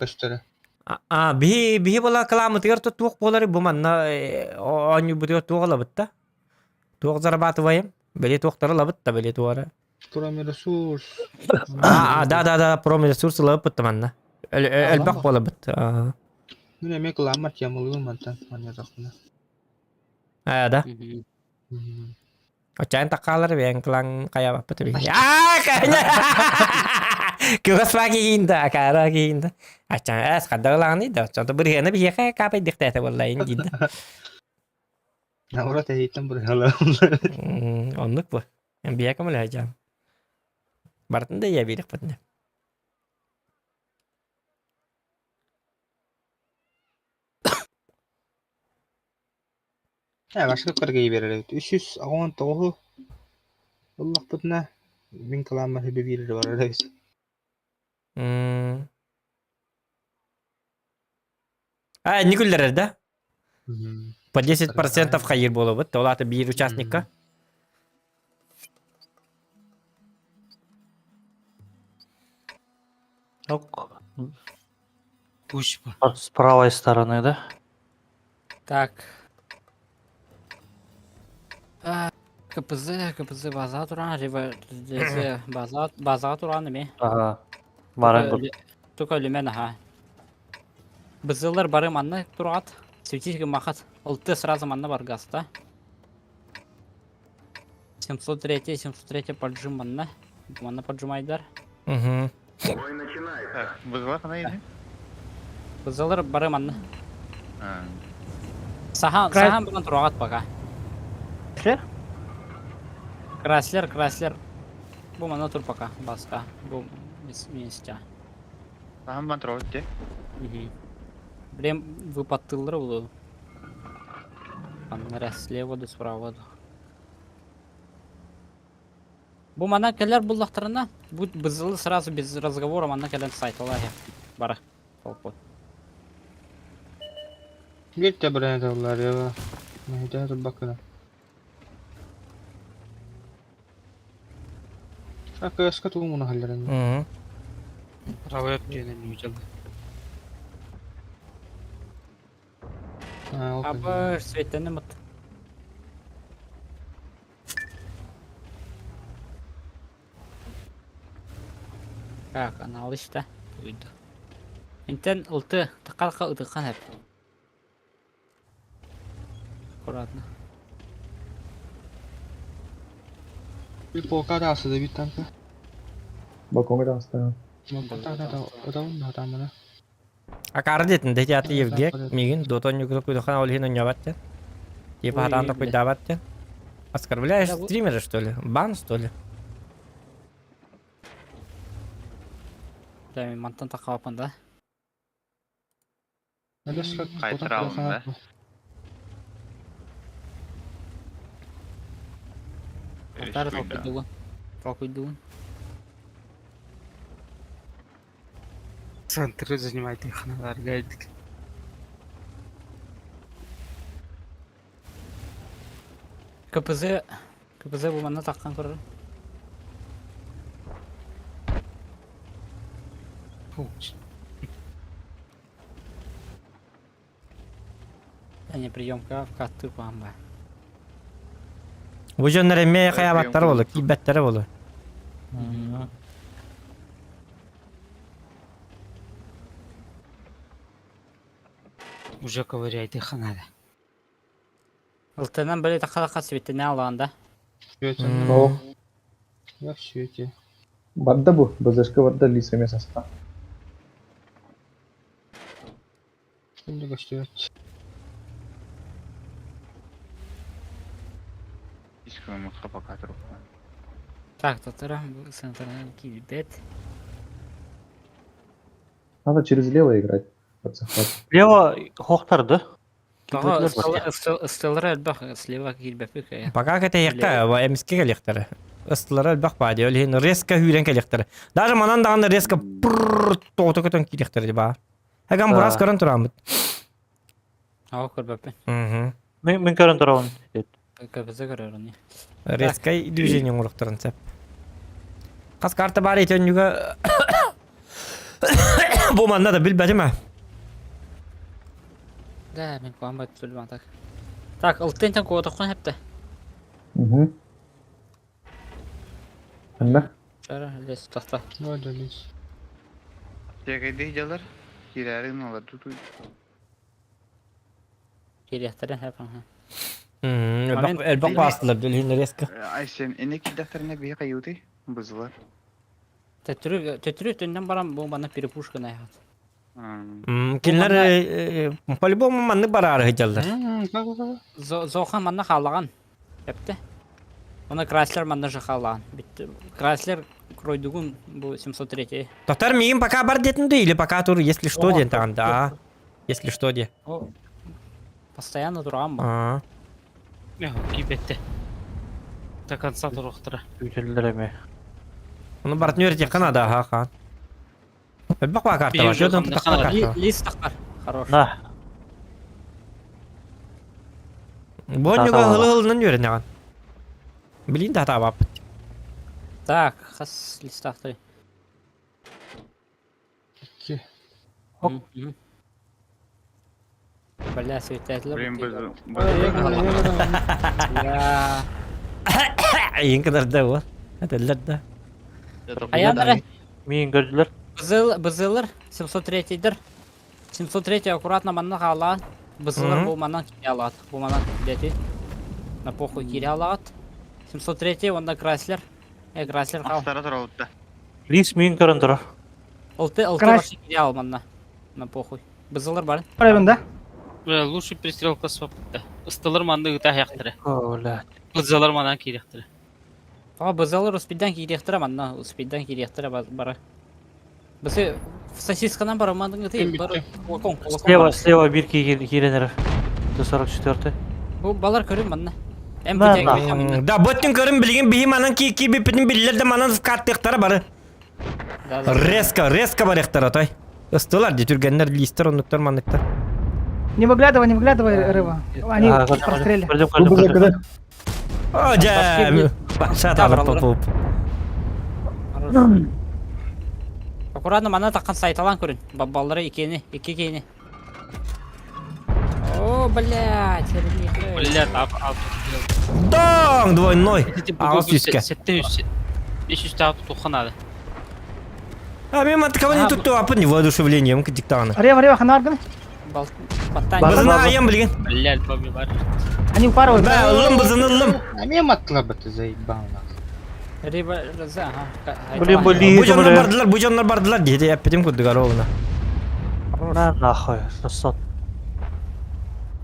А биһи биһи була кыламытыгар то туох буолар бу манна оонньуубутугар туох ылабыт да? Туох зарабатываем? Били туохтары ылабыт да били туора. Промресурс. А, да, да, да, промресурс ылабыт манна. Элбэх буолабыт. Мин эмиэ кыламмар темалыыбын мантан манньатахпына. Аа, да. Оччоон таккаалар бэйэҥ кылаҥ хайаабаппыт эбит. Аа, кэһинэ! Кыгас баа киһиин да, акаара киһиин да. Аччаан эс хадда ылаҕыный да, оччоон бырыһыана биһиэхэ каапайдыхтаата буолла ин диин да. Наоборот, эһиттэн бырыһыалаах. Оннук бу. Биһиэхэ көмөлөһө Барытын да ийэ биэриэхпитинэ. Ээ, башка кыргый биэрэр эбит. 319-у ыллахпытына, мин кылааммар хебе биэрэр барар эбит. М. А, не күллэрэр да? По 10% хайыр буолабыт. Ол аата биир участникка. Ок. Пусть С правой стороны, да? Так. А, КПЗ, КПЗ база туран, РВДЗ база, база туран эми. Ага. Баран Только Только өлүмэн аха. Бызылар бары манна турат. Светить махат. ЛТ сразу манна бар гаста. 703, 703 поджим манна. Манна поджимайдар. Угу. Бой начинается. Так, бызыла хана иди. Бызылар бары манна. А, Сахан, Край- сахан баран турагат пока. Краслер? Краслер, Краслер. Бу манна тур пока, баска. Бу месте. Сахан бан турабыт дии. Мгм. Блин, выпаттылар буду. Там слева да справа да. Бу манна кэлэр буллахтарына, бу бызылы сразу без разговора манна кэлэн сайталар бара. Толпой. Биир да бронеталлар я. Мэһэйдэһэ турбаккына. АКС-ка тугу мунаһалларын. Угу. Правый диэн ньүдьэл. Аа, ол Абы светленим от. Так, анал işte. Uydu. Интен ылты тақалқа ытықан хәп. Аккуратно. Bir полка да асыда bir танка. Балконга таҕыста. Отабын да Акаары диэтин да ити Евгек миигин дотон ньукута куйдахан ол иһин онньообат диэн. Типа хатаан такуйдаабат диэн. Оскорбляешь стримера, что ли? Бан, что ли? Да, мен мантан тақалапын да. Кайтаралым да. Алтары толкуйдугун. Толкуйдугун. Центры занимайте ханалар гайдик. КПЗ КПЗ бу манна таққан көрөр. Не приемка в катты памба. Бу дьоннор эмиэ хайаабаттара буолуо, киирбэттэрэ буолуо. Уже ковыряйте ханада. Ылтынан били тақалақа светіне алған да. О, Я в свете. барда бу. БЗшка барда лиса эмиэ саста. Şimdi gösteriyor. Искренне пока трубка. Так, татара центральный килбет. Надо через лево играть. Под захват. Лево хохтар, да? Ыстылар элбэх слева килбепик. Пока кэтэйэххэ, эмискэ кэлиэхтэрэ. Ыстылара элбэх баа дии, ол иһин резко үүрэн кэлиэхтэрэ. Даже манан даҕаны резко пурр тоҕото көтөн киириэхтэрэ дии баар. Эган бурас көрөн тураммыт. Ага көрбөппүн. Мгм. Мин мин көрөн турабын. КПЗ көрөр они. Резкай движение оҥоруохтарын сөп. Хас карта баар итөннүгэ бу манна да билбэтим а. Да, мен куан бат сүлбан так. Так, ылтын куотоххун хепте. Угу. Анна? Чара, лес таста. Да, лес. Тиэкэйдии дьалар, киирээри гыналар тутуй. Киириэхтэрин хэп аха. Элбэх элбэх баастылар билиһин резко. Айсен, эне киирдэхтэринэ биһи хайыытый? Бызылар. Төттөрү төттөрү төннөн баран бу манна перепушка найхат. Кинилэр по-любому маннык бараары сылдьаллар. Зоха манна хаалаҕан. Эпте. Оны Крайслер манна же хаалаҕан. Бүттү. Крайслер кройдугун бу 703. Татар миигин пока бар диэтин да или пока тур, если что диэн таҕан да. Если что де. Постоянно тураган ба. Аа. Киибетте. До конца туруохтара. Күүтэллэр эмиэ. Ону бартын үөрэтиэххэ наада аха хаан. Элбэх баа карта бар. Жодон таххар карта. Лист таххар. Хорош. На. Боннюга хылы-хылынан үөрэнэҕин. Билин да хатаабаппыт. Так, хас листахтый. Икки. Хоп. Бля, светятелер. Блин, бызы. Бля. Иин кыдарда вот. Этэллэр да. Аянары. Миин көрдүлэр. Бызыл, бызылыр 703-дер. 703 аккуратно манна хаалаан. Бызылыр бу манан кире алаат. Бу манан дети. На похуй кире алаат. 703 онда Крайслер. Э, Крайслер хаал. Астара туралытта. Лис миин көрөн турар. Ылты, ылты Крайс- вообще кире ал манна. На похуй. Бызылыр бар. Правильно, да? Бля, лучший пристрелка свапта. Ыстылар манны ыта яқтыры. О, блядь. Бызалар манан киирехтэрэ. А, бызылыр успейдан киириэхтэрэ манна. Успейдан киириэхтэрэ бары. Бысы сосисканан бары мандың ыты бары кулакон кулакон. Слева, слева бир кииренер. 144. Бу балар көрүн манна. На, на. Да, боттин көрүн билигин биһи манан ки ки биппитин биллер да манан каттыктара бары. Резко, резко барыктара той. Ыстылар ди түргеннер, листер, оннуктар, манныктар. Не выглядывай, не выглядывай, рыба. Они А, прострели. Көрдүм, көрдүм, көрдүм. О, жа, баша талып попуп. Аккуратно манна таққан сайталан көрүн. Баллары икени, икки кейини. О, блядь, Блядь, ап, ап. Даң, двойной. Ағыз түске. Сетте үс. Беш үс тағы тухан ады. А мен мантыкабын тутту апын воодушевлением диктаны. Рева, рева, ханарган. Бызына айым билген. Блядь, баби бар. Они упарывают. Да, ылым бызын ылым. А мен маттылар бітті, заебал нахуй. Риба, ага. Блин, бу Бу лиз, жоннор блин. бардылар, бу жоннор бардылар диye эппитим курдук ровно. На нахуй, 600.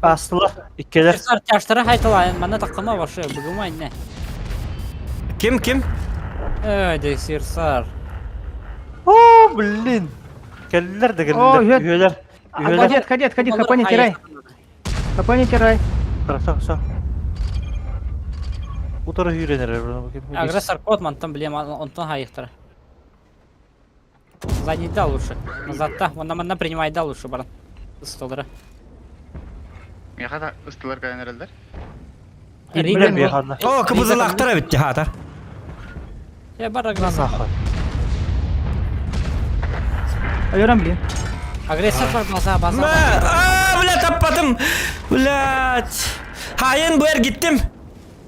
Астылар, иккелер. Тяштара хайталайын, манна таққыма башы, бүгіма инне. Ким ким? Эй, де сирсар. О, блин. Кэллэр да О, кэллэр. жет. Үһүөлэр. Үһүөлэр. Отходи, отходи, отходи, хп не теряй. ХП не теряй. Хорошо, все. Утары үйренер. Агрессор код мантан билем, онтон хайықтыр. Задний да лучше. Назад та, онда манна принимай да лучше баран. Столдыры. Меха ыстылар кайнаралдар. Билем беханна. О, кыбызылактар битти хатар. Я бар агрессор. Нахуй. Айорам, блин. Агрессор бар база, база. Мә, а, бля, таппадым. Блядь. Хайын бу гиттим.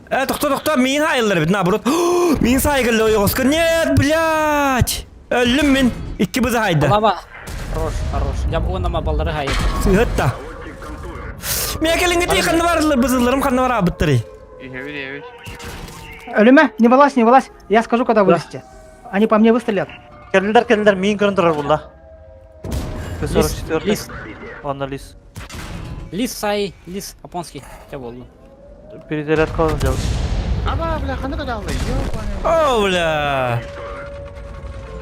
Э, тохто, тохто, мин хайыллар бит, наоборот. Мин сайгылы ойгоска. Нет, блядь. Өллүм мин. Икки бызы хайда. Лава. Хорош, хорош. Я бугун ама баллары хайы. Сыгытта. Мен келинге тей ханны барлар, бызыларым ханны бар абыттыры. Иһэбит, иһэбит. Өлүмэ, не вылазь, не вылазь. Я скажу, когда вылезете. Они по мне выстрелят. Кэллэр, кэллэр, миин көрөн турар булла. 144. Лис, Онна лис. лис сай, лис, японский. Я болду. Перезарядка делать. Аба, бля, ханы кадалды. Ёбаный. О, бля.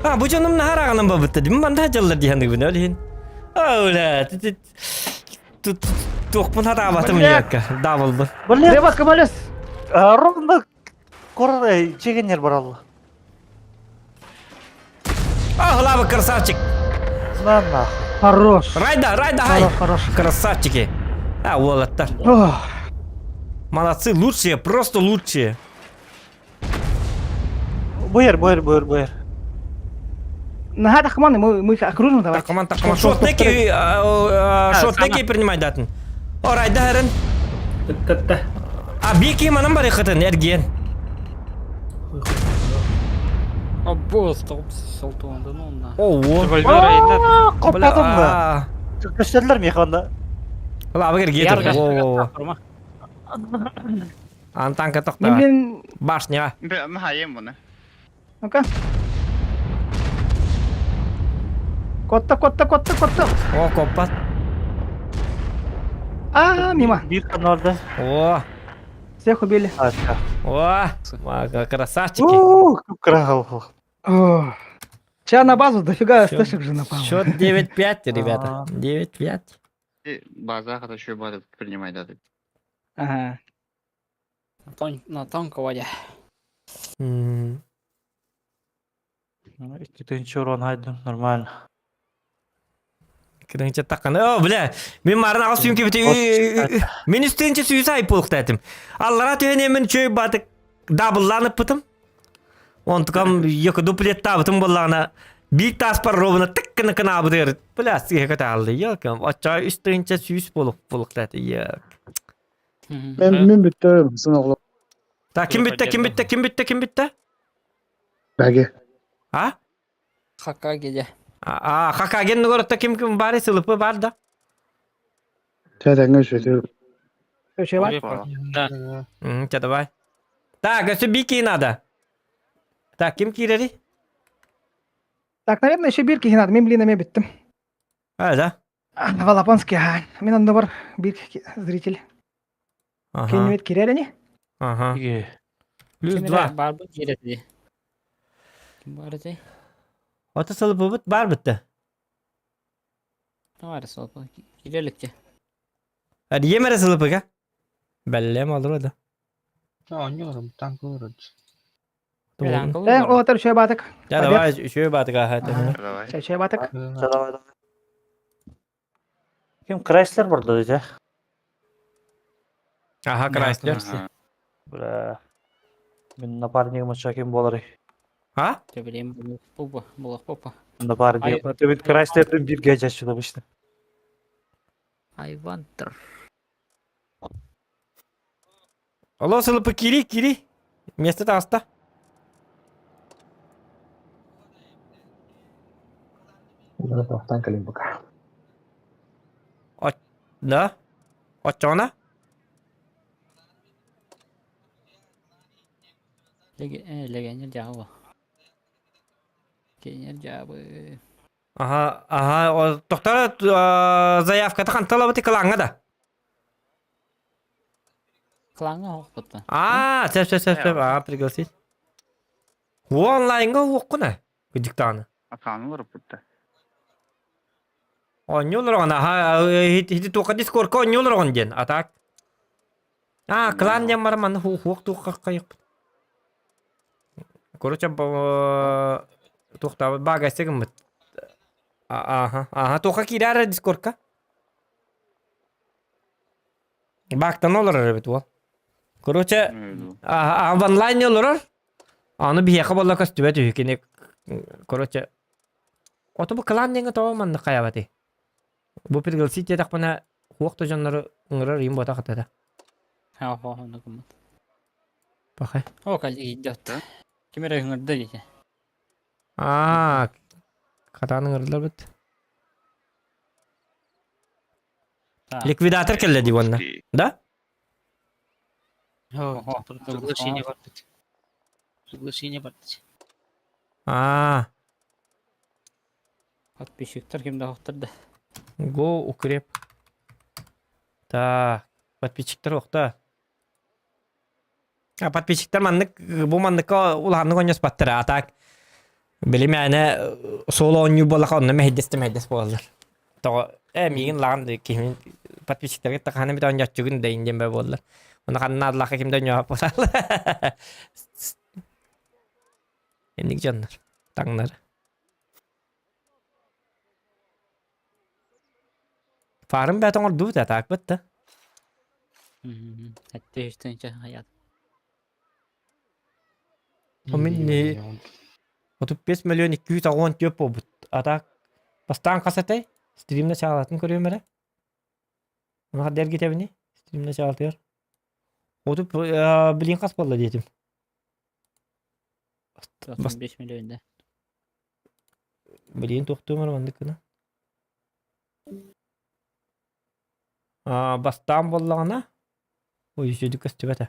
А, бу жаным нахар ағынан бабытты. Дим манда жаллар дияны гүн өлін. О, бля. Туқпын хата абатым Бля. якка. Да болды. Блин, Рева, скобалес. ровно кор чегенер баралла. А, лава, красавчик. На нахуй. Хорош. Райда, райда, хай. Хорош, хорош. Красавчики. А, уолаттар. Молодцы, лучшие, просто лучшие. Буер, буер, буер, буер. Наһаа тахман, мы, мы окружим давай. Тахман, тахман. Шотнеки, шотнеки принимай датын. Орайда хэрэн. А бики манан бар хытын эрген. Обоз топ солтуонда ну на. О, Коппатым да. Көстерлер механда. Ла бігер гетер. Во, во. Ан танка тоқта. Мен Башня. Мен хайым бұны. Ну-ка. Котта, котта, котта, котта. О, коппат. А, мимо. Бир каналда. О. Всех убили. О, красавчики. Ух, крахал. Сейчас на базу дофига стэшек же напало. Счет 9-5, ребята. 9-5. База хорошо база принимай, да. Ага. На тонкого воде. Икки урон хайдым, нормально. Кырынча таккан. О, бля, мен марын ағыс сүйім кебіте. Мен үстінче сүйіс айып болықты әтім. Аллара түйене мен чөй батык дабылланып бұтым. Онтукам екі дуплет табытым боллағына бир тас бар ровно тыккыны кына быдыр. Бля, сыға көте алды. Йокам, оча үстінче сүйіс болуқ болықты әті. Йок. Мен мен бүттім, сын Так, ким бітті, ким бітті, ким бітті, ким бітті? Бәге. А? Хакаге А, Хакаген городта ким ким бар, сылыпы бар да. Тәтәңе шөтө. Че бар? Да. Че давай. Так, өсө бики надо. Так, ким кирери? Так, наверное, еще бирки надо. Мен блин, мен биттим. А, да. Волопонский, ага. Мен онда бар бир зритель. Ага. Кеннемет киререни? Ага. Плюс 2. Бар бу кирери. Ким бар эти? Ото сылыпы бут бар битти. Бар сылыпы. Киреликте. Hadi yemere сылыпыга. Бәллем алыр да. Оонньуурум, танк олорор. Э, отыр чөй батык. Я давай чөй батык аха. Давай. Чөй батык. Давай, давай. Ким Крайслер бар да десе? Аха, Крайслер. Бля. Мен напарнигім оча ким болар. А? Те билем, бу булак попа. Напарнигім. Ты ведь Крайслерден бирге жашын обычно. Айвантер. Алло, сылыпы кири, кири. Место таста. Тоқтан кэлин пока. Да? Очона? Легенер жабы. Кенер жабы. Ага, ага, тоқтар заявка тахан талабы кланга да. Кланга хокпутта. А, сеп сеп сеп сеп, а, пригласить. Онлайнга оққына. Диктаны. Аканы бар бутта. Оннюлар оған, аха, хити туқа дискордка оннюлар оған ден, а так. А, клан ден бар маны хуқ туққа қайық. Короче, туқтабы бага істеген бит. Аха, аха, туқа кирәрі дискордка. Бактан олар бит ол. Короче, а онлайн олар. Аны бияқы бола көстүбәт үхкене. Короче, Ото бу клан деңе тоҕо маннык хайабаты. Бу пригласить етақпына хуох тожоннору ыҥырар им бота хатата. Ха, хо, хо, накумат. Пахай. О, калли идет. Кимере хыңырды дете. Аа, хатааны ыҥырдылар бит. Ликвидатор келле дии уонна. Да? Приглашение бар бит. Приглашение бар бит. Аа, Подписчиктер кимде хоқтырды. го укреп. Так, подписчиктер охта. А подписчиктер маннык бу манныкка улаханнык онньос баттара. А так билимээнэ соло онньуу буоллаха онно мэһэйдэстэ мэһэйдэс буолаллар. Тоҕо э миигин лаҕан да киһимин подписчиктарга тахана бит онньооччугун да индиэн бэ буоллар. Онно ханна наадалаахха ким да онньоһоп буолаллар. Инник дьоннор таҥнары. Фарым бэт оҥордубут а так бытта. Этте хаят. Мин 35 миллион 214 буолбут. А так бастаан хас этэй? Стримна чаалатын көрүөм эрэ. Ону хадда эргитэбини? Стримна чаалтыгар. Оту билин хас буолла диэтим. 95 миллион да. Билин тохтуум эрэ маннык гына. Бастаан буоллаҕына, ой, үчүгэйдик көстүбэтэ.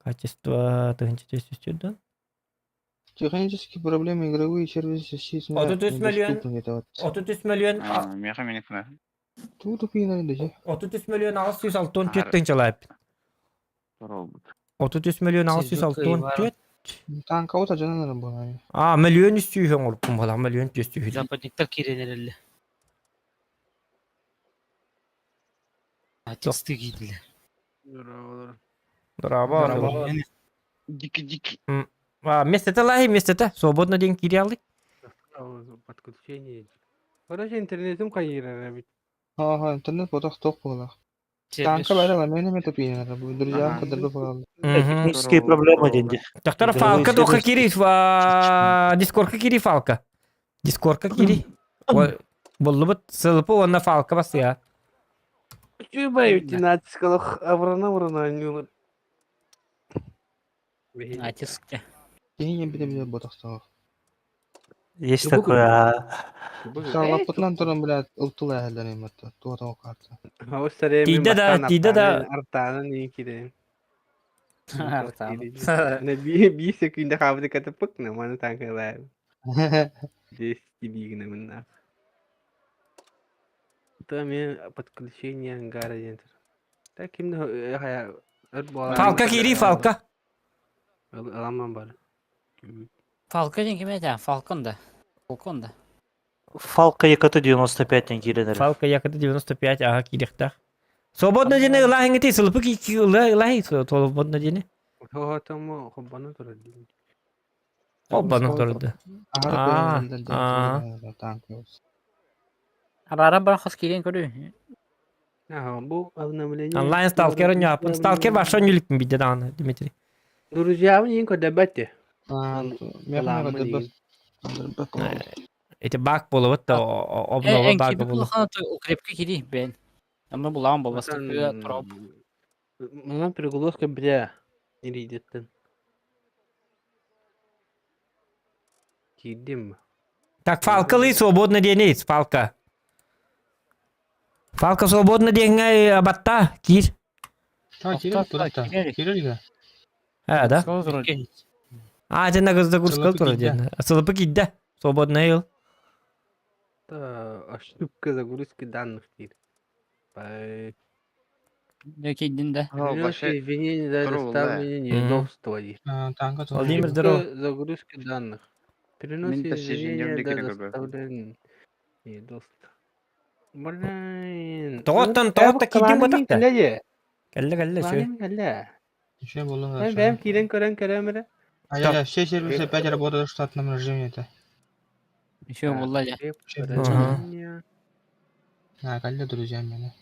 Качество 1404 Технические проблемы игровые сервисы сети 33 миллион недоступны это вот. 33 миллион Миэхэ миникна. Туу тупиинары даже. 33 миллион 864 тыһыынчалаабыт. 33 миллион 864 Танка жананар буолар. А, миллион 300 оҥорбуппун буолар, миллион 400. Западниктар киирэн эрэллэр. Текстыы киирдилэр. Браво. Дики дики. А, местете лахи, местете. Свободно день кириалды. Подключение. Короче, интернетим кайырар бит. Ага, интернет потох тоқ буолар. Танка бары ламена ме тупиинары. Друзьям кадырды буолар. Технические проблемы деньги. Доктор Фалка тоха кири, Дискордка кири Фалка. Дискордка кири. Боллубут сылпы уонна Фалка басыа. Чуй 19 аврана аврана анюлар. Атиске. Киһи бите бите ботохтоох. Есть такое. а. Саллаппытынан туран блядь, ылтыл эһэллэр имматта. Туотоо карта. Тиийдэ да, тиийдэ да. Артаанан иин киирэн. Артаан. Би секунда хаабыты катыппык на маны танкалаа. Здесь тибигина мынна. То мен подключение ангара диэн. Так кимде хая Фалка кири, Фалка. Аламан бар. Фалка диэн ким этэ? Фалкон да. Фалкон да. Фалка ЕКТ 95 киирэн эрэр. Фалка ЕКТ 95 ага киириэхтээх. Свободно диэни ылааһыҥҥытый сылпы ылааһый свободно диэни. Тоҕотому хоббону турар. Холбону турду. Аа. Арара бар хас киирэн көрүү. Ага, бу обновление. Онлайн сталкер оñоаппын. Сталкер баша оñуликпин бидде даҕаны, Дмитрий. Друзьям иин көрдөбөттү. Эти баг болобут да обнова бага болу. Укрепке кири бен. Ама булаан болбаска троп. Мана переголоска бля. Иридеттен. Киирдим. Так, Фалка ли свободно диэни, Фалка. Фалка свободно диэҥҥэ батта, киир. Киирэр киирэр А, да? А, дьэ нагызда курскал турар диэн. Сылыпы киирдэ. Свободный ыл. Ошибка загрузки данных диир. Киирдин да. Извинения за доставление неудобства диир. Владимир, здорово. Загрузки данных. Перенос извинения за доставление неудобства. Блин. Тоҕоттон тоҕотто киирдин ботахта. Кэллэ кэллэ үчүгэй. Кэллэ. Үчүгэй буолла. Бэйэм киирэн көрөн көрөм эрэ. А все сервисы опять работают в штатном режиме это. Еще буолла дьэ. А, кэллэ друзья меня.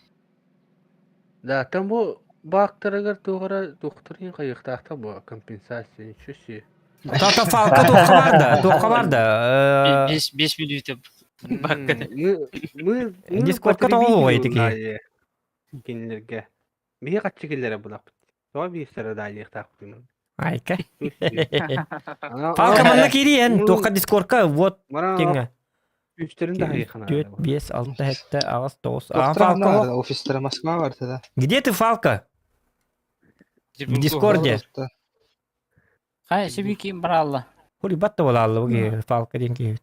Да, там бу баактарыгар туохара туохтарын хайыахтаахта бу компенсация ничего себе. Тата фалка туохха бар да, туохха бар да. 5 мүнүүтэ Мы Дискордка тоҕо ити киһи. Кинилерге. Биһи хаччы киллэрэ булаппыт. Тоҕо биирсэрэ даалиахтаахпытын. Айка. Фалка манна киириэн, туохха дискордка вот киҥҥэ. Үстэрин да хайыхана. 4, 5, 6, 7, 8, 9. А, Фалка. Офистера Москва бар тогда. Где ты, Фалка? В Дискорде. Хай, себе ким бралла. Хули батта болалла бу Фалка диэн киһи.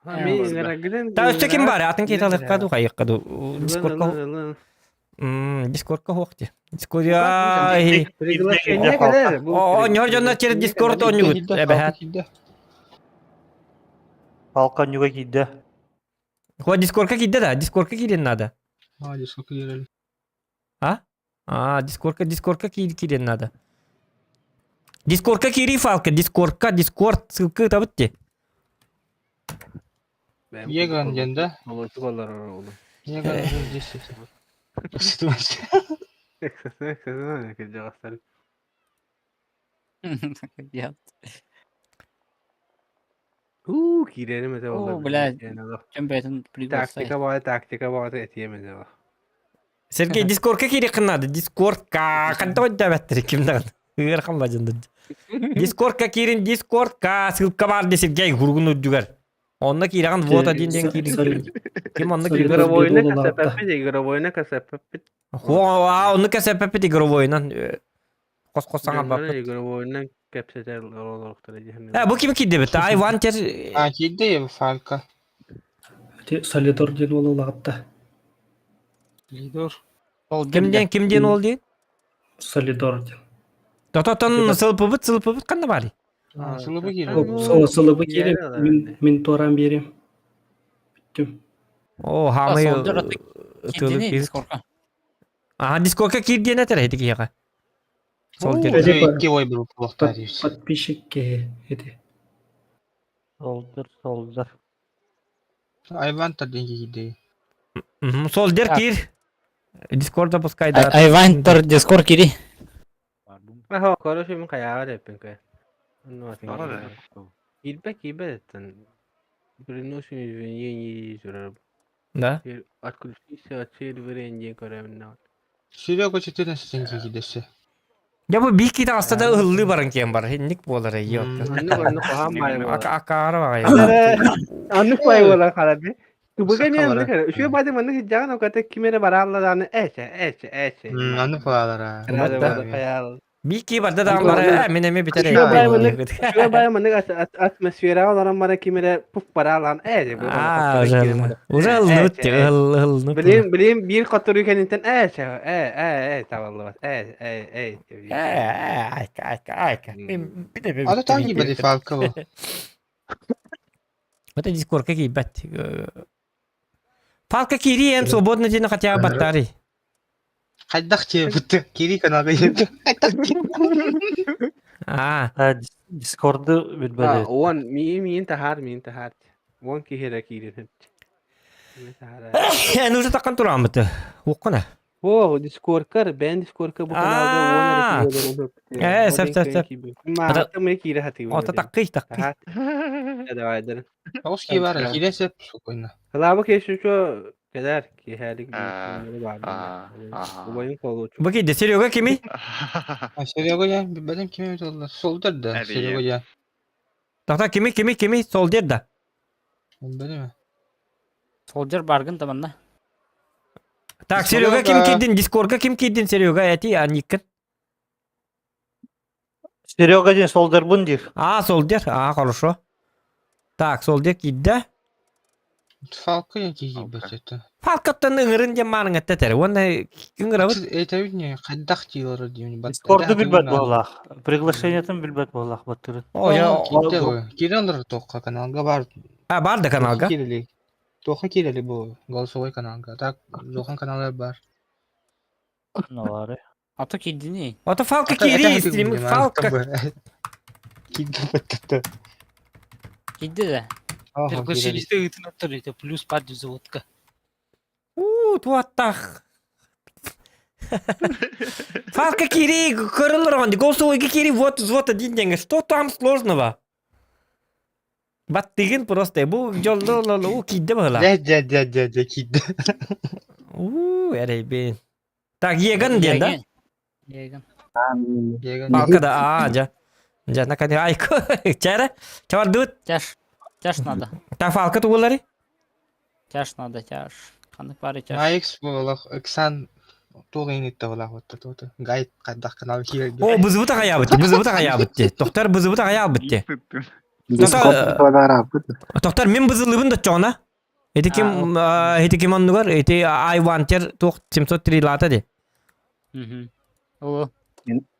Та өссө ким бар? Атын киһи талыахха ду хайыахха ду. Дискордка Дискордка хуох ти. Дискорд О, ньор дьоннор через Дискорд оонньугут эбэһээт. Фалка ньуга киирдэ. Хуа Дискордка киирдэ да, Дискордка киирэн надо. А, Дискордка киирэн. А? А, Дискордка, Дискордка киирэн надо. Дискордка киирии Фалка, Дискордка, Дискорд ссылка табыт ти. Еган диэн да? Еган здесь. Эксэсэ, эксэсэ, кырдьаҕастар. Нет. Уу, киирэрим этэ О, буолла блядь, билигин олох. чем бэйэтин Тактика баҕа, тактика баҕата этиэм этэ олох. Сергей, Дискордка киириэххин наада. Дискордка. Ханта өйдөөбөттөр ким даҕаны. Ыарахан бадьынды. Дискордка киирин, Дискордка. Ссылка баар дии Сергей кургун үрдүгэр. Онно киирэҕин вот один диэн киирин. Ким онно киирин? Игровойна кэсэппэппит, игровойна кэсэппэппит. Хуа, онно кэсэппэппит игровойунан. Хос-хос саҥарбаппыт. Игровойунан кэпсэтэр олоруктара дьиһэн. Э, бу ким киирдибит? Айван тер... А, киирди Фалька. Ити Солидор диэн уол улаҕатта. Солидор. Ким диэн, ким диэн уол диэн? Солидор диэн. Тототон сылпыбыт, сылпыбыт ханна барый? Сылыбы киирэ. Сылыбы киирэ мин мин туораан биэриэм. Бүттүм. О, хаамай тылы Дискордка. Аха, дискордка киир диэн этэр ити киһиэхэ. Солдер. Икки ой был Подписчик киһи ити. Солдер, солдер. Айван тардин киирди. Солдер киир. Дискорд запускай да. Айван тар Дискорд кири. Аха, короче, мин хайаҕа деппин кэ. Киирбэ киирбэ деттен. Приносим извинения сурар. Да. Отключиться от сервера диэн көрөбүн. Серега 14 киирдэссе. Я бу биир киһи таҕыста да ыһыллыы баран киэн бар. Инник буолар эйиэ. Аннык оннук хаһан баай буолар. Акаара баҕайы. Аннык баай буолар хараби. Тубуга эмиэ аннык эрэ. Үчүгэй баайдык маннык сылдьаҕын оката ким эрэ бараалла даҕаны эчэ эчэ эчэ. Аннык баалара. Хайаал. Биир киһи барда даҕан бара, мин эмиэ бүтэр Үчүгэй баай маннык үчүгэй баай маннык атмосфераҕа олорон бара ким эрэ пуф бараалаан ээ Аа, уже уже ыллыбыт ыллыбыт. Билим билим биир хотуруу кэнниттэн ээ ээ ээ ээ табыллыбат ээ ээ ээ Ээ, айка айка айка. Ата таң киирбэт фалка бу. Это дискордка киирбэт. Фалка киирии эн свободно диэн хотя бы баттаарый. Хайдах диэбит киирии каналга диэбит. Хайдах Аа. Дискорду билбэт. Уон миин миин таһаар миин таһаар. Уон киһи эрэ киирин. Эн уже таккан турааммыт. Уоккуна. О, Дискордкар, бэйэн Дискордка бу каналга уон эрэ киһи олорон Ээ, сөп, сөп, сөп. Маата мы киирэ хатыыбын. Ото таккый, таккый. Давай, давай. Тоҕус киһи баар, киирэ сөп, спокойно. Кылаабы кешүчө кэлэр киэһэлик баар. Убайым холуочу. Бу киирдэ, Серега кими? Серега я, билбэтим кими эбит оллар. Солдер да, Серега я. Тата кими, кими, кими, Солдер да. Билбэтим. Солдер баргын да манна. Так, Серега ким киирдин? Дискордка ким киирдин, Серега, эти, а Никкин? Серега диэн солдербун диир. А, солдер, а, хорошо. Так, солдер киирдэ. Фалка я киирбэт это. Фалкаттан ыҥырын диэн маарыҥ этэр. Уонна ыҥырабыт. Этэбит не хайдах диилэр диэн. Дискорду билбэт буоллаах. Приглашениетын билбэт буоллаах баттырын. О, я... Киирэн олорор туохха каналга бар. А, бар да каналга? Киирели. Туохха киирели бу голосовой каналга. Так, Зохан каналар бар. Навары. А то киирдини. Ото Фалка киири, стрим Фалка. Киирди Киирди да. Приглашение ыытын это плюс под взводка. У, туаттах. Фалка кири, көрөлөр голосовойга кири, вот взвод один день. Что там сложного? Баттыгын просто бу дьолло у киирдэ быһыла. Дьэ дьэ дьэ дьэ дьэ киирдэ. У, эрэйбин. Так, Еган диэн да? Еган. Еган. Палка да, а, дьэ. Дьэ, наконец, айко. Чээрэ, чавардыбыт. Тяж. Тяж надо. Та фалка тугулары? Тяж надо, тяж. Ханнык бары тяж. Аекс буолах, Эксан туох иҥитте буолах отто туоту. Гайд хайдах канал киирэргэ. О, бызыбыт аҕайаабыт, бызыбыт аҕайаабыт дии. Тохтор бызыбыт аҕайаабыт дии. Тохтор мин бызылыбын да чоҕуна. Ити ким ити ким оннугар ити Айвантер туох 703 лата ди. О.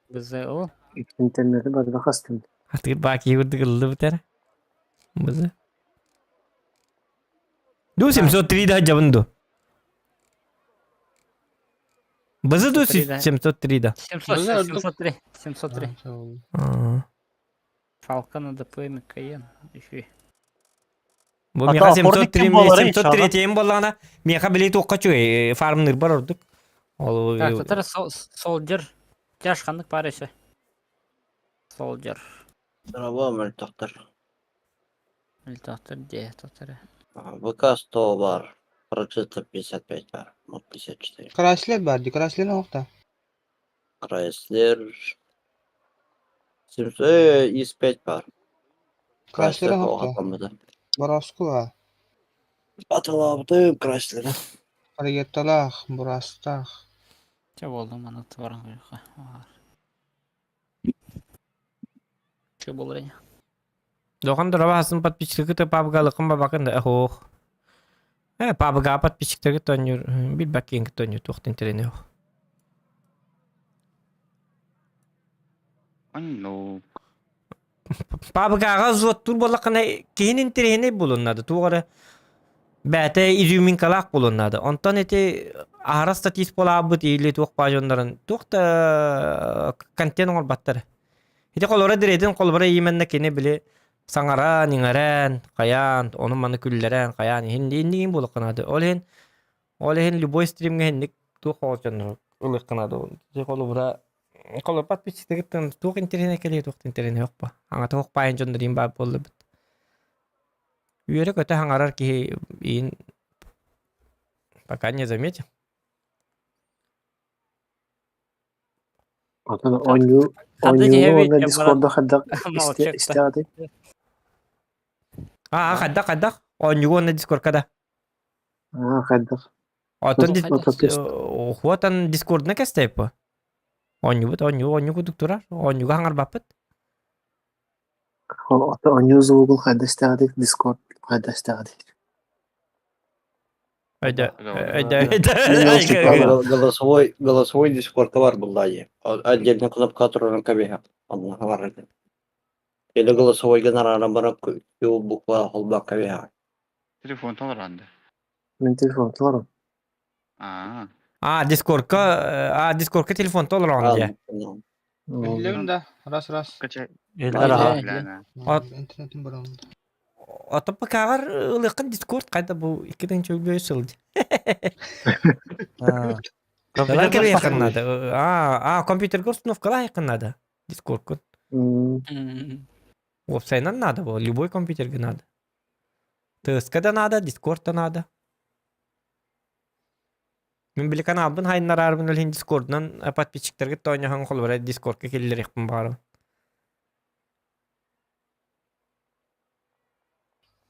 Бызы о. Интернети барыта хастым. Атыгыр баки курдук ыллы бутер. Бызы. Ду 703 да жабын ду. Бызы ду 703 да. 703. 703. Фалкона ДПМ Каен. Еще. Бу миэхэ 703 703 буоллаҕына миэхэ били туохха үчүгэй фармныр бар ордук. Ол Так, татар солдьер. Тяж ханнык паар өсө? Солдьер. Рабо мөлтөхтөр. Мөлтөхтөр дии, татары. ВК 100 бар. Процентов 55 бар. Вот 54. Крайслер бар ди, Крайслер оһта. Крайслер 700 ИС-5 бар. Крайслер Крайслер оһта. оҕатаммыта. Бороску Аталаабытым Крайслеры. Регетталаах, бурастаах. Чэ буоллум маны баран көрүөххэ. Чэ буолар ини. Дохан дорабасын подписчикты пабгалыкын бабакын да ох. Э пабга подписчиктары тоннюр билбаккин тоннюр туохтан терени ох. Ну, Пабгаға зуоттур буоллаххына киһин интэриэһинэй буолуннады. Туох эрэ бэйэтэ изюминкалаах буолуннады. Онтон ити аһара статист буолаабыт или туох баа дьоннорун туох да контент оҥорбаттар. Ити холобура дириэтин холобура именно кини били саҥаран, иҥэрэн, хайаан, ону-маны күллэрэн, хайаан иһин иннигин буолуоххунаады. Ол иһин ол иһин любой стримҥэ инник туох оҕо дьоннору ылыаххынаады. Ити холобура холобура подписчиктарыттан туох интэриэһинэй кэлиэ, туох да интэриэһинэй суох ба. Аҥата суох баайын дьоннор иин баар буоллубут. Үөрэ-көтө саҥарар киһи иин пока не заметил. Оттон оонньуу Ханна оонньууну киһи уонна эбит Дискорду хайдах Молчок истэҕитий? Аа, хайдах, хайдах? Оонньуугу уонна Дискордка да. Аа, хайдах? Оттон Хуотан Дискордна кэстэйппы. Оонньуубут, оонньуу, оонньуу курдук турар. Оонньууга хаҥарбаппыт. Оттон оонньуу звугун хайдах истэҕитий? Дискорд хайдах истэҕитий? Өйдө, өйдө, өйдө. Голосовой, голосовой дискордка бар булла Отдельно кнопка турарын кабиһа. Онно бар. Или голосовойга нараран баран Q буква холбак кабиһа. Телефон толоранды. Мин телефон толорум. Аа. А, Дискордка, а, Дискордка телефон толорон дии. Биллэбин да, раз раз. Интернетим баран. Ото ПК-гар ылыаххын Дискорд хайда бу иккитин чөлбөй сылдь. Ылан кэбиһиэххин наада. А, а, компьютерга установкалааххын наада. Дискордкун. Уопсайынан надо было, любой компьютерга надо. ТСК да надо, Дискорд да надо. Мин били каналбын хайыннараарбын ол иһин Дискордунан подписчиктарга тоонньоһон холобура Дискордка киллэриэхпин баҕарабын.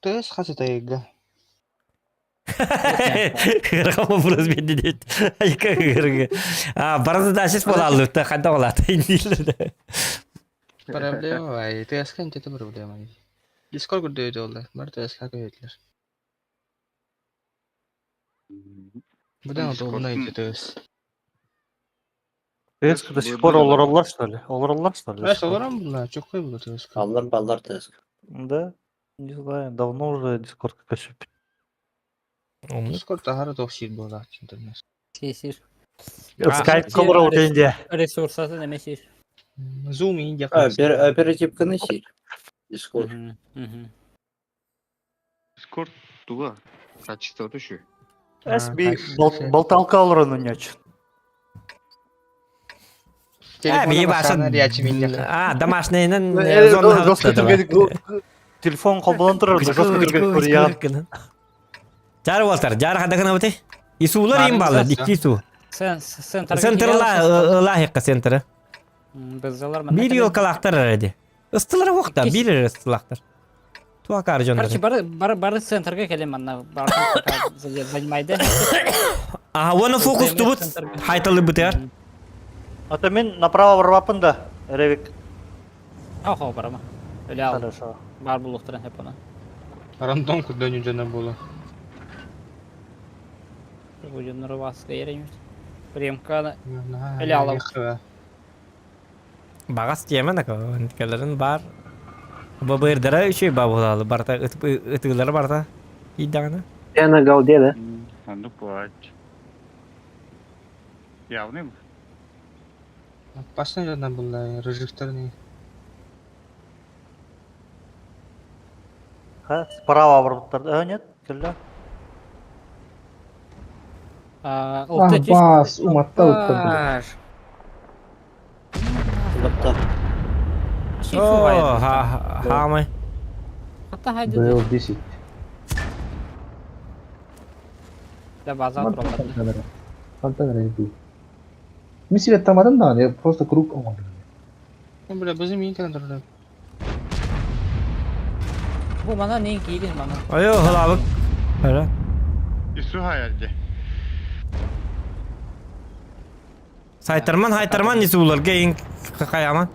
Тыас хас ытайга? Ыарахан вопрос биэрди диэт. Айка ыарыгы. А, бары задача буолааллыбыта ханна олаата индииллэр. Проблема бай. Тыаска интете проблема. Дискорд көрдөйдө олар. Бар тыаска көйөтлөр. Будан удобно инте тыас. Тыас до сих пор олороллар что ли? Олороллар что ли? Эс олорон була, чоккой була тыаска. Аллар баллар тыаска. Да, не знаю, давно уже Дискорд көчүп. Дискорд тахара тохсир була интернет. Сир. Скайп колорол денде. Ресурсатын эме сир. Zoom инде. Оперативканы сир. Дискорд. Дискорд туга качество түшү. SB болталка олорон уньоч. А, бии баасан. А, домашнийынан зона Телефон холболон турар, жестко түргө көрüyor. Жар уолтар, жар хадагына бути. Исуулар им баллар, икки исуу. Центр Центр лахикка центры. Бызалар Бир елкалаахтар эрэди. Ыстылар уохта, бир эрэ ыстылаахтар. Туакаар дьоннор. Короче, бары бары бары центрга келем манна бар занимайды. Аха, уонна фокустубут хайталыбытыгар. Ата мин направо барбаппын да, Ревик. Охо барама. Өлө Хорошо. Бар булуктаран хеп аны. Рандом куда жана була. Бу дьоннору васка еремит. Приемканы өлө алам. Багас тиэмэн акаларын бар. Бабырдара үчүй бабулалы барта ытыылары барта. Идаҕына. Я на голде, да? Ну плачь. Явный был. Опасно жана була, рыжиктарны. Ха, справа барбыттар. А, нет, кэллэ. А, бас, уматта ыттар. О, ха, хамай. Был 10. Да база тураллар. Хантан эрэ Мин себе тамадым даҕаны, я просто круг оҥордум. Бля, бызым иин кэлэн турар. Бу мана нен киирин мана. Айо, хылабык. Öyle. Ису хаярды. Сайтарман, хайтарман исууларга ин каяман.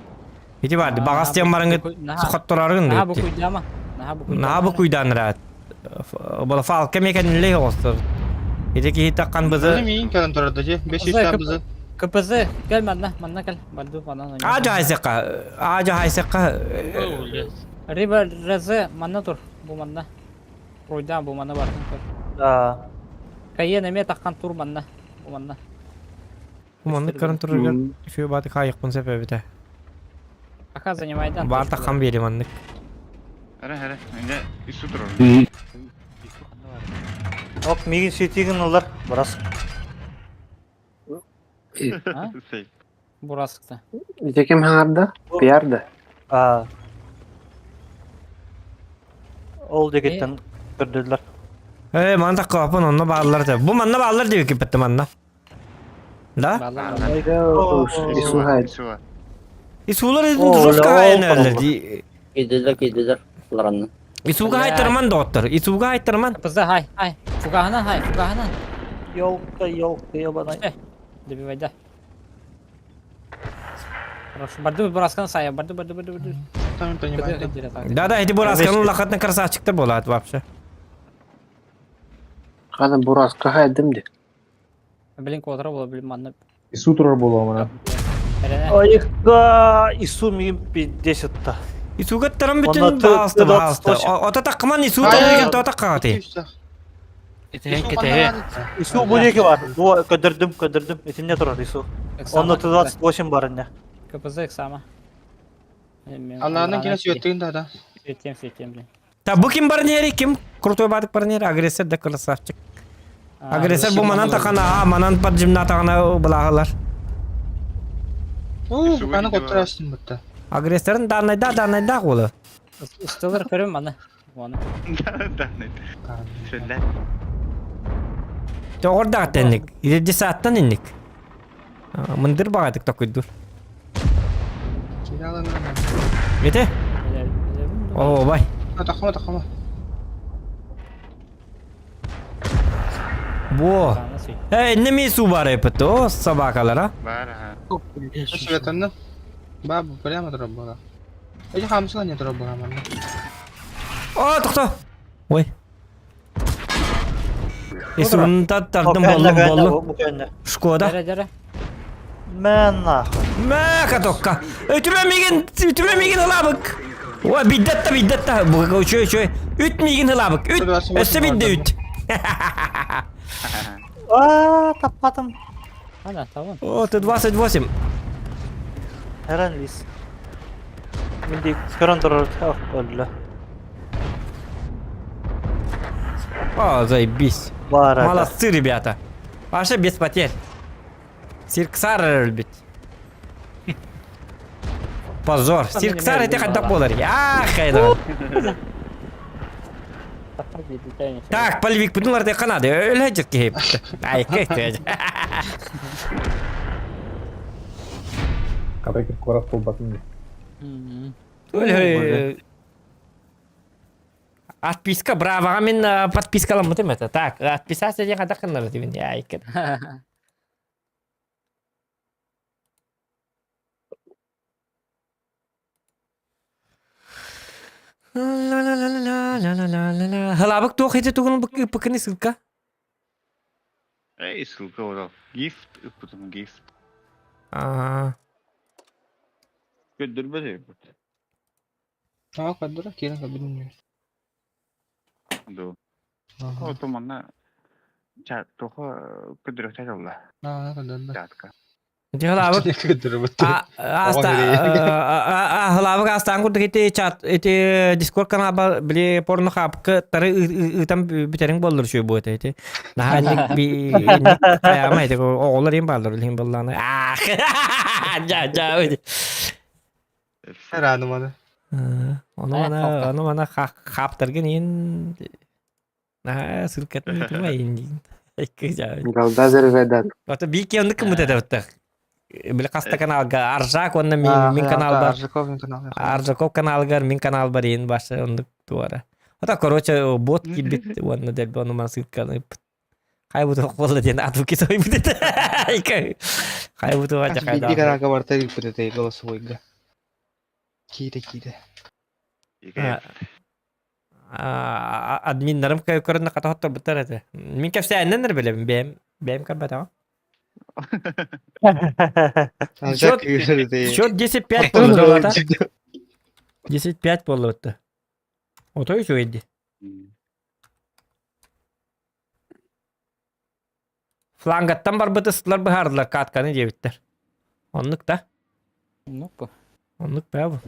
Ити барды, багас тем барыңы сохоттораргын Наха бу диэти. куйдама. Наха бу куйдама. Наха бу куйдан раат. Бола фалка мекенлей остор. Ити киһи таккан бызы. Бызым иин кэлэн турар да же. 500 бызы. КПЗ, кел манна, манна кел. Барду манна. Ажа хайсыкка, ажа хайсыкка. Риба РЗ манна тур, бу манна. Пройдан бу манна бардын көр. Да. Кайен эме таккан тур манна. Бу манна. Маннык көрөн тураргар үчүгэй бааты хаайыкпын сөп эбитэ. Пока занимайдан. Баар таххан биэри маннык. Эрэ эрэ, инде ису турар. Ок, мигин светигин ылар, барас. Бураскта. Ити ким хаҥарда? Пиар да? А. Ол дегеттен көрдүлэр. Э, манна таккаппын, онно бааллар да. Бу манна бааллар диэбит киппетте манна. Да? Исулар жестко хайнерлер ди. Кидилер, кидилер. Ларанна. Исуга хайтарман доктор. Исуга хайтарман. КПЗ хай, хай. Фугахынан хай, фугахынан. Ёлка, ёлка, ебаный. Добивай, да. Хорошо. Барду бураскан сая, барду, барду, барду, барду. Там понимаю. Да, да, эти бурасканы лахатна красавчиктар болады вообще. Хана бураска хайдым ди. Блин, квадро было, блин, манна. Ису турар буолуо мана. Айыкка Ису мигин 50-та. Исуга тарам бүтүн баалста баалста. Ота такман Ису тарам тота кагати. Итehen кетеhe. Ису бу неге бар? Бу көдөрдүм, көдөрдүм. Итинне турар Ису. Онно 28 бар инне. КПЗ сама. Аллаһынан кene сүйөттүгүн да да. Светем, светем, блин. Та бу ким барнери, ким крутой бадык барнери, агрессор да красавчик. Агрессор бу манан тахана, а манан под тахана былагалар. Оо, аны коттурастын бутта. Агрессорын данайда данайда голы. Ыстылар көрөм аны. Оны. Данный. Шөллә. Тоғырда тенник. Иде сааттан инник. Мындыр багадык токуйдур. Ете? О, бай. Тахма, тахма. Бо. Эй, неме су бар эпит, о, собакалар, а? Бар, ха. Светанны. Ба, бу прямо турар була. Эти хамсыла не турар була манна. О, тохто. Ой. Исун таттардым боллум боллум. Шкода. Дәрә, дәрә. Мэн нахуй. Мә, катокка. Өтүмә мигин, өтүмә мигин ылабык. Ой, биддетта, биддетта. Бу үчөй, үчөй. Үт мигин ылабык. Үт. Өссө бидде үт. А, таппатым. Ана, табын. О, ты 28. Эрен лис. Минди көрөн турар. Өллө. О, заебись. Бар. Молодцы, ребята. Вообще без потерь. Сирксар любит. Позор. Сирксар это хотя болар. Ах, хайда. Так, полевик бұдылар де қанады. Өлі жетке Ай, кет. Кабай курат болбатын. Өлі. Отписка, браво, мен подпискаламытым это. Так, отписаться деген қада қыныр деймін. Ай, кет. Ла-ла-ла-ла-ла-ла-ла-ла-ла. Хылабык туох ити тугун быкыны ссылка. Эй, ссылка ол. Гифт, ыппытым гифт. А. Көддүрбө бут. А, көддүрө, кирен көддүрүм. Ду. О, туманна. Ча, тохо көддүрө чалла. А, көддүрбө. Чатка. Ити хылабык. Көддүрбө. А, аста, а, хылабык. Слава Астаан курдук ити чат ити Дискорд каналба били порно хапка тары ыытан бүтэриҥ буоллар үчүгэй буо этэ ити. Наһаа инник би инник хайаама ити оҕолор им бааллар билин буоллаана. Аах. Жа жа. Рано маны. Ону мана ону мана хаптаргын иин наһаа сыркатын тумай иин. Голда зарывайдан. Ото бики оннук кымыт этэ Били хаста каналга Аржак уонна мин каналбар Аржаков канал. Аржаков каналыгар мин каналбар иин башы оннук туара. Ото короче бот киирбит уонна дэлби ону ман сытканы Хай бу туох буолла диэн атвуки сойбут этэ. Хай бу туох Хас биирдии каналга барыта ыыппыт этэ голосовойга. Киирэ киирэ. Админнарым көрүнэ хата этэ. Мин кэпсээннэн эрэ билэбин бэйэм бэйэм көрбөтөҕүм. Счет 10-5 буолла 10-5 буолла Отой үчүгэйди. Флангаттан барбыт ыстылар быһаардылар катканы диэбиттэр. Оннук да? Оннук бу. Оннук баа бу.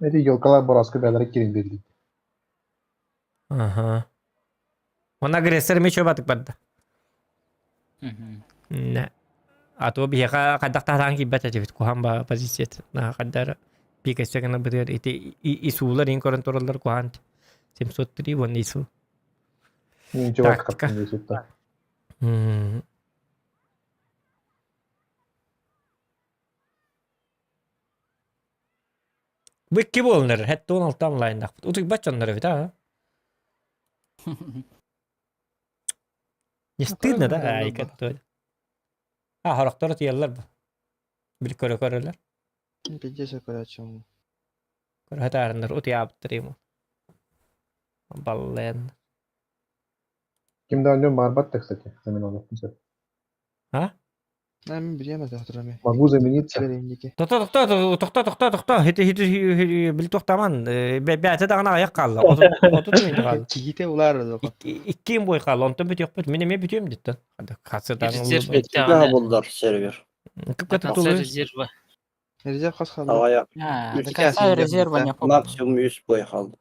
Эти елкалар бороска бээлэрэ киирэн биэрдин. Аха. Он агрессор эмиэ чуобатык барда. Не. А то биһиэхэ хайдах таһаан киирбэт этибит куһаан ба позиция хайдар пикэссе гына бытыар ити исуулар ин көрөн тураллар куһаан 703 уонна ису. Тактика. Бу икки буолунар, хэтте 16 онлайндахпыт. Утуйбат дьоннор эбит а. Не стыдно да? Айка той. А, хорохтор утуйаллар бу. Бил көрө көрөлөр. Пиздец көрөөччүм. Көрө таарыннар утуйаабыттар ему. Баллен. Ким да о нем барбат, кстати, заменил. А? Мен билиэм этэ турами. Могу замениться. Тохто тохто тохто тохто тохто хити хити бил тохтаман бэбээтэ даҕаны аҕыйах хаалла 30 мүнөт хаалла. Киһитэ улаар Иккиэн бой хаалла онтон бүтүөхпүт мин эмиэ бүтүөм диттэн. Резерв буллар сервер. Резерва. Резерв хас хаалла? До конца резерва не Максимум 100 бой хаалла.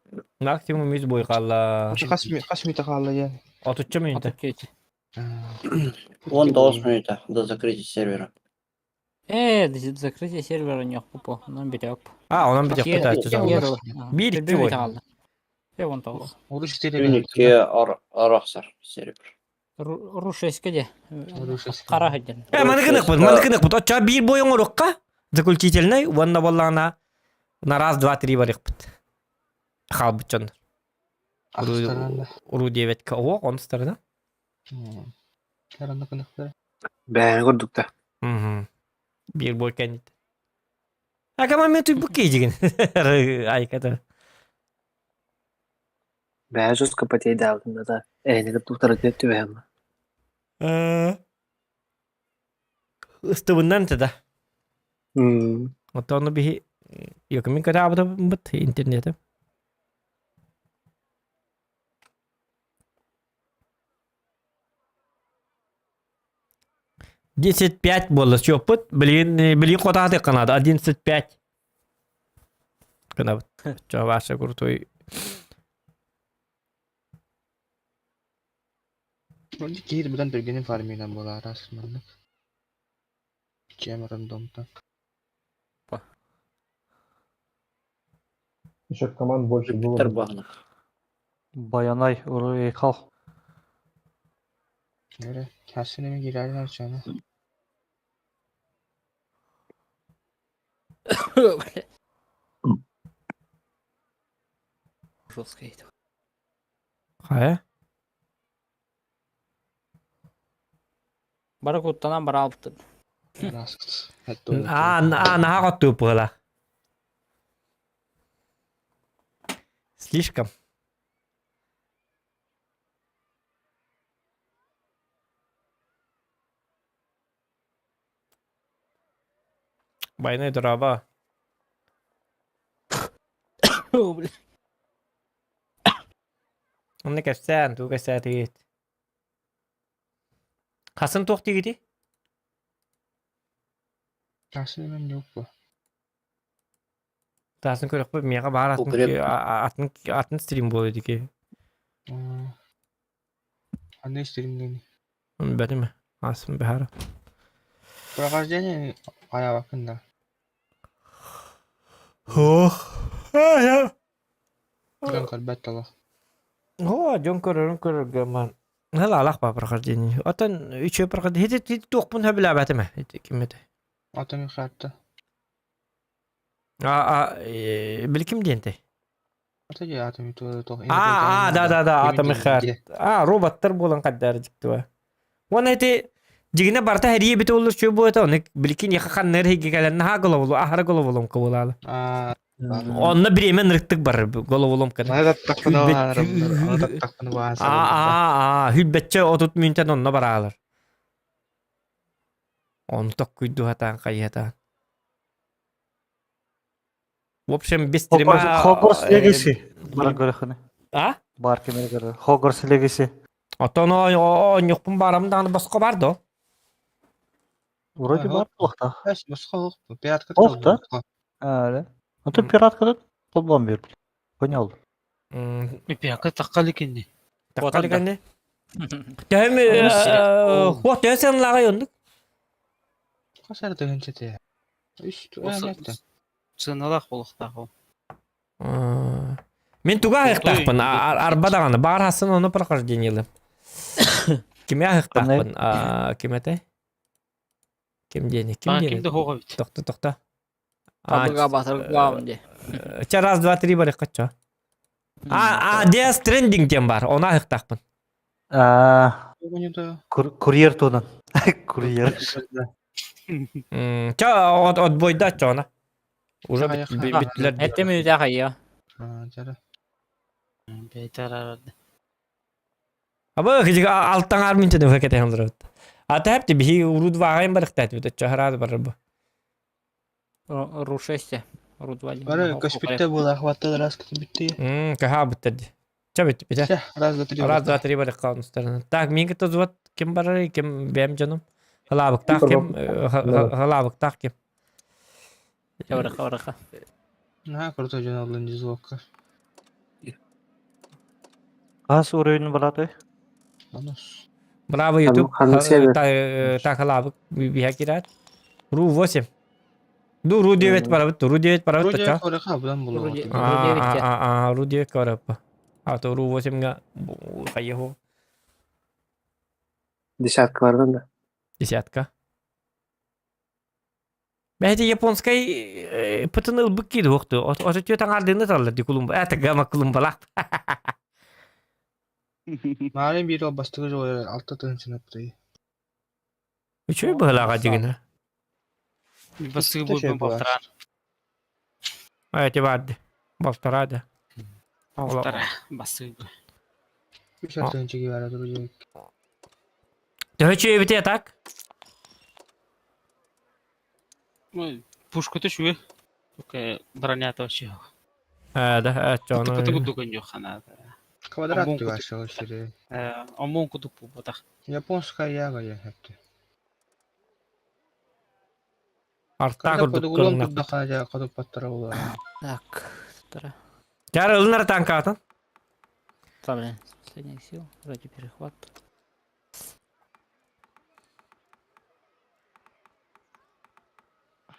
Максимум 100 бой хаалла. Хас хас мүнөт хаалла диэн? 30 мүнөт. 19 минута до закрытия сервера. Закрытие сервера не пупо, онон бүтөк. А, онон бүтөк Биир икки бой. Күн арахсар сервер. Рушеска де. Қара хөден. Э, маны гыныкпыт, маны гыныкпыт. Очча биир бой оҥорукка заключительный уонна буоллаҕына на раз, два, три барыахпыт. Хаалбыт дьоннор. Уру диэбэткэ оһуох, он сторона. Бэйэни курдук да. Биир бой кэннит. Акама мен туйбук кейдигин. Айката. Бэйэ жестко потейдаабытын да эһини кытта утары түбэһэммэ. Ыстыбыннан да. Оттон биһи Йокумин көрәбытыбыт интернети. 10-5 буолла счеппут. Билигин билигин хотаатык канада 11-5. Гынабыт. Чо ваша крутой. Киир бутан түргенин фарминан буолаарас маннык. Чем рандомтан. Еще команд больше было. Тарбахна. Баянай, уруй хал. Öyle. Tersine mi girerler canı? Жестко это. Хайа? Бары куттанан бара алыптын. А, а, наһаа хоттуу была. Слишком. Байнай дораба. Онно кэпсээн, тугу кэпсээтигит? Хасын туох диигитий? Хасын эмэн yok bu. Таасын көрөхпүт миэхэ баар атын атын атын стрим буолуо дики. Аны стримнени. Бэтим асын бэхара. Прохождение аябакын да. Ох. Дьон көрбөт толох. О, дьон көрөрүн көрөргө ман. Халалах ба прохождение. Отон үчү прохождение. Хити туохпун хөбүлээбэтим э. Ким этэй? Отон хатта. А, а, билким диэнтэй? А, А, да, да, да, Atomic Heart. А, роботтар буолан хаддар дьиктива. Уонна ити дьигинэ барта хэрийэ бит оллur чү буота, оны биликин яха ханнар хиги кэлэн наһаа головолу, ахара головоломка буолаалы. Онно бириэмэ нырыктык бар головоломка. А, а, а, хүлбэтче отут мүнтэн онно бараалар. Оны токкуйду хатаан хайыхатаан. В общем, без стрима... Хогвартс Легаси. Баран көрөхүнэ. А? Бар кемер көрөр. Хогвартс Легаси. Отон оонньуохпун баарам даҕаны босхо бар до. Вроде бар буолуохтаах. Босхо олох. Пиратка Ох да? А, да. Ну ты пираткадан холбоон биэрбит. Понял. Пиратка таххали кинни. Таххали кинни. Төһөм хуох төһө сыаналааҕый оннук? Хас эрэ тыһыынча Сыаналаах буолуохтаах ол. Мин туга аһыктаахпын, арба даҕаны, баар хасын ону прохождениелым. Кими аһыктаахпын, ким этэй? Ким диэни, ким диэни? Ким да хоҕо бит. Тохто, тохто. Табыга батыргаам ди. Ча раз, два, три бар чо. А, а, Death Stranding диэн бар, ону аһыктаахпын. Курьер туһунан. Курьер. Ча отбойда чона. Уже бүттүлэр. Эттем үтэ хайа. Аба кижига алтан арминча дөхө кетен олорот. Ата хепти биһи уруд ваагайын барыктаат бит чахараад барар бу. Ру 6, Ру 2. Бары көспүттэ буолаах батталар раз көтүбүттэ. Каха бүттэрди. Ча бүт бите. Раз, два, три. Раз, два, три барык калмыстарына. Так, мин кытта зуат ким барар, ким бэм жаным. Халабыктаах ким, халабыктаах ким. Барыка, барыка. На, крутой жон алын дизлокка. Хас уровень бараты? Браво, YouTube. Так, халабык биһа кират. Ру 8. Ду ру 9 барабыт, ру 9 барабыт Ру 9 бараха будан булу. А, а, ру 9 барабыт. А то ру 8-га хайыху. Десяткалардан да. Десятка. Бәһти японскай пытын ылбык киди хоқту. Ото түө таңардыны таллар ди кулумба. Ә гама кулумбалак. Маарин биир бастыгы жолар алта тыһынчыны пытый. Үчүгэй быһылааҕа дьигинэ. Бастыгы буолбун балтараа. Эти барды. Балтараа да. Балтараа бастыгы. Үс тыһынчыги бара туру Төһө чүөбүтэ так? Пушката шүө. Только бронята вообще. Э, да, чону. Кытыгы дуган yok хана. Квадрат түгәші сире. Омон кудук бу Японская яга я хепти. Арта курдук көрүннэ. Так, тара. Жар ылынар танкатын. Там, последних сил, вроде перехват.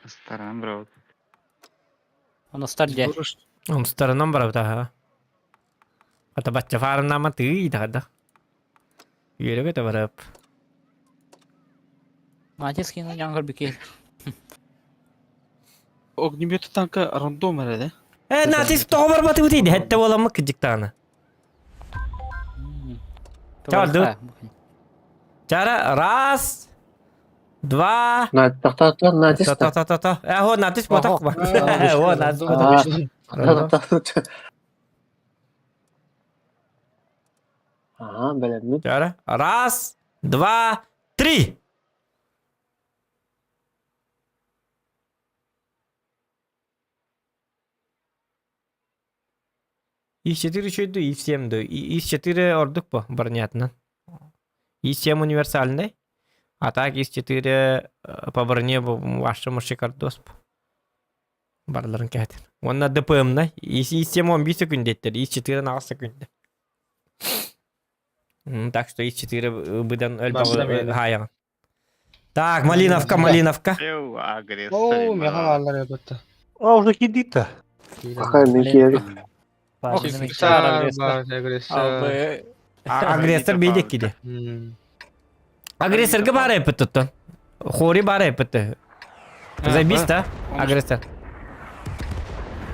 Старан бро. Он старде. Он сторонам барабыт аха. Ата бачча фарнама тыы да. Үөрөк это барап. Натиск на янгар бикел. Огнемет танка рандом эрэ Э, натиск тоҕо барбаты бутый хэтте боламмыт кыдьыктаана. Чаарды. Чара раз, два. Натиск. Та та та та. Э, хо натиск ботак ба. О, натиск ботак. Ага, бэлэммит. Чара. Раз, два, три. И4 үчүйдү, И7 ду. И4 ордук по бронятынан. И7 универсальный. А так И4 по броне вашему шикардос. Барыларын кэһэтэр. Уонна ДПМ-на ИС-7 11 секүндеттер, ИС-4 аҕыс секүндэ. Так что ИС-4 быдан өлбөҕү хаайаҕын. Так, Малиновка, Малиновка. Оо, меха бааллар эбэтэ. А, уже киирдит Аха, мен киэри. Агрессор бейдек киди. Агрессорга баар эппит туттан. Хори баар эппит. Забис да, агрессор.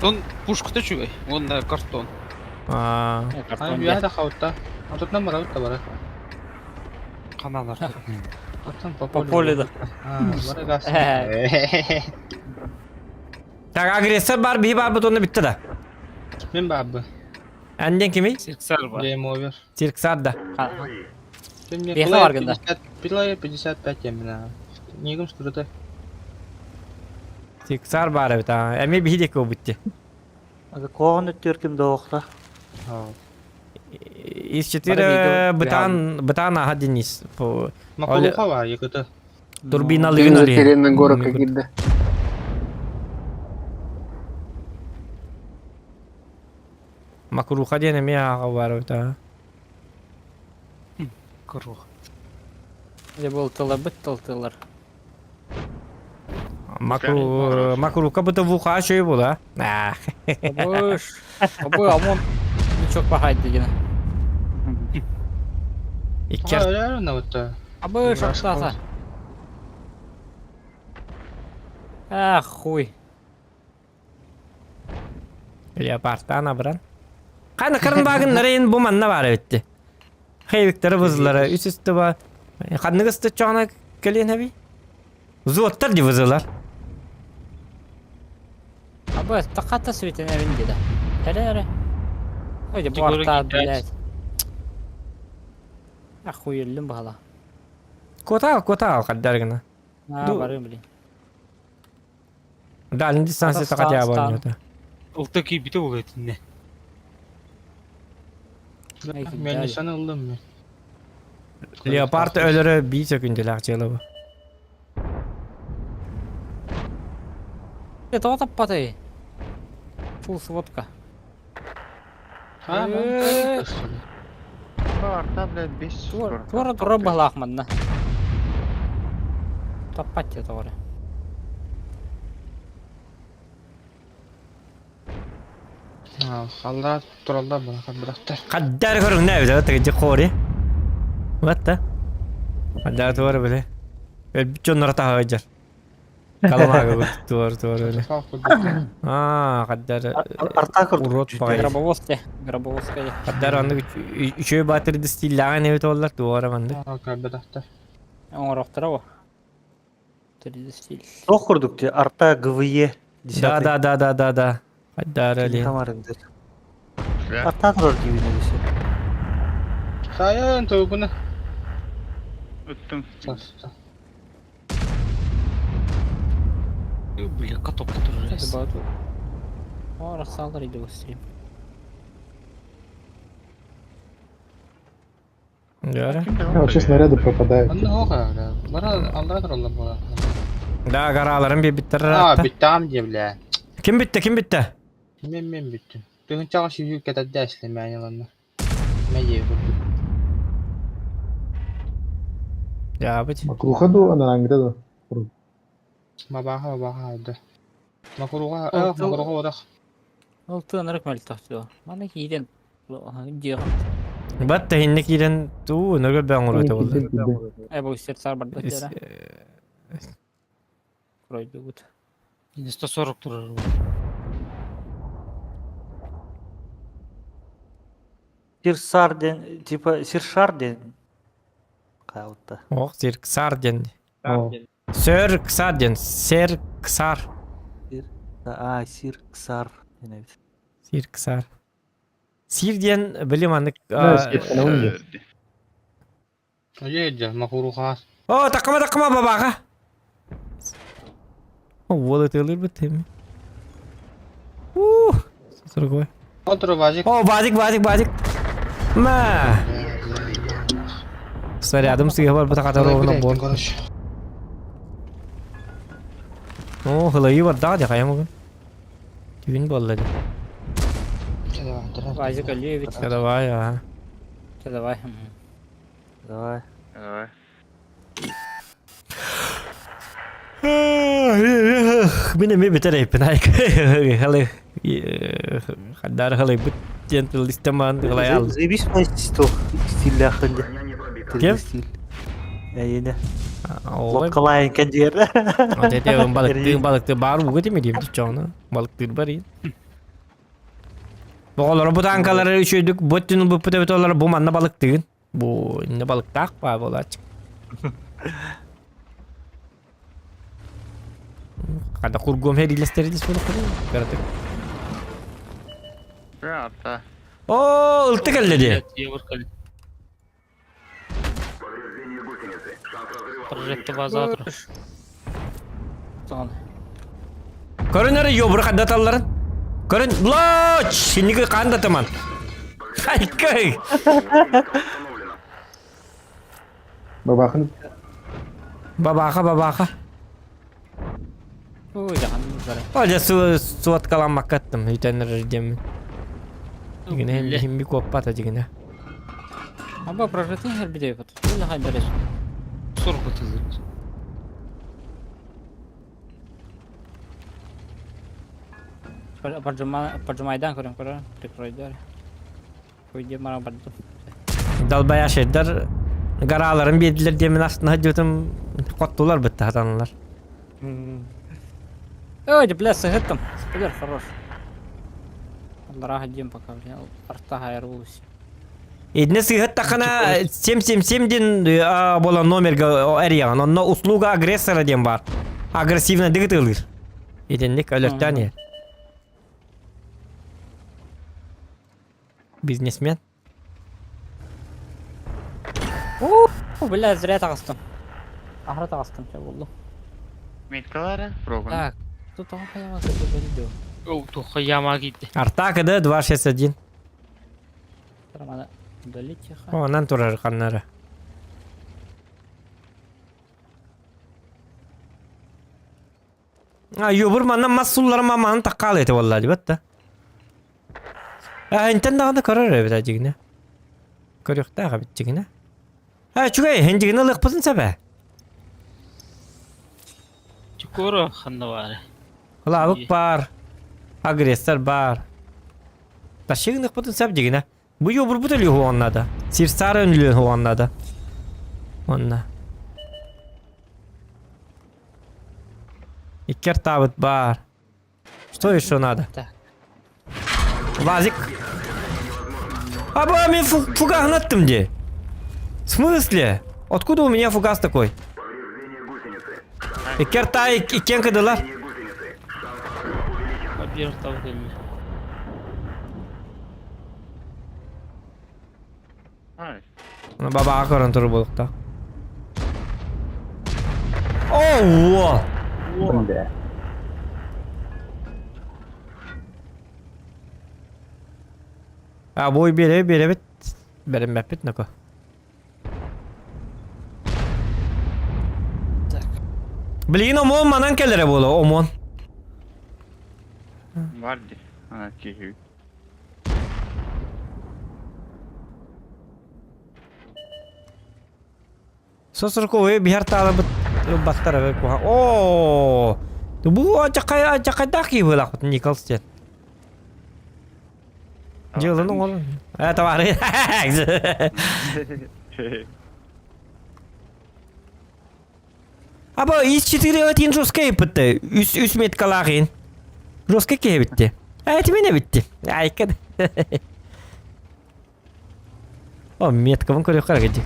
Он пушката үчүгэй, уонна картон. Аа. Үөһэ да хаутта. Отутнан барабыт да бара. Ханалар. Оттон По полю да. Бары газ. Так, агрессор бар, биһи барбыт онно бүтте да. Мен баабы. Әнден кимий? Сирксар бар. Game over. Сирксар да. Беха бар гында. Пилая 55 емина. Нигім скрыты. Сирксар бар эбит. Эми биһи диэки бутти. Коон өттүөр ким да Из 4 бытан бытан аха Денис. Макулуха бар, екіті. Турбина Лыгын Затерянный город кирді. Макруха диэн эмиэ ааҕа бар эбит аа. Крух. Дьэ был тылабыт тыл-тылар. Макру макрука бытовуха шөй була. Абыш. Абы амон ничего пахать деген. Иккер. Абыш аптаса. Ах, хуй. Леопардтан абыран. Қаны қырын багын нарайын бу манна бар эбитти. Хейвиктері вызылары үс үсті ба. Қанныгы ысты чоғына келен әби? Зуоттар ди вызылар. Абы тақата светен әбін деді. Әре әре. Ой, бу арта, блядь. Охуеллим бала. Кота кота ал қаддаргына. А, барым, блин. Дальний дистанция тақат я бар. Улта кийбите ол этинне. Мен нишан ылдым мен. Леопард өлөрө бии сөкүндүлээх дьыала бу. Это вот аппаты. Фул сводка. Арта, блядь, бес. Туора тура балаах манна. Таппат те тоҕо. Халла туралла бана хабырахтар. Хаддар көрүҥнэ эбит тыгыдьы хори. Батта. Хаддар туора биле. Өлбүт дьоннор таһыгыдьар. Каламага туор туор биле. Аа, хаддар урот баҕай. Гробовоз те, гробовоз кэле. Хаддар оннук үчүгэй баатыр стиллээҕин эбит оллар туора маннык. Кабырахтар. Оҥорохторо бу. 3D стиль. Туох курдук ти арта ГВЕ Да да да да да да. Хаддар али. Арта турар диибин эбисе. Сайын тугуна. Өттүм. Бля, каток турар. О, рассалдар иди быстрее. Говори. Вообще снаряды пропадают. Анна оха, бара аллара туралла була. Да, гараларын биттер. А, биттам де, бля. Ким битте, ким битте? Мен мен бүттүм. Тыгын чаҕа сүүһү кэтэрдэ эслэмээн ыланна. Мэ курдук. Я бит. Макруха ду, ана ангида ду. Мабаха мабаха алды. Макуруга, ах, макуруга барах. Ол тыанырык мөлтөхтү. Мана киирен диэҕин. Батта хинне киирен туу нөргө бэҥ оҥоруота буолла. Э бу сердцар барда тера. Пройдут. 140 турар. Сирсар ден, типа Сиршар ден. Каутта. Ох, сирксар ден. Сэр ксар ден, сэр ксар. А, Сирксар ден эбит. Сирксар. Сир диэн билим аннык Ое, макуруга. О, такама такама бабаға. О, уол ытыалыр бит Ух, соргой. Отур базик. О, базик, базик, базик. Ма. Снарядым сыйы бар бата катар ровно бор. О, хылайы бар да, дякая могу. Түүн буолла дии. Вазик Алиевич. Давай, ага. Давай. Давай. Давай. Мин эмиэ бүтэр эйпин халы хаддар халайбыт диэн тыл истэмаан ылайаал. Заебись мой стил стиллях инде. Кем? Стиль. Эйине. Олай. Лоткалайын кендиер. Вот это балыктыы балыктыы баар ууга тимирим чоҕуна балыктыыр бар иин. Оҕолоро бу таанкалары үчүгүйдүк бу өттүн ылбыппыт эбит олор бу манна балыктыгын. Бу инне балыктаах баа буолааччы. Хада кургуом хэриилэстэридис буолуохтара кыратык. Арта. Оо, ылты кэллэ дии. Прожекты база Көрүн эрэ ёбуру хаддаталларын. Көрүн, лоч! Синниги хаан да тыман. Айкай! Бабахын Бабаха, бабаха. Ой, жахан бары. О, дьэ суоткаламмакка аттым, үтэн эрэр диэммин. Дигинэ химби куоппата дигинэ. Аба прожекты хербидей бат. Бу хайдарес. Сургутылыр. Поджимайдан көрөн көрөн прикройдар. Койде мара бардым. Далбаяшердар гараларын биэрдилэр диэмин астына сылдьыбытым хоттулар бытта хатанылар. Ой, бля, сыһыттым. Спилер хорош. Аллараха диэн пока, бля, арта хайар улус. Итини сыыһыттаххына 777 диэн буолан номерга эрийэҕин. Онно услуга агрессора диэн баар. Агрессивно дыгытыылыыр. Итинник өлөртөөн иһэр. Бизнесмен. О, бля, зря таҕыстым. Аһара таҕыстым, чэ буоллум. Меткалара прогон. Так, тут тоҕо хайаҕа кытта Оу, туха яма киирдэ. Арта КД 261. Романа, удалить тихо. О, онон турар ханнара. А, юбур манна мас суллара маманы таккаал эти болла дибет да. А, интен даҕаны көрөр эбит дьигинэ. Көрүөхтээх эбит дьигинэ. А, үчүгэй, эн дьигинэ ылыахпытын сөп Чукура ханна баары. Лабык бар, агрессор бар. Ташыгыныхпытын сөп дьигинэ. Бу юбурбут өлүү хуоннада. Сирсар өнүлүөн хуоннада. Онна. Иккер табыт бар. Что еще надо? Так. Вазик. Аба, мен фугас аттым де. В смысле? Откуда у меня фугас такой? Иккер та иккен кыдылар. Биир табыт өллө. Ай. Бабаға көрөн туру болукта. Оо! Бля. А бой бере беребит. Береммеппит нако. Так. Билигин ОМОН манан кэлэрэ буолуо, ОМОН. Бар ди. Ана киһи. Сосорковой биһэр таалабыт баттар эбэ куха. Оо! Бу ачакай ачакайдаах киһи быылаахпыт Николс диэн. Дьыаланы оҥорон. Э, товары. Аба ис 4 один жесткий бітті. Үс үс меткалаах Жесткий киһи битти. Этимине битти. Айка. О, меткабын көрүөххэ эрэ дии.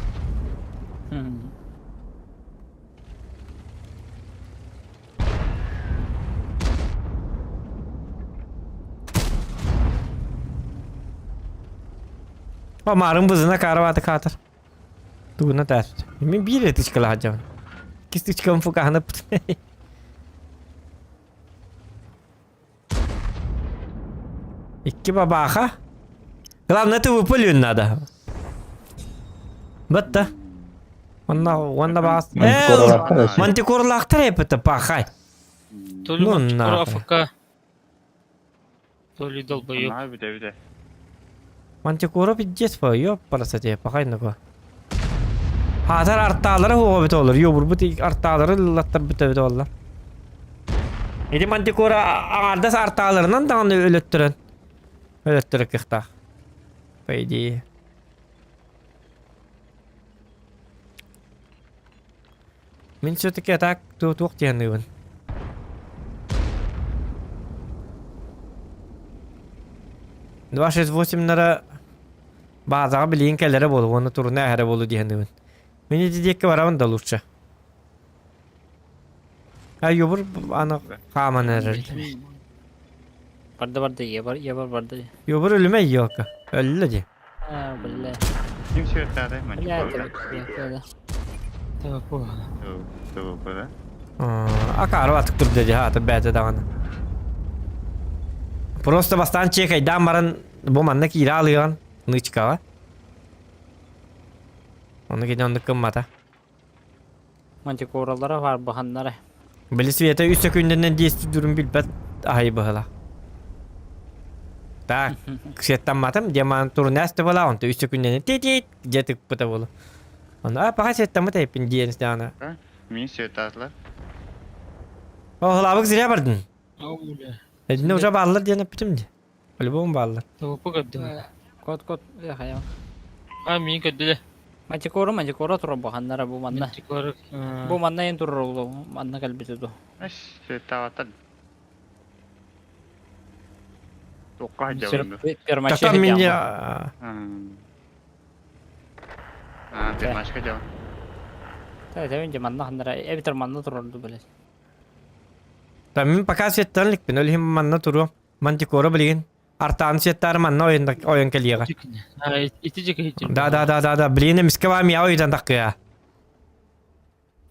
О, марын бызына карабаты каатар. Тугуна тааспыт. Мин биир эрэ тычкалаах дьабын. Иккис тычкабын фукаһыныппыт. Икки бабаха. Главное, это выпылю надо. Бытта. Онна, онна баас. Мантикоралаахтар Мантикоралаахтар эппитэ пахай. Толю Ну Мантикора нахуй. АФК. То ли долбоеб. Наһаа бүтэ бүтэ. Мантикора пиздец по, ёппарасате, пахай нако. Хаатар артаалара хуоҕа бит олор, ёбурбут артаалары латтарбыт эбит олла. Ити мантикора аҥаардас артааларынан даҕаны өлөттөрөн өлөттөрө кыахтаах. По идее. Мин все-таки атак туох диэн 268 нара баазаҕа билигин кэлэрэ буолуо уонна туруна эһэрэ буолуо дии саныыбын. Мин ити диэки барабын да лучше. А юбур аны хааман эрэр. Барда барда ебар ебар барда. Юбур өлүмэ ёка. Өллө дии. А, бля. Ким сүртаады? Бля, это ТВП, да? Акаары атык турда дии, аты бэйэтэ даҕаны. Просто бастаан чекайдаан баран бу манна киирэ алыган нычкаҕа. Ону кини оннук гыммата. Мантикоралара бар баһаннара. Били Света үс сөкүүндэнэн действуйдуурун билбэт аһай быһыла. Так, сеттамматым, диаман турунаас тыбала, онто үс сөкүүндэнэн ти-ти дьэ тыкпыта буолу. Ону а паха сеттаммыт эппин диэн даҕаны. Мин Светатлар. Оһолаабык зря бардын. Ауля. Эдинне уже бааллар диэн эппитим ди. По-любому бааллар. ТВП көрдүм. Кот кот хайа. А мин көрдүлэ. Мантикора мантикора турар баһаннара бу манна. Мантикора. Бу манна эн турар ол манна кэлбите ду. Светаватар. Тоққа жабынды. Пермаче Тата меня А, пермачка жабын. Та это манна ханнара эбитер манна турар ду билет. Та мин пока светтан ликпин, ол иһин манна туруом. Мантикора билигин. Артаан светтары манна ойон ойон кэлиэҕэ. Ити жеке хитир. Да да да да да, блин, эмискэ баа миа ойутан таккыа.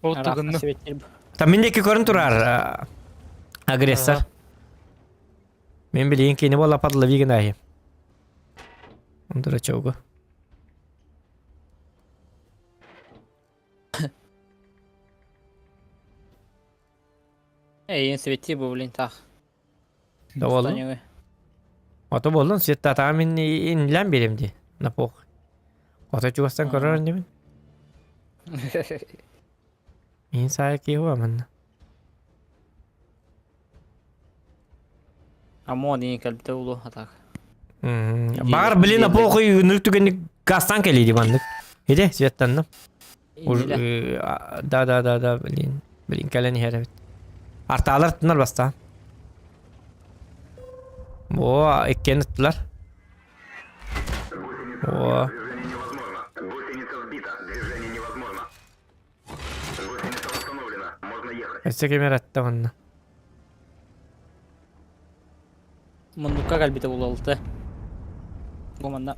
Ол тыгынны. Та мин диэки көрөн турар агрессор. Мен билигин кини буолла подлови гынаайым. Дурачогу. Эй, свети бу блин тах. Да боллун. Ото боллун светтатаҕа мин иннилээн биэриэм дии. На пох. Ото чугастан көрөр иннибин. Мин саайа киһи манна. Амон ии кэлбитэ улу атак. Баар блин на похуй ынырык түгэнник гастан кэлии ди маннык. Иде светтанным. Да да да да блин. Блин кэлэн иһэр эбит. Артаалар тынар бастаан. О, иккиэн ыттылар. О. Өссө ким эратта манна? Муннукка кэлбитэ булалты. Бу манна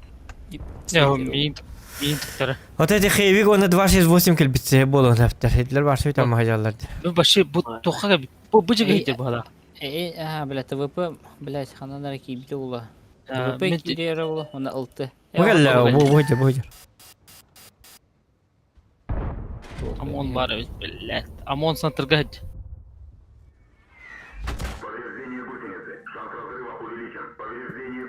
Миин миин туттара. Вот эти хейвик оны 268 кэлбитсе буолуон эптер. Хитлер барсы бит амма хажаллар. Ну вообще бу тухха бу бу жеге хитер бала. Э, а, бля, ТВП, блядь, ханан киибитэ була. ТВП киирэрэ була, уна ылты. Бу кэллэ, бу бу бу ОМОН баар эбит, блядь. ОМОН сантырга сылдьар.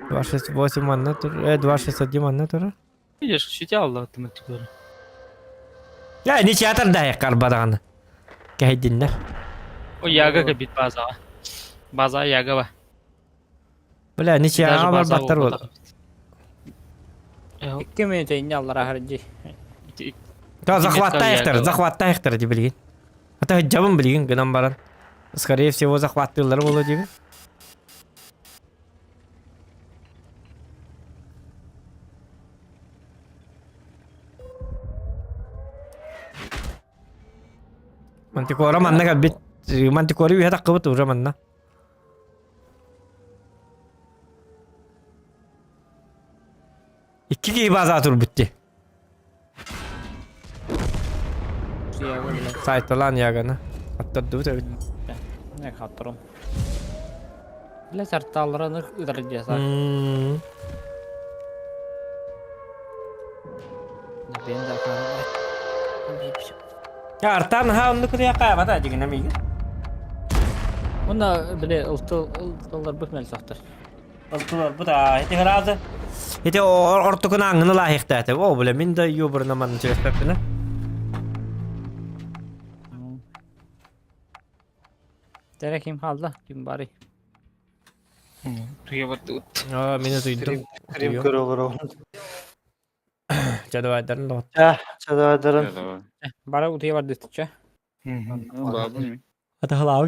268 манна тур, 261 манна турар. Видишь, шүтэ алла тымыттыгар. Я не театр да карбадаҕаны. Кэһэйдиннэр. О яга кэбит базаҕа. База яга ба. Бля, не Даже театр база барбаттар бол. буолбатах. Икки мүнөтэ инне аллара харджи. Та Ити захваттаахтар, метка яга. захваттаахтар ди билигин. Ата жабын билигин гынан баран. Скорее всего захваттыыллар боло диби. Мантикора манна кэлбит. Мантикора үһэ таххыбыт уже манна. Икки киһи база турбут дии. Сайталаан яганы. Аттардыбыт эбит. Не хаттырым. Бля, сарталлараны ытар дьэ Артан ха оннук кырыйа каабата дигинэ миигин. Уна, бile ылтылларбыт мэлсахтар. Ылтылар бу Ити сразу. Ити ортокун аңгыны лаһихтааты. О, бля, мин да юбырына манны чөспөппүнэ. Тере ким қалды? Ким бары? Туя бардыбыт. А, мин утуйдум. Стрим көрө олоробун. Чэ, давайдарын доҕот. Чэ, чэ, давайдарын. Бары утуя бардытча. Бабын. Атахалаабы.